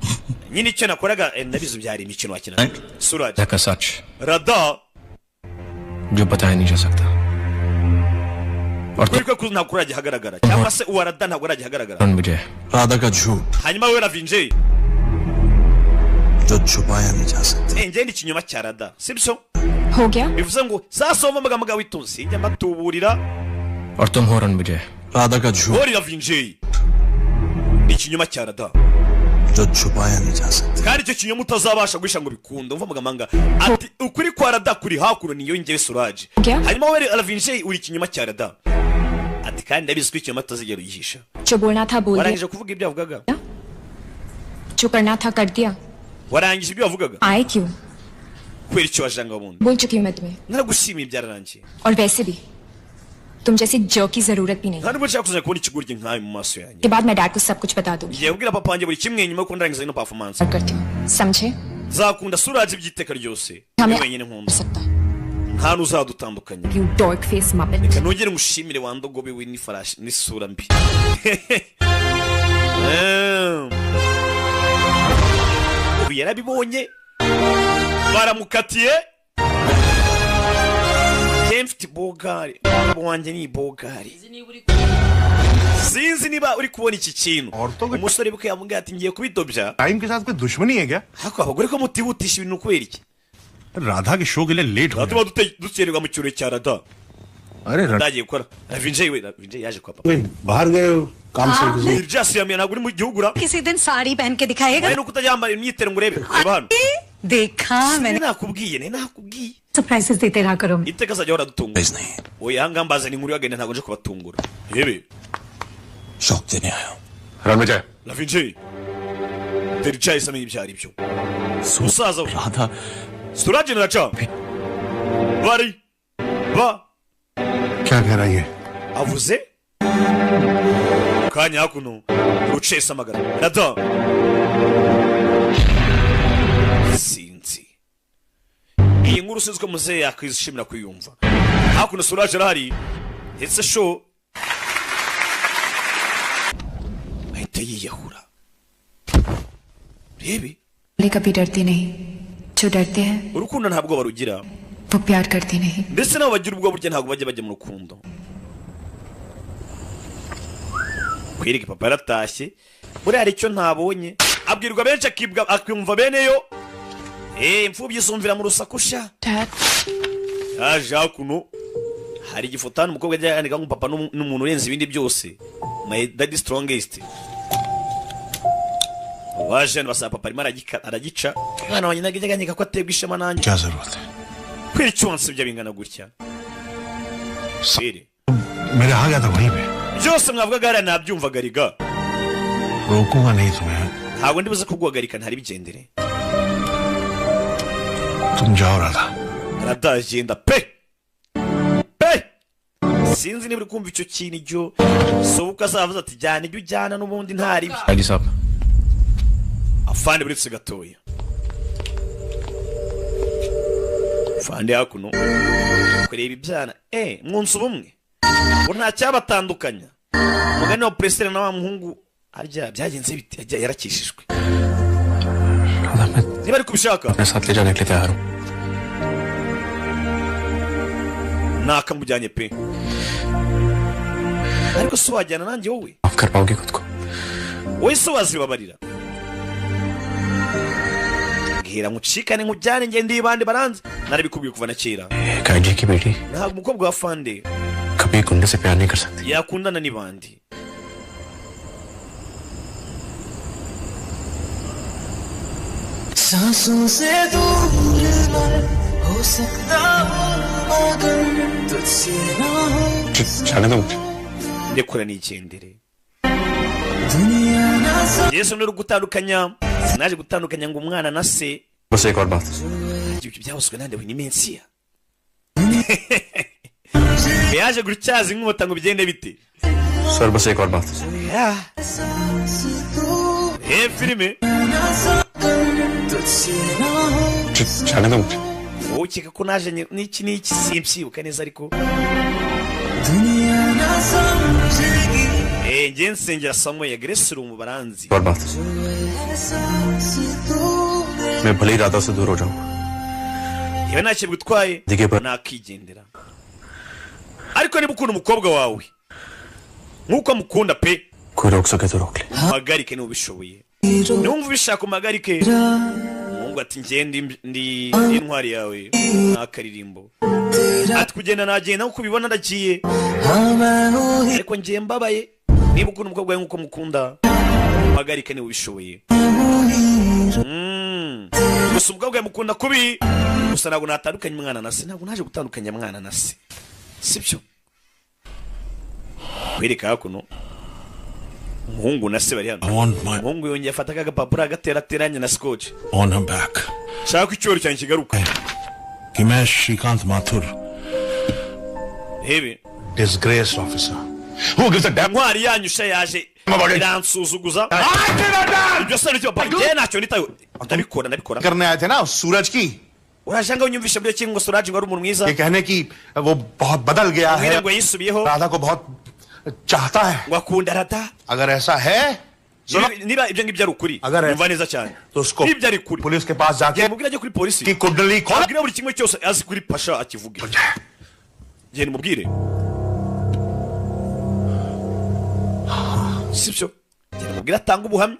Nyine icyo nakoraga ndabizi byari imikino wakina Suraj. का सच Rada जो बताया नहीं जा सकता. और kuri ko ntabwo urajya ahagaragara cyangwa se uwa Rada ntabwo urajya ahagaragara. तुम विजय राधा का झूठ Hanyuma we Lavinje जो छुपाया नहीं जा सकता. Njye ni ikinyoma cya Rada sibyo? हो गया. Bivuze ngo sasa wumva amagambo yawe witonze njya mbatuburira. और तुम हो रणविजय. राधा का झूठ Ori Lavinje ni ikinyoma cya Rada जो छुपाया नहीं जा सकता. Kandi icyo kinyoma utazabasha guhisha ngo bikunde. Umva amagambo ati ukuri kwa Rada kuri hakuno niyo njyewe Suraj. Hanyuma wowe Lavinje uri ikinyoma cya Rada ati kandi ndabizi ko ikinyoma tutazigera ugihisha. जो बोलना था बोल दिया. Warangije kuvuga ibyo wavugaga. जो करना था कर दिया. Warangije ibyo wavugaga. आए क्यों? Kubera icyo wajanga bundi. बोल चुकी हूँ मैं तुम्हें. Naragushimiye byararangiye. और वैसे भी तुम जैसी जर्क की जरूरत भी नहीं. Nta nubwo nshaka kuzajya kubona ikigoryi nkawe mu maso yanjye. के बाद मैं डैड को सब कुछ बता दूंगी. Ngiye kubwira papa wanjye buri kimwe nyuma yuko ndangiza ino performance. करती हूँ समझे? Nzakunda Suraj by'iteka ryose. Hamwe- Ni wenyine nkunda nta n'uzadutandukanya. You dork face muppet. Reka nongere ngushimire wa ndogobe we n'ifarashi n'isura mbi. Ubu yarabibonye baramukatiye. Njye mfite bogari umugabo wanjye ni bogari. Sinzi niba uri kubona iki kintu. Umusore bwe yamubwiye ati ngiye kubidobya. Time के साथ कोई दुश्मनी है क्या? Ariko abagore ko mutihutisha ibintu kubera iki? Radha के शो के लिए late हो Tuba dukererwa mu kirori cya Rada. अरे Ndagiye gukora. Ravinjay we, Ravinjay yaje kwa papa. बाहर गए हो काम से किसी Byasi yamiye ntabwo uri mu gihugu ura. किसी दिन साड़ी पहन के दिखाएगा Wowe nuko utajyambara imyitero ngo urebe. Reba hano. देखा मैंने Nakubwiye, ne nakubwiye. Surprises देते रहा करो Iteka azajya ahora adutungura. Oya, ahangaha mbazana inkuru y'agahinda ntabwo nje kubatungura. Rebe. शौक देने आया हूँ Ranvijay Ravinjay. Derica yahise amenya ibyo ari byo. Musaza we. Radha Suraj na Raca. Bari. Ba. क्या कह रही है Avuze kanya hakuno rucesa amagara rada sinzi iyi nkuru sinzi ko muzehe yakwishimira kuyumva hakuno Suraj arahari ndetse sho ahita yiyahura rebe कभी डरती नहीं जो डरते हैं urukundo ntabwo barugira वो प्यार करते नहीं ndetse nabo bagira ubwo burya ntabwo bajya bajya mu rukundo kwereka papa yaratashye buriya hari icyo ntabonye abwirwa benshi akibwa akumva beneyo eh imfubyi isumvira mu rusaku sha yaje hakuno hari igifoto hano umukobwa ajya yandika ngo papa n'umuntu urenze ibindi byose my daddy strongest waje hano basaba papa arimo aragica umwana wanjye ntabwo ajya anyega ko aterwa ishema nanjye क्या जरूरत है kubera icyo wansibye bingana gutya Sire. मेरा आ गया था वहीं पे byose mwavugaga hariya nabyumvaga riga रोकूंगा नहीं तुम्हें ntabwo ndibuze kuguhagarika ntari bigendere तुम जाओ Radha aradagenda pe pe sinzi niba uri kumva icyo kintu icyo sobuka azavuze ati jyana ibyo ujyana n'ubundi ntari जी साहब afande buretse gatoya afande hakuno kureba ibyana mwunze ubumwe ngo nta cyabatandukanya umugani wa puresiteri na wa muhungu harya byagenze bite Harya yarakishijwe niba ari kubishaka अपने साथ ले जाने के लिए तैयार हूँ nakamujyanye pe ariko se wajyana nanjye wowe माफ कर पाओगी खुद को wowe se wazibabarira mbwira nkucikane nkujyane ngende ibandi baranze narabikubwiye kuva na kera काजी की बेटी ntabwo umukobwa wa fande कभी गुंडे से प्यार नहीं कर सकती yakundana n'ibandi सांसों से दूर मैं हो सकता हूँ मगर तुझसे ना हो जाने दो मुझे ndekura nigendere दुनिया ना yesu ni uri gutandukanya sinaje gutandukanya ngo umwana na se बस एक और बात ibyo byavuzwe nande we ni mensiya yaje gutyaza inkota ngo bigende bite sir बस एक और बात Yeah. Eh, filime तुझसे ना हो जाने दो मुझे wowe ukeka ko naje n'iki n'iki simbyibuka neza ariko दुनिया ना समझेगी njye nsengera Samuel Grace uri mu baranzi और बात एहसास तू मैं भले ही राधा से दूर हो जाऊं yewe ntacyo bigutwaye Dige pa- nakigendera ariko niba ukunda umukobwa wawe nk'uko amukunda pe कोई रोक सके तो रोक ले umpagarike niba ubishoboye niwumva ubishaka umpagarike umuhungu ati njye ndi ndi ndi intwari yawe n'akaririmbo ati kugenda nagenda nk'uko ubibona ndagiye ariko njye mbabaye niba ukunda umukobwa wawe nk'uko mukunda umpagarike niba ubishoboye Gusa umukobwa wawe mukunda kubi gusa ntabwo natandukanya umwana na se ntabwo naje gutandukanya mwana na se sibyo kwereka hakuno umuhungu na se bari hano umuhungu yongeye afata akagapapuro agaterateranya na scotch On her back shaka ko icyubahiro cyanjye kigaruka कि मैं Shrikant Mathur rebe disgrace officer intwari yanyu sha yaje iransuzuguza ibyo se nicyo papa njye ntacyo nitayo ndabikora ndabikora करने आए थे ना सूरज की uraje ngo unyumvishe buryo ki ngo Suraj ngo ari umuntu mwiza ये कहने की वो बहुत बदल गया है Ubwire ngo yisubiyeho Radha को बहुत चाहता है ngo akunda Radha अगर ऐसा है niba ibyo ngibyo ari ukuri अगर numva neza cyane तो उसको nibyo ari ukuri police के पास जाके mubwire ajye kuri polisi की कुंडली खोल abwire buri kimwe cyose azi kuri pasha akivuge genda umubwire sibyo genda umubwire atange ubuhamya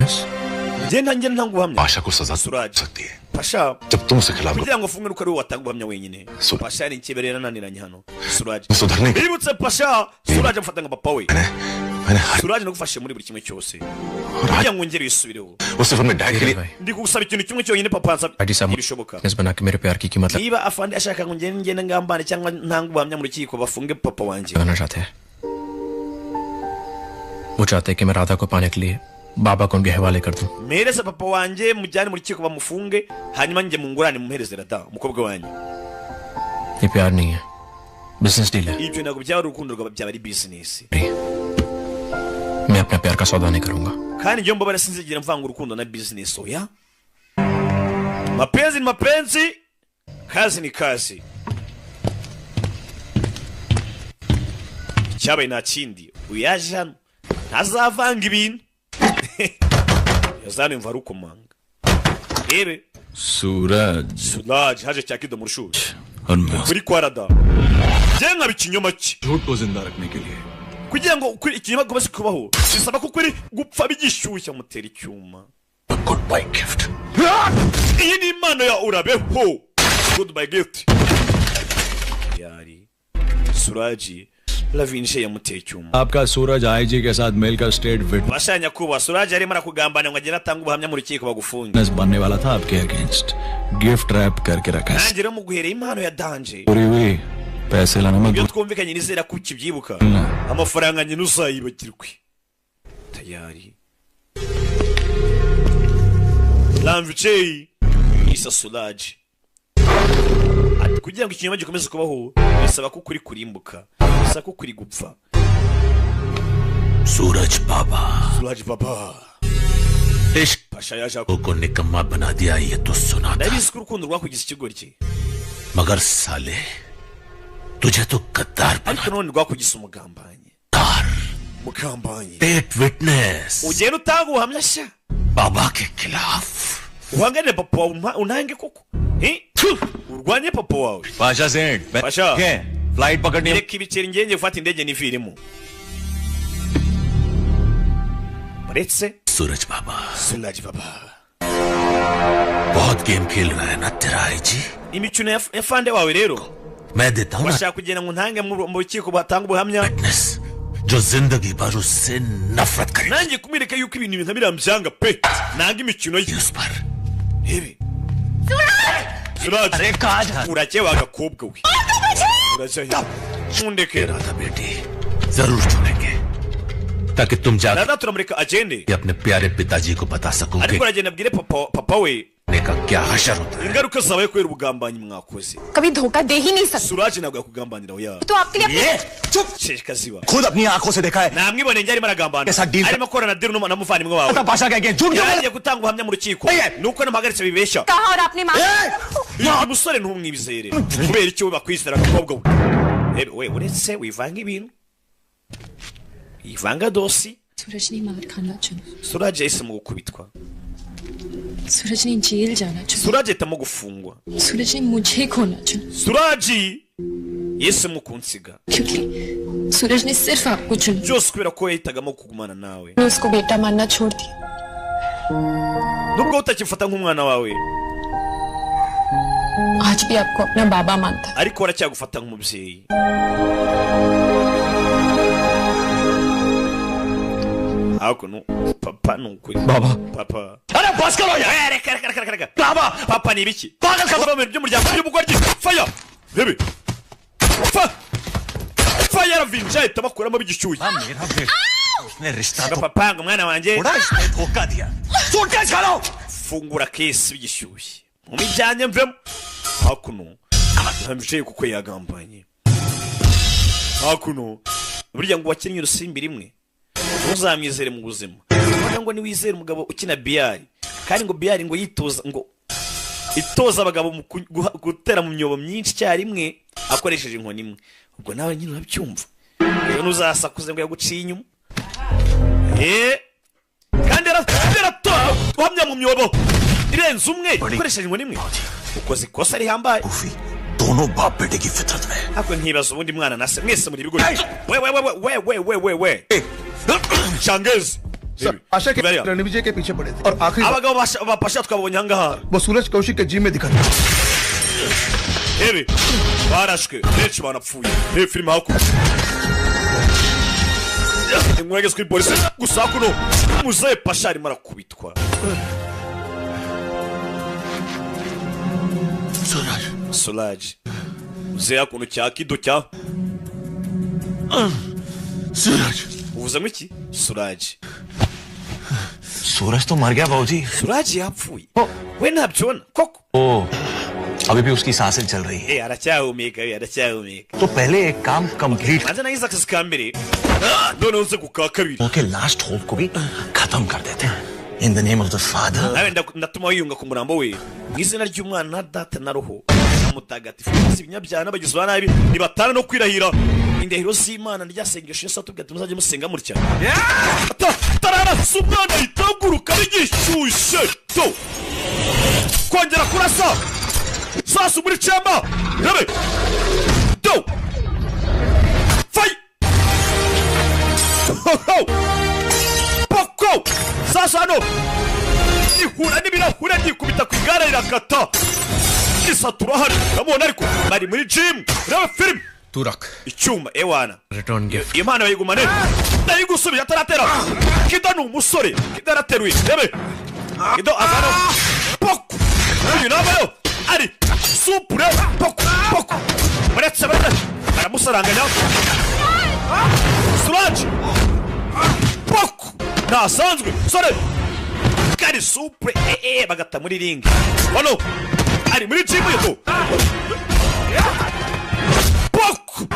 ngenda ngenda ntanga ubuhamya आशा को सजा Suraj सकती है Pasha जब तुम उसके खिलाफ kugira ngo ufunge nuko ari wowe watanga ubuhamya wenyine. Pasha ni ikibere yarananiranye hano. Suraj सुधरने के bibutse Pasha, Suraj amufata nka papa we. मैंने हर Suraj nagufashe muri buri kimwe cyose kugira ngo ngere wisubireho. वो सिर्फ अपने डैड के लिए Ndi kugusaba ikintu kimwe cyonyine papa ansaba ID साहब ntibishoboka. Witness बना के मेरे प्यार की कीमत Niba afande ashaka ngo ngende ngende ngambane cyangwa ntange ubuhamya mu rukiko bafunge papa wanjye. लगाना चाहते हैं। वो चाहते हैं कि मैं राधा को पाने के लिए बाबा को उनके हवाले कर दूं। Mpereze papa wanjye mujyane mu rukiko bamufunge, hanyuma njye mungurane mumuhereze Rada umukobwa wanjye. ये प्यार नहीं है, बिजनेस डील है। Ibyo ntabwo byaba ari urukundo rwaba, byaba ari bizinesi. मैं अपना प्यार का सौदा नहीं करूंगा। Kandi njyewe mbabara sinzigera mvanga urukundo na bizinesi, oya. Mapenzi ni mapenzi, kazi ni kazi. Icyabaye nta kindi, uyu yaje hano ntazavanga ibintu. Yazana imva arukomanga rebe. Suraj Suraj haje cya kido mu rushuri और मैं kuri kwa Rada njye nkaba ikinyoma cye झूठ को जिंदा रखने के लिए kugira ngo ukuri ikinyoma gikomeze kubaho bisaba ko ukuri gupfa bigishyushya mutera icyuma. Goodbye gift. Iyi ni impano ya urabeho, goodbye gift. Yari Suraji Lavinje yamuteye icyuma. आपका सूरज आईजी के साथ मिलकर state Basha nyakubahwa Suraji arimo arakugambana ngo agende atange ubuhamya mu rukiko bagufunge. Witness बनने वाला था आपके against gift wrap करके रखा है। Nanjye rero muguhereye impano ya danje. पूरी हुई पैसे लाना मत Ibyo twumvikanye nizera ko ukibyibuka, amafaranga nyine uzayibagirwe. Tayari Lamvicei isa Suraji ati kugira ngo ikinyoma gikomeze kubaho bisaba ko ukuri kurimbuka, bisaba ko ukuri gupfa. Suraj Baba Suraj Baba इश्क Pasha yaje को निकम्मा बना दिया ये तो सुना था ndabizi ko urukundo rwakugize ikigoryi, मगर साले तुझे तो गद्दार ariko none rwakugize umugambanyi, mugambanyi. State witness Ugenda utanga ubuhamya sha बाबा के खिलाफ uhanganire papa wawe, untange koko. Eh? Urwanye papa wawe. Pasha सेठ Pasha flight पकड़नी reka ibiceri ngenge gufata indege niviremo uretse Suraj Baba Suraj Baba बहुत गेम खेल रहा है ना तेरा IG imikino ya fande wawe rero मैं देता हूँ ना bashaka kugira ngo ntange mu rukiko batanga ubuhamya जो जिंदगी भर उससे नफरत करे nanjye kumwereka yuko ibintu nka biriya mbyanga pe, nanga imikino ye. Rebe Suraj urake wa gakobwa we, urajya he? Nkundeke Radha बेटी जरूर छोड़ेंगे ताकि तुम जाके Radha turamureka agende अपने प्यारे पिताजी को बता सको कि ariko aragenda abwire papa we ने का क्या हशर होता है ingaruka zabaye kubera ubugambanyi mwakoze. कभी धोखा दे ही नहीं सकता। Suraj ntabwo yakugambanira oya. तो आपके लिए चुप sheshika ziba खुद अपनी आंखों से देखा है namwiboneye njye arimo aragambana, ऐसा deal arimo akorana deal na muvandimwe wawe. Pasha कह के झूठ क्यों Yagiye gutanga ubuhamya mu rukiko nuko namuhagaritse bibeshya. कहा और आपने माना। Uyu musore ntumwizere kubera icyo we bakwizera agakobwa we. We uretse wivanga ibintu, ivanga dosi. सूरज ने मार खाना चुना। Suraj yahisemo gukubitwa, सूरज ने जेल जाना चुना। Suraj ahitamo gufungwa, सूरज ने मुझे खोना चुना। Suraj yahisemo kunsiga क्योंकि सूरज ने सिर्फ आपको चुना। byose kubera ko yahitagamo kugumana nawe. मैं उसको बेटा मानना छोड़ दिया। Nubwo utakimfata nk'umwana wawe, आज भी आपको अपना बाबा मानता है। ariko aracyagufata nk'umubyeyi. Hakuno papa ni ukuri Baba papa अरे बस करो यार Eh, reka reka reka reka reka papa ni ibiki Kuva mu bintu by'umuryango by'ubugoryi faya rebe fa faya aravinja ahita bakuramo bigishyushye. उसने रिश्ता तो papa ngo mwana wanjye थोड़ा रिश्ता धोखा दिया suitcase खोलो fungura kesi bigishyushye mumijyanye mvemo. Hakuno ntambicaye kuko yagambanye. Hakuno burya ngo wakinnye urusimbi rimwe ntuzamwizere mu buzima. Noneho ngo niwizere umugabo ukina biyari, kandi ngo biyari ngo yitoza ngo itoza abagabo mu gutera mu myobo myinshi icyarimwe akoresheje inkoni imwe, ubwo nawe nyine urabyumva rero ntuzasakuze ngo yaguciye inyuma. Kandi yaratora uhamya mu myobo irenze umwe ukoresheje inkoni imwe, ukoze ikosa rihambaye. दोनों बाप बेटे की फितरत में Ariko nkibaza ubundi mwana na se mwese muri ibigori. We we we we we we we we we shangezi Sir आशा के रणविजय के पीछे पड़े थे और आखिरी Abagabo ba Pasha twabonye ahangaha. वो सूरज कौशिक के जिम में दिखा था। Ebe barashwe benshi banapfuye. Reba filime hakuno, inkuru yageze kuri polisi. Gusa hakuno muzehe Pasha arimo arakubitwa. Suraje muzehe hakuno cya kido cya Suraj. Uvuze iki? Suraje. सूरज तो मर गया बाबूजी। Suraje yapfuye, we ntabyibona koko? ओ अभी भी उसकी सांसें चल रही है। Eh, aracyahumeka we, aracyahumeka. तो पहले एक काम complete Manze nagize akazi ka mbere, noneho nze ku ka kabiri. Okay last hope को भी खत्म कर देते हैं। In the name of the father. Nawe ndatuma wiyunga ku murambo we mu izina ry'umwana na data na roho mutagatifu. Si ibinyabyaha n'abagizi ba nabi nibatana no kwirahira indahiro z'Imana rya sengesho Yesu atubwira ati muzajye musenga mutya. Tararasa umwana ahita bigishyushye to kongera kurasa sasu muri cemba rebe do fay poko sasa hano ihura n'ibirahure ryikubita ku igare rirakata isatura hano uramubona, ariko bari muri gym. Reba filime. तू रख Icyuma ewana. Return gift. Iyo mpano bayigumane, ndayigusubiye ataratera. Kido ni umusore, Kido arateruye. Rebe Kido azano poko, uyu nabayo ari supure poko poko, baretse baretse baramusaranganya. Suraje poko ntasanzwe sore kari supure bagata muri ringi hano ari muri gym yeto poko.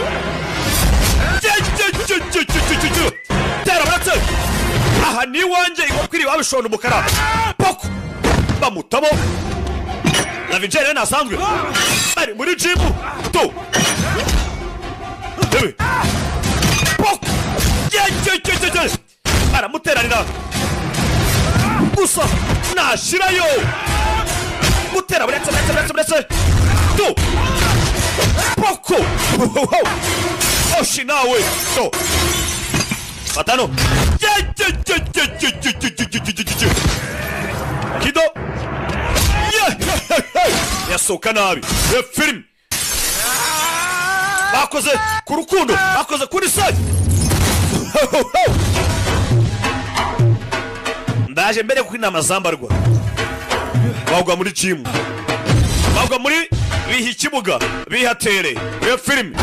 Tera baretse aha ni iwanjye, inkoko iri iwabo ishonda umukara. Poko bamutamo Lavingere ntasanzwe ari muri gym to rebe poko aramuteranira gusa nashirayo gutera buretse buretse buretse buretse to poko oshi nawe to fatano Kido yasohoka nabi. Filime bakoze ku rukundo, bakoze kuri site. Ndaje mbere kuko inama zambarwa bagwa muri gym, bagwa muri biha ikibuga bihatere. Iyo filime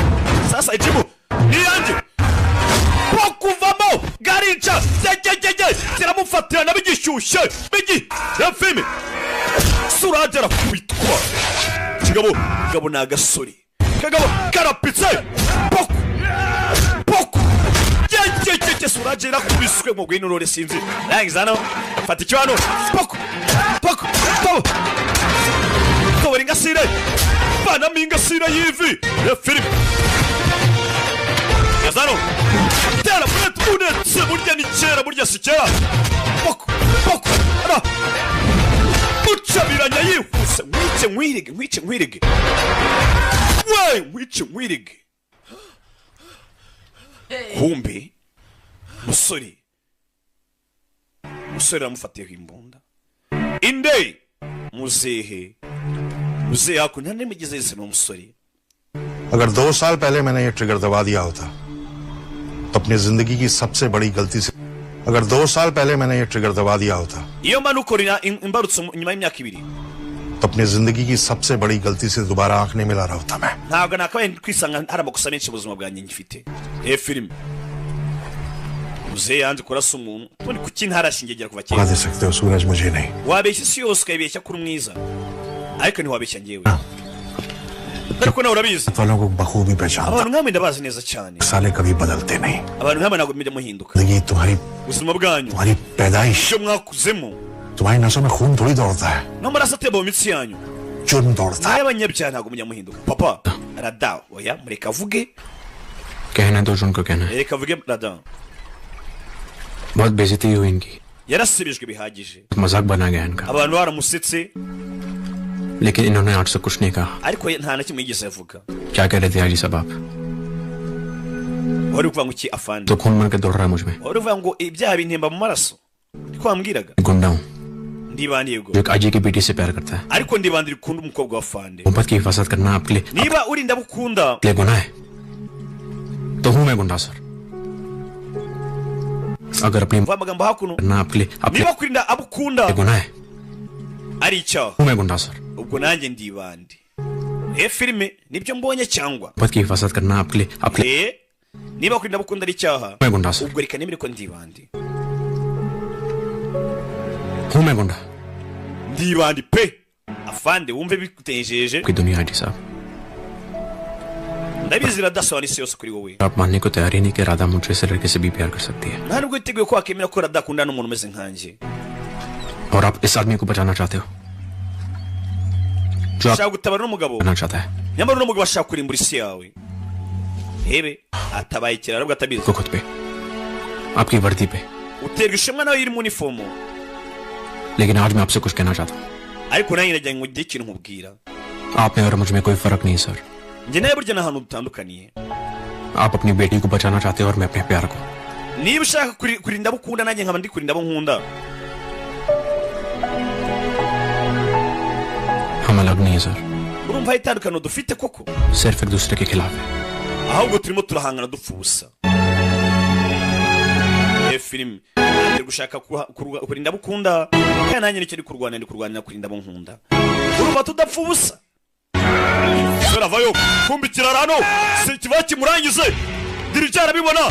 sasa ikibu ni yanjye kuvamo garica ziramufatira nabigishyushye bigi. Iyo filime Suraje arakubitwa. Kigabo kigabo ni agasore, kagabo karapitse poko poko. Suraje irakubiswe mu gwinurore sinzi rangiza hano fata icyo hano poko poko poko tobora ingasire vanamo ingasire y'ivi. Iyo filime yazano tera uretse burya ni kera, burya si kera. Poko poko ara mucabiranya yihuse nkwice nkwirige nkwice nkwirige we nkwice nkwirige. Kumbe musore musore aramufatiye imbunda inde muzehe muzehe hakuno nta yise ni umusore. अगर 2 साल पहले मैंने ये ट्रिगर दबा दिया होता तो अपनी जिंदगी की सबसे बड़ी गलती से अगर 2 साल पहले मैंने ये ट्रिगर दबा दिया होता Iyo mba imbarutso nyuma y'imyaka 2 तो अपनी जिंदगी की सबसे बड़ी गलती से दोबारा आंख नहीं मिला रहा होता मैं। Ntabwo nakabaye kwisanga hari amakosa menshi mu buzima bwanjye ngifite. Filime muzehe yanze kurasa umuntu ubundi kuki ntarashingegera kuva kera. दे सकते हो सूरज मुझे नहीं। Wabeshya isi yose ukayibeshya kuri mwiza ariko ntiwabeshya njyewe, ariko nawe urabizi. वालों को बखूबी पहचानता। Abantu nkamwe ndabazi neza cyane। साले कभी बदलते नहीं। Abantu nkamwe ntabwo mujya muhinduka। जिंदगी तुम्हारी Ubuzima bwanyu तुम्हारी पैदाइश ibyo mwakuzemo तुम्हारी नसों में खून थोड़ी दौड़ता है, n'amaraso atemba mu mitsi yanyu जुर्म दौड़ता है। n'ay'abanyabyaha ntabwo mujya muhinduka. Papa rada oya mureka avuge. कहना तो उनको कहना है। Reka avuge rada. बहुत बेइज्जती हुई इनकी। Yarasubijwe bihagije. मजाक बना गया इनका। Abantu baramusetse. लेकिन इन्होंने आज से कुछ नहीं कहा। Ariko nta na kimwe yigeze avuga. क्या कह रहे थे हाजी साहब आप? Wari uvuga ngo iki afande? तो खून बन के दौड़ रहा है मुझ में। Wari uvuga ngo ibyaha bintemba mu maraso. Niko wambwiraga. गुंडा हूँ Ndibandi yego, जो एक अजय की बेटी से प्यार करता है। ariko ndibandi rikunda umukobwa wa Fande. मोहब्बत की हिफाजत करना आपके लिए Niba urinda abukunda आपके लिए गुनाह है तो हूं मैं गुंडा सर। अगर अपनी mva amagambo hakuno, करना आपके लिए आपके niba kurinda abukunda लिए गुनाह है ari icyaha, हूं मैं गुंडा sir. Ubwo nanjye ndibandi. E filime nibyo mbonye cyangwa? मोहब्बत की हिफाजत करना आपके लिए आपके लिए E niba kurinda abukunda ari icyaha, मैं गुंडा sir. Ubwo reka nemere ko ndibandi. हूं मैं गुंडा। Ndibandi pe afande, wumve bikutejeje. की दुनिया है जी साहब। Ndabizi iradasobanura isi yose kuri wowe. आप मानने को तैयार ही नहीं कि राधा मुझे से लड़के से भी प्यार कर सकती है Nta nubwo witeguye ko wakemera ko radakundana n'umuntu umeze nkanjye. और आप इस आदमी को बचाना चाहते हो जो आप Ushaka gutabara n'umugabo, करना चाहता है nyamara uno mugabo ashaka kurimbura isi yawe. Hebe atabaye ikiraro ubwo atabizi. को खुद पे आपकी वर्दी पे। Uterwa ishema nawe iri mu uniform. लेकिन आज मैं आपसे कुछ कहना चाहता हूँ। Ariko nanjye nagira ngo ugire ikintu nkubwira. आप में और मुझ में कोई फर्क नहीं sir. Njye nawe burya nta hantu dutandukaniye. आप अपनी बेटी को बचाना चाहते हो और मैं अपने प्यार को। Niba ushaka kurinda abo ukunda, nanjye nkaba ndi kurinda abo nkunda. हम अलग नहीं है sir. Urumva hari itandukaniro dufite koko? सिर्फ एक दूसरे के खिलाफ है। Ahubwo turimo turahangana dupfa ubusa. Iyo filime ndi gushaka kurinda abo ukunda, kandi nanjye nicyo ndi kurwanira, ndi kurwanira kurinda abo nkunda. Urumva tudapfa ubusa. Sore avayo kumva ikirarano si kiba kimurangize. Dirija arabibona,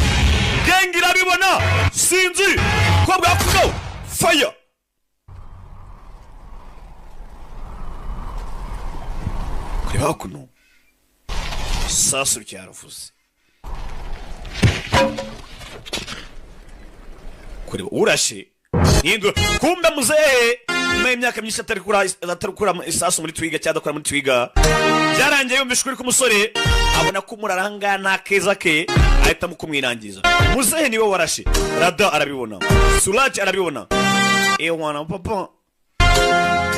gengi irabibona, sinzi ko bwakuno fire. Kureba hakuno isasu ryaravuze. Kureba urashe nindura kumbe muzehe nyuma y'imyaka myinshi atari kura isasu muri twiga cyangwa adakora muri twiga, byarangiye yumva ijwi k'umusore, abona ko umuraranga nta keza ke, ahitamo kumwirangiza. Muzehe niwe warashe. Rada arabibona, Suraj arabibona. Ewana papa,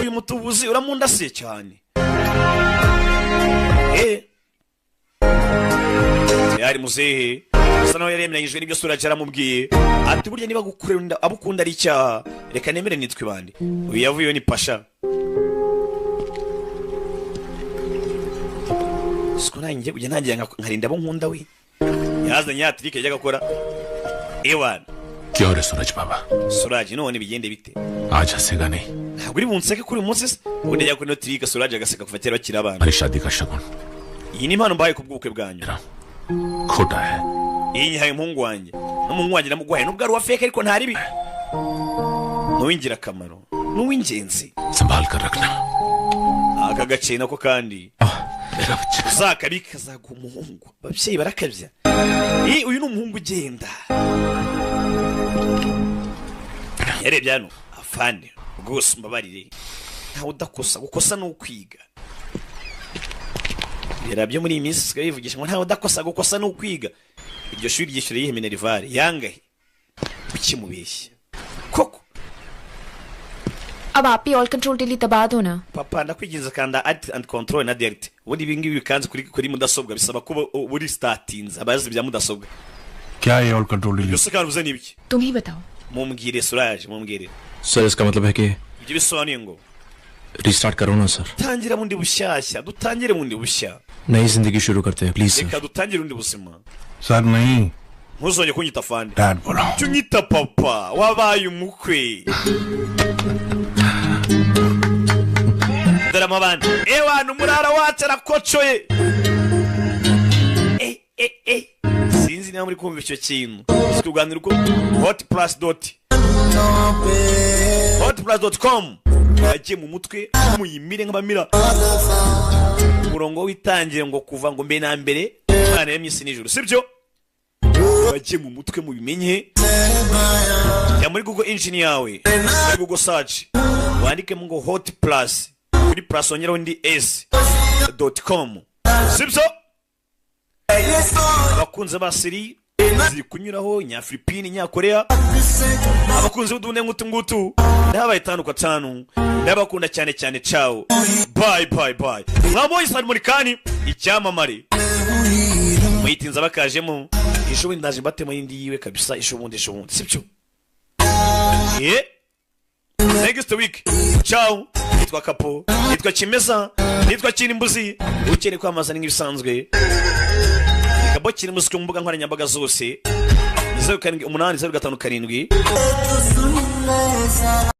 uyu mutubuzi uramundasiye cyane. Yari muzehe asa naho yari yemeranyijwe n'ibyo Suraj yaramubwiye, ati burya niba gukurenda abukunda ari icyaha, reka nemere nitwe bandi. Uyu yavuyeyo ni Pasha. Siko nanjye ujya ntangira nkarinda abo nkunda we. Yazanye ya trick yajyaga akora. Ewana क्यों रे सूरज बाबा? Suraj none bigende bite? आज हंसेगा नहीं। Ntabwo uri bunseke kuri uyu munsi se? Ubundi ajya kuri ino trick Suraj agaseka kuva kera bakiri abana. हमारी शादी का शगुन Iyi ni impano mbahaye ku bw'ubukwe bwanyu. खोटा है। Iyi nyihaye umuhungu wanjye, n'umuhungu wanjye namuguhaye nubwo ari uwa fake ariko ntari bi, ni uw'ingirakamaro, ni uw'ingenzi. संभाल कर रखना। Aka gace nako kandi uzakabika kazaguha umuhungu. Ababyeyi barakabya. Uyu ni umuhungu ugenda. Yarebye hano afande rwose mbabarire, ntawe udakosa, gukosa ni ukwiga. Birabyo muri iyi minsi usigaye bivugisha ngo ntawe udakosa, gukosa ni ukwiga. Iryo shuri ryishyura iyihe minerivare yangahe? Kuki mubeshya koko? अब आप ही all control delete दबा दो ना। Papa ndakwiginze kanda alt and control na delete. Ubundi ibi ngibi bikanze kuri mudasobwa bisaba kuba uri startinze abazi bya mudasobwa. क्या ये all control delete? Byose kandi uvuze ni ibiki? तुम ही बताओ। Mumbwire Suraj, mumbwire. Sir इसका मतलब है कि Ibyo bisobanuye ngo restart करो ना sir. tangira bundi bushyashya, dutangire bundi bushya. नई जिंदगी शुरू करते हैं please sir. Reka dutangire undi buzima. Sir नहीं। Ntuzongere kunyita afande. Dad बोलो। Jya unyita papa, wabaye umukwe. Dore amabandi. Ewana umurara wacu arakocoye. Sinzi niba muri kumva icyo kintu. Tuganira uko hot plus dot hotplus.com yagiye mu mutwe, muyimire nk'abamira umurongo w'itangira ngo kuva ngo mbe na mbere Imana yaremye isi n'ijuru, sibyo? Bagiye mu mutwe mubimenye. Jya muri Google engine yawe, muri Google search wandikemo ngo hot plus, kuri plus wongeraho indi s .com, sibyo? Abakunzi ba seri ziri kunyuraho Nyafilipine, Nyakorea, abakunzi b'uduhunde nk'utu ngutu ndabaye 5 kwa 5, ndabakunda cyane cyane. Ciao, bye bye bye. Mwabonye Salmon Khan icyamamare, muyitinza bakajemo ejo bundi ndaje mbatema y'indi yiwe kabisa, ejo bundi, ejo bundi, sibyo? Next week, ciao. Nitwa Kapo, nitwa Kimeza, nitwa Kirimbuzi. Ukeneye kwamamaza ni nk'ibisanzwe, Kabo Kirimbuzi ku mbuga nkoranyambaga zose, 078057. तो सुन ले जरा।